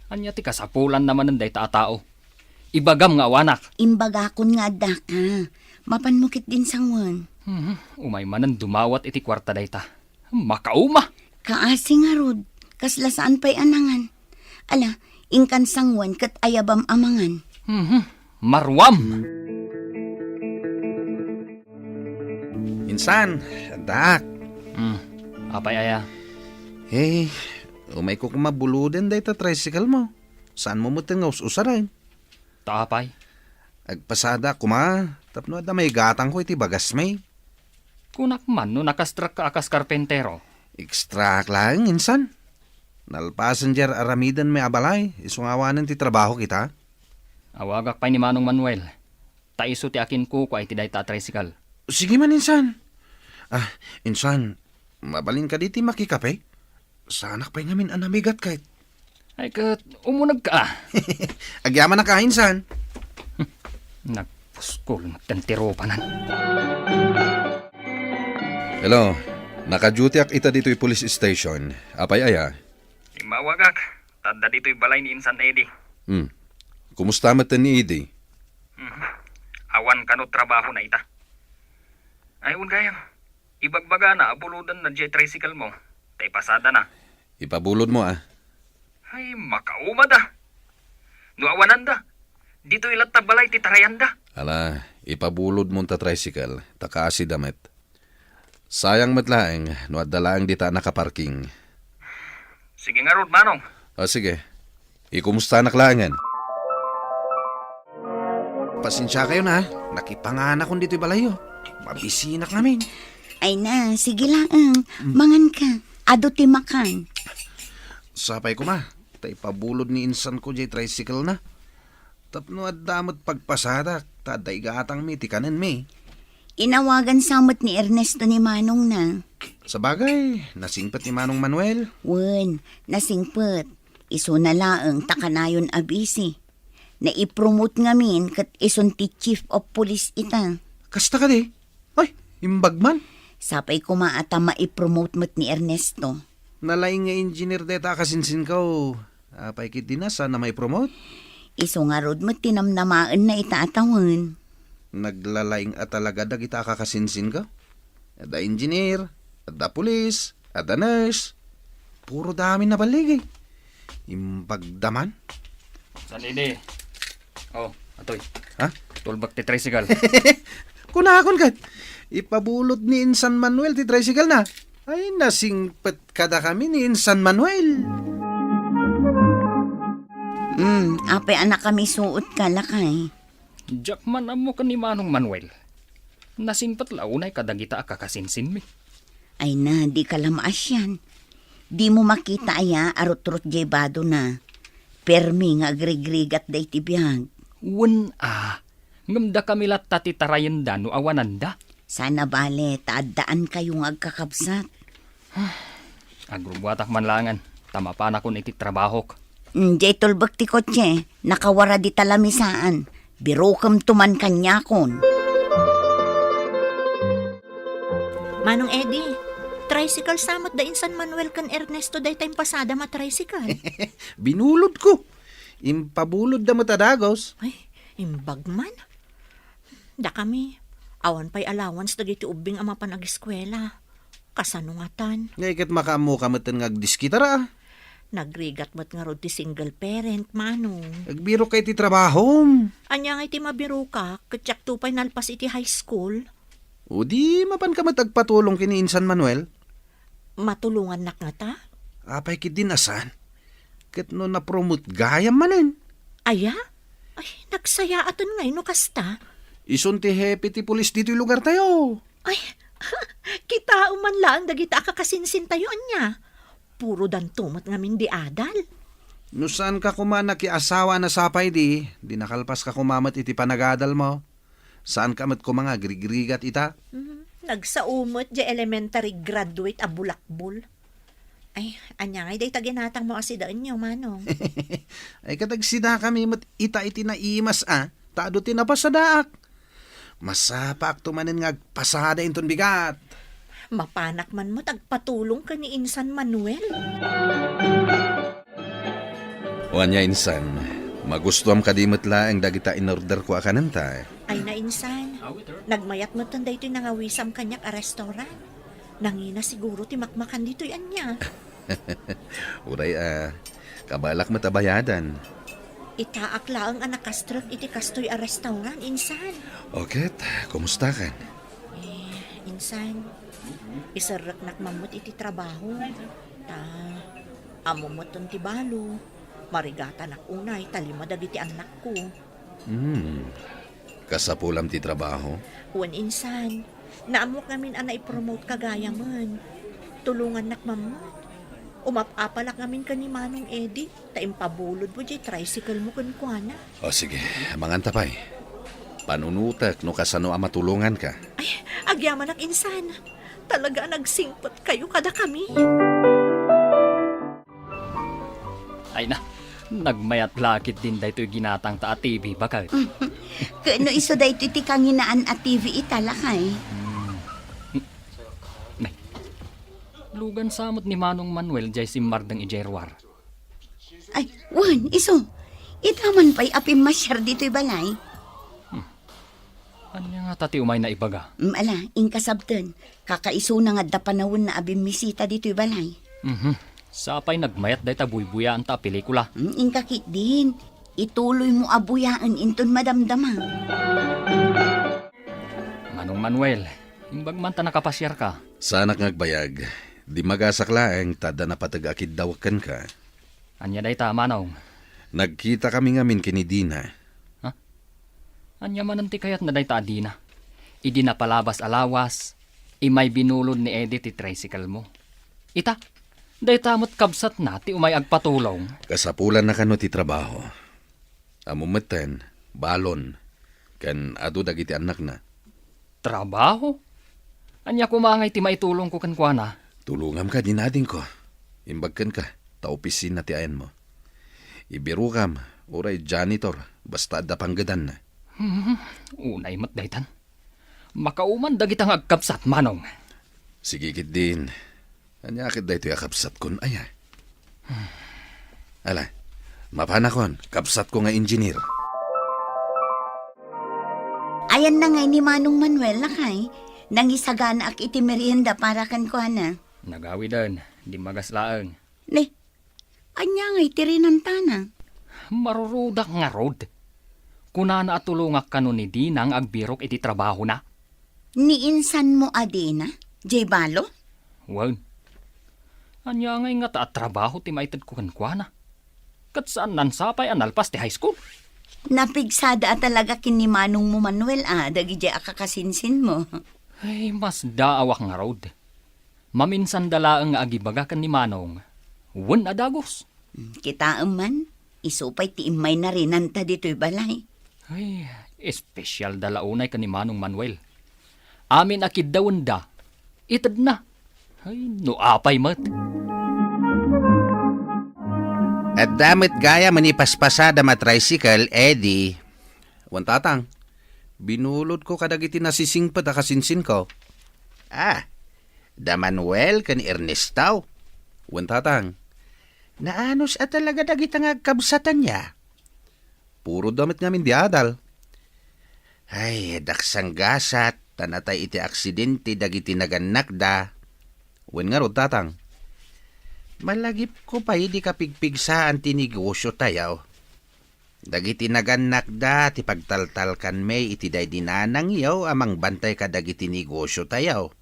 Ania ti kasapulanna manen dayta a tao? Ibagam nga awanak. Imbagakon nga addaka. Mapanmo ketdin sanguen. Mhm. Umay manen dumawat iti kuarta dayta. Makauma! Kaasi ngarud, kasla saan pay a nangan. Ala, inkan sanguen ket ayabam a mangan. Mhm. Maruam! Insan, addaak. Hmm. Apay aya? Eh, umayko koma buloden dayta tricycle mo. Saanmo metten nga us-usaren? Ta apay? Agpasada koma, tapno adda maigatangko iti bagasmi. Kunak man no nakastrakka a kas karpentero. Ekstraak laeng, insan. Nalpasen diay ar-aramidenmi a balay, isu nga awanen ti trabahok ita. Awagak pay ni Manong Manuel, ta isu ti akinkukua iti dayta a tricycle. Sige man, insan. Ah, insan, mabalin kadi ti makikape? Saanak pay ngamin a namigat ket. Ay ket, umunegka a. Agyamanak a, insan. Nagpuskol, nagtentirupanan. Hello, naka-dutyak ita ditoy police station. Apay aya? Immawagak, ta adda ditoy balay ni Insan Eddie. Hmm. Kumusta met ni Eddie? Mhm. Awan kano trabahona ita. Ay, wen gayam. Ibagbagana a bulodenna diay tricycle mo, ta ipasadana. Ipabulodmo a. Ay, makauma da. No awananda, ditoy latta balay ti tarayanda. Ala, ipabulodmo ta tricycle, ta kaasida met. Sayang met laeng no adda laeng dita a nakaparking. Sige ngarud, Manong. O, sige. Ikumustanak laengen. Pasensiakayon a, nakipanganakon ditoy balayyo. Mabisinak ngamin. Ay na, sige laeng. Mm. Manganka. Adu ti makan. Sapay koma, ta ipabulod ni insanko diay tricycle na. Tapno adda met pagpasadak, ta adda igatangmi ti kanenmi. Inawagan sa met ni Ernesto ni manongna. Sabagay, nasingpet ni Manong Manuel. Wen, nasingpet. Isuna laeng ta kanayon a busy. Naipromote ngamin ket isun ti chief of police ita. Kasta kadi? Ay, imbag man. Sapay koma a ta maipromote met ni Ernesto. Nalaing nga engineer dayta a kasinsinko. Apay ketdi na, saan a maipromote? Isu ngarud met ti namnamaenna ita a tawen. Naglalaing a talaga dagita a kakasinsinko. Adda engineer, adda pulis, adda nurse. Puro dami naballigi. Imbagda man. San idi? Oh, atoy. Ha? Tulbak ti tricycle. Kunakon ket, ipabulod ni Insan Manuel ti tricycle na. Ay, nasingpet kadakami ni Insan Manuel. Hmm, apay a nakamisuotka, lakay? Diak man ammo ken ni Manong Manuel. Nasingpet la unay kadagita a kakasinsinmi. Ay na, dika la maasian. Dimo makita aya a rutrot diay badona? Permi nga agrigrigat dayta biag. Wen a, ngem dakami latta ti tarayenda no awananda. Saan a bale, ta addaankayo nga agkakabsat. Agrubbuatak man laengen, ta mapanakon iti trabahok. Mm, diay tulbek ti kotse, nakawara dita lamisaan. Birokemto man kaniakon. Manong Eddie, tricycle sa met da Insan Manuel ken Ernesto dayta impasadam a tricycle. Binulodko. Impabulodda met a dagus. Ay, imbag man. Dakami, awan pay allowance dagiti ubbing a mapan ageskuela. Kasano ngatan? Ngay ket makaammoka metten nga agdiskitara. Nagrigat met ngarud ti single parent, Manong. Agbirokka iti trabahom. Ania ngay ti mabirokak, ket diakto pay nalpas iti high school? O di, mapanka met agpatulong ken ni Insan Manuel? Matulongannak ngata? Apay ketdin a saan? Ket no napromote gayam manen. Aya? Ay, nagsayaaten ngay no kasta. Isun ti hepe ti pulis ditoy lugartayo. Ay, kitaem man laeng dagita a kakasinsintayo, ania? Puro danto met ngamin di adal. No saanka koma nakiasawa a nasapay di, di nakalpaska koma met iti panagadalmo. Saanka met koma nga agrigrigat ita? Mhm. Nagsao met diay elementary graduate a bulakbol. Ay, ania ngay dayta ginatangmo a sidaenyo, Manong? Ay, ket agsidakami met ita iti naimas a, ta adu ti napasadaak. Masapaakto manen nga agpasada inton bigat. Mapanak man met agpatulong ken ni Insan Manuel. Wen, insan, magustuam kadi met laeng dagita inorderko a kanenta? Ay na, insan. Nagmayat metten daytoy nangawisam kaniak a restaurant. Nangina siguro ti makmakan ditoy ania. Uray a, kabalak met a bayadan. Itaak laeng a nakastrek iti kastoy a restaurant, insan. O ket, kumustakan? Eh, insan, iserreknak man met iti trabaho. Ta, ammom metten ti balo, marigatanak unay ta lima dagiti annakko. Hmm. Kasapulam ti trabaho? Wen, insan, naammok ngamin a naipromote ka gayamen. Tulongannak man met. Umap-apalak ngamin ken ni Manong Eddie, ta impabulodmo diay tricycle mo kenkuana. O sige, manganta pay. Panunotek no kasano a matulonganka. Ay, agyamanak, insan. Talaga a nagsingpetkayo kadakami. Ay na, nagmayat la ketdin daytoy ginatangta a T V, baket. Ket no isu daytoy ti kanginaan a T V ita, lakay? Hmm. Nay, lugan sa met ni Manong Manuel diay simmardeng idiay ruar. Ay, wen, isu. Ita man pay a pimmasiar ditoy balay. Hmm. Ania ngata ti umayna ibaga? Mm, ala, inka sabten. Kakaisuna nga adda panawenna a bimmisita ditoy balay. Mhm. Sapay nagmayat dayta buybuyaanta a pelikula. Mm, inka ketdin. Ituloymo a buyaen inton madamdama. Manong Manuel, imbag man ta nakapasiarka. Saanak nga agbayag. Dimmagasak laeng ta adda napateg a kiddawek kenka. Ania dayta, Manong? Nagkitakami ngamin ken ni Dina. Ha? Ania manen ti kayatna dayta a Dina? Idi napalabas a lawas, immay binulod ni Eddie ti tricycle mo. Ita, dayta met kabsatna ti umay agpatulong. Kasapulanna kano ti trabaho. Ammom metten, balon, ken adu dagiti annakna. Trabaho? Ania koma ngay ti maitulongko kenkuana? Tulongam kadi, adingko. Imbag kenka, ta opisina ti ayanmo. Ibirokam, uray janitor, basta adda panggedanna. Hmm, unay met daytan. Makauman dagita nga agkabsat, Manong. Sige ketdin. Ania ket daytoy a kabsatkon aya? Ala, mapanakon, kabsatko nga engineer. Ayanna ngay ni Manong Manuel, lakay. Nangisaganaak iti merienda para kenkuana. Nagawiden, dimmagas laeng. Ne, ania ngay ti rinantana? Marurudak ngarud. Kunana a tulongak kano ni Dina nga agbirok iti trabahona. Ni insanmo a Dina, diay balo? Wen. Ania ngay ngata a trabaho ti maitedko kenkuana? Ket saannan sapay a nalpas ti high school. Napigsada a talaga ken ni manongmo Manuel a dagidiay a kakasinsinmo. Ay, masdaawak ngarud. Maminsanda laeng nga agibaga ken ni Manong. Wen a dagus. Hmm, kitaem man, isu pay ti immay narinanta ditoy balay. Ay, espesyalda la unay ken ni Manong Manuel. Amin a kiddawenda, itedna. Ay, no apay met. Adda met gayam a nipaspasadam a tricycle, Eddie. Wen, Tatang, binulodko kadagiti nasisingpet a kasinsinko. Ah, da Manuel ken Ernesto? Wen, Tatang. Naanus a talaga dagita nga agkabsatan ya? Puro da met ngamin di adal. Ay, daksang gasat, ta natay iti aksidente dagiti nagannakda. Wen ngarud, Tatang. Malagipko pay di kapigpigsaan ti negosio tayo. Dagiti nagannakda ti pagtaltalkanmi iti daydi nanangyo a mangbantay kadagiti negosio tayo.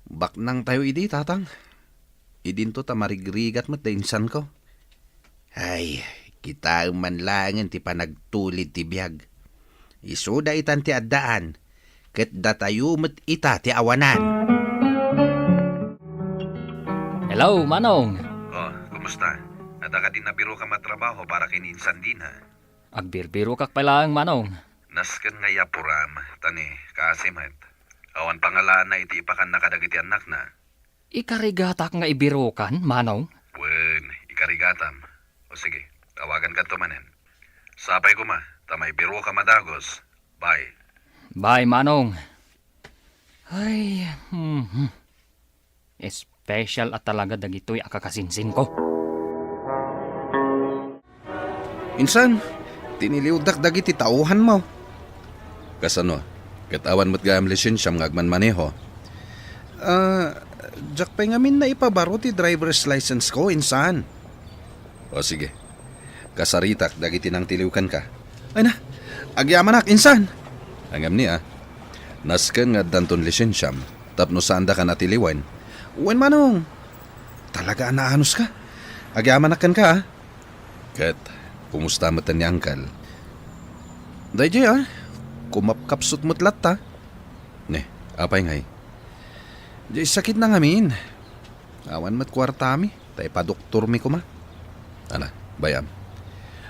Baknangtayo idi, Tatang. Idinto ta marigrigat met da insanko. Ay, kitaem man laengen ti panagtulid ti biag. Isuda itan ti addaan, ket datayo met ita ti awanan. Hello, Manong. Oh, kumusta? Adda kadi nabirokam a trabaho para ken ni insan Dina? Agbirbirokak pay laeng, Manong. Nasken nga iyapuram, ta ni, kaasi met. Awan pangalaanna iti ipakanna kadagiti annakna. Ikarigatak nga ibirokan, Manong? Wen, ikarigatam. O sige, tawagankanto manen. Sapay koma, ta maibirokam a dagus. Bye. Bye, Manong. Ay, mhm. Espesyal a talaga dagitoy a kakasinsinko. Insan, tiniliwdak dagiti tauhanmo. Kasano? Ket awan met gayam lisensiam nga agmanmaneho? Ah, diak pay ngamin naipabaro ti driver's license ko, insan. O sige, kasaritak dagiti nangtiliw kenka. Ay na, agyamanak, insan. Ngem ni a, nasken nga addanton lisensiam tapno saandakan a tiliwen. Wen, Manong, talaga a naanuska. Agyamanak kenka, a. Ket, kumusta met ni Uncle? Daydiay, a, kumapkapsut met latta. Ne, apay ngay? Diay sakit na ngamin. Awan met kuartami, ta ipadoktormi koma. Ala, bay-am.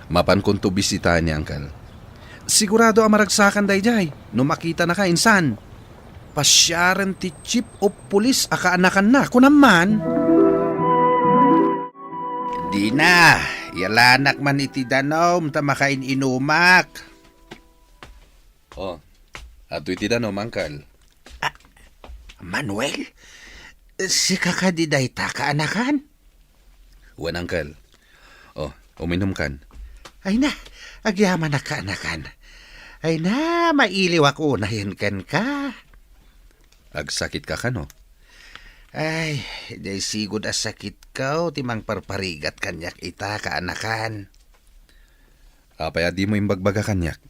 Mapankonto bisitaen ni Uncle. Sigurado a maragsakan daydiay, no makitanaka, insan. Pasiaren ti chief of police a kaanakanna, kunam man. Dina, yalanak man iti danum ta makain-inumak. Oh, adtoy ti danum, Uncle. Ah, Manuel? Sika kadi dayta, kaanakan? Wen, Uncle. Oh, uminumkan. Ay na, agyamanak, kaanakan. Ay na, mailiwak unayen kenka. Agsakitka kano? Ay, diay sigud a sakitko ti mangparparigat kaniak ita, kaanakan. Apay a dimo imbagbaga kaniak?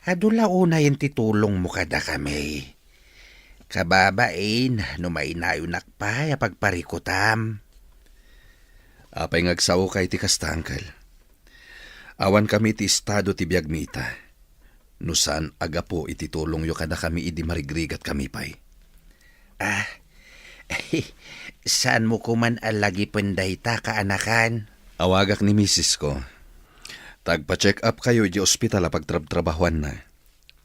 Adu la unayen ti tulongmo kadakami. Kababain no mainayonak pay a pagparikutam. Apay nga agsaoka iti kasta, Uncle? Awankami iti estado ti biagmi ita, no saan a gapu iti tulongyo kadakami idi marigrigatkami pay. Ah, saanmo koman a lagipen dayta, kaanakan? Awagak ni misisko. Ta agpa-check up kayo idiay ospital a pagtrabtrabahoanna.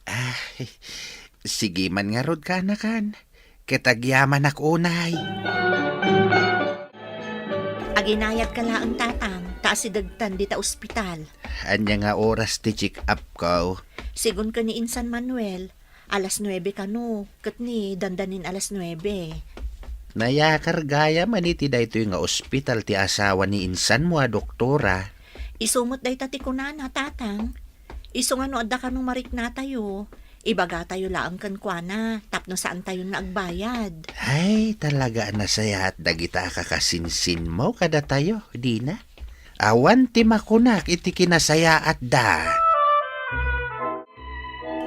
Ah, sige man ngarud, kaanakan. Ket agyamanak unay. Aginayadka laeng, Tatang, ta asidegtan dita ospital. Ania nga oras ti check-upko? Sigun ken ni Insan Manuel, alas nuebe kano, ket ni, dandanin alas nuebe. Nayakar gayam a iti daytoy nga ospital ti asawa ni insanmo a doktora. Isu met dayta ti kunana, Tatang. Isu nga no adda kano mariknatayo, ibagatayo laeng kenkuana tapno saantayon nga agbayad. Ay, talaga a nasayaat dagita a kakasinsinmo kadatayo, Dina. Awan ti makunak iti kinasayaatda.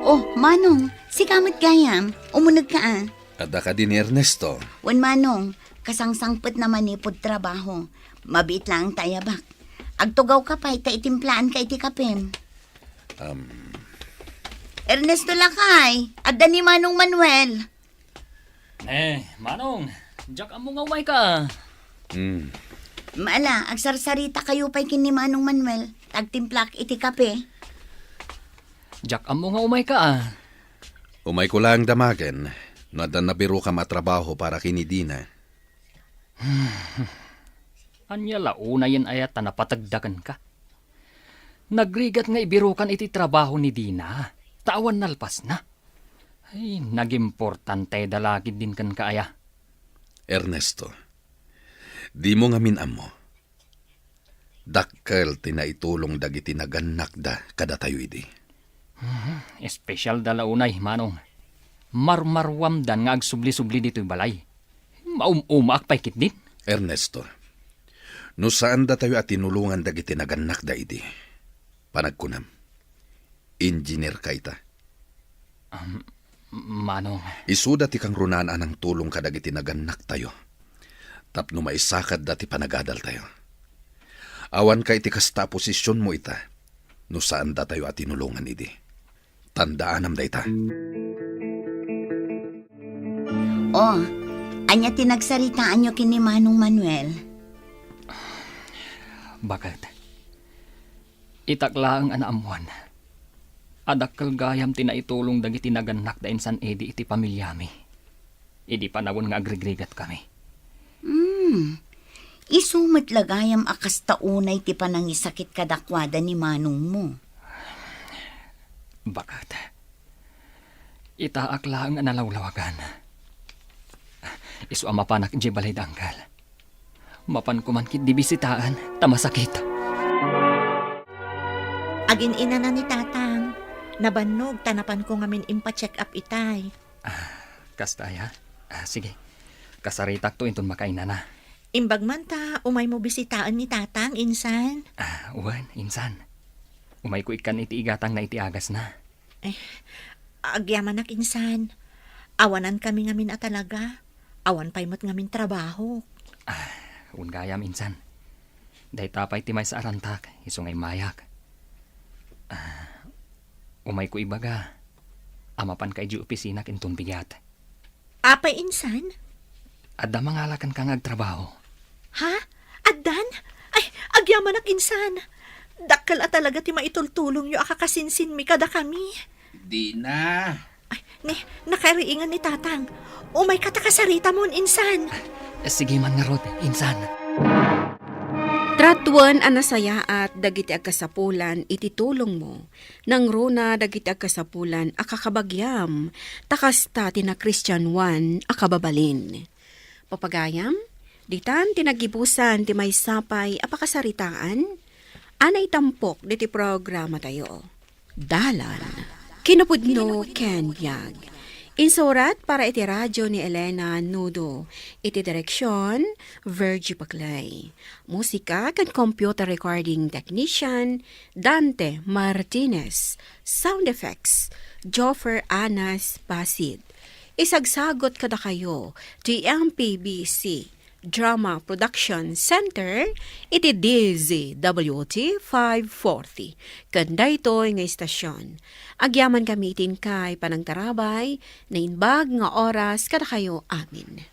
Oh, Manong, sika met gayam. Umunegka a. Adda kadi ni Ernesto? Wen, Manong, kasangsangpetna manipud trabaho. Mabiit laeng ta ayabak. Agtugawka pay ta itimplaanka iti kapem. Um. Ernesto, lakay, adda ni Manong Manuel. Eh, Manong, diak ammo nga umayka. Hmm. Ala, agsarsarita kayo pay ken ni Manong Manuel, ta agtimplaak iti kape. Diak ammo nga umayka, a. Umayko laeng damagen no adda nabirokam a trabaho para ken ni Dina. Ania la unayen aya ta napategda kenka? Nagrigat nga ibirokan iti trabaho ni Dina, ta awan nalpasna. Ay, nagimportante da la ketdin kenka aya. Ernesto, dimo ngamin ammo. Dakkel ti naitulong dagiti nagannakda kadatayo idi. Mhm, espesyal da la unay, Manong. Marmaruamdan nga agsubli-subli ditoy balay. Maum-umaak pay ketdin. Ernesto, no saan datayo a tinulongan dagiti nagannakda idi, panagkunam, engineer ka ita. Um, Manong. Isuda ti kangrunaan a nangtulong kadagiti nagannaktayo tapno maisakatda ti panagadaltayo. Awanka iti kasta a posisionmo ita no saan datayo a tinulongan idi. Tandaanam dayta. Oh, ania ti nagsaritaanyo ken ni Manong Manuel? Bakit? Itak laeng a naammuan a dakkel gayam ti naitulong dagiti nagannakda insan idi iti pamiliami, idi panawen nga agrigrigatkami. Hmm. Isu met la gayam a kasta unay ti panangisakit kadakuada ni manongmo. Bakit? Itaak laeng a nalawlawagan. Isu a mapanak idiay balay da Anggal. Mapanko man ketdi bisitaen ta masakit. Gin-inana ni Tatang. Nabannog ta napanko ngamin impa-check up itay. Ah, kasta aya? Ah, sige. Kasaritakto inton makainana. Imbag man ta umaymo bisitaen ni Tatang, insan. Ah, wen, insan. Umayko ikkan iti igatangna iti agasna. Eh, agyamanak, insan. Awanan kami ngamin a talaga. Awan pay met ngamin trabaho. Ah, wen gayam, insan. Dayta pay ti maysa a rantak, isu nga immayak. Ah, umayko ibaga a mapanka idiay opisinak inton bigat. Apay, insan? Adda mangala kenka nga agtrabaho. Ha? Addan? Ay, agyamanak, insan. Dakkel a talaga ti maitultulongyo a kakasinsinmi kadakami. Dina. Ay, ni, nakariingan ni Tatang. Umayka ta kasaritamon, insan. Eh, sige man ngarud, insan. Tratuen a nasayaat dagiti agkasapulan iti tulongmo. Nangruna dagiti agkasapulan a kakabagiam, ta kasta ti nakristianoan a kababalin. Papagayam, ditan ti naggibusan ti maysa pay a pakasaritaan a naitampok diti programatayo. Dalan. Kinapudno ken biag. Insurat para iti radyo ni Elena Nudo. Iti direksyon, Virgie Paclay. Musika ken computer recording technician, Dante Martinez. Sound effects, Joffer Anas Basid. Isagsagot kadakayo ti M P B C Drama Production Center iti D Z W T five forty. Ken daytoy nga istasyon, agyaman kami iti inkay panangtarabay, naimbag nga oras kadakayo amin.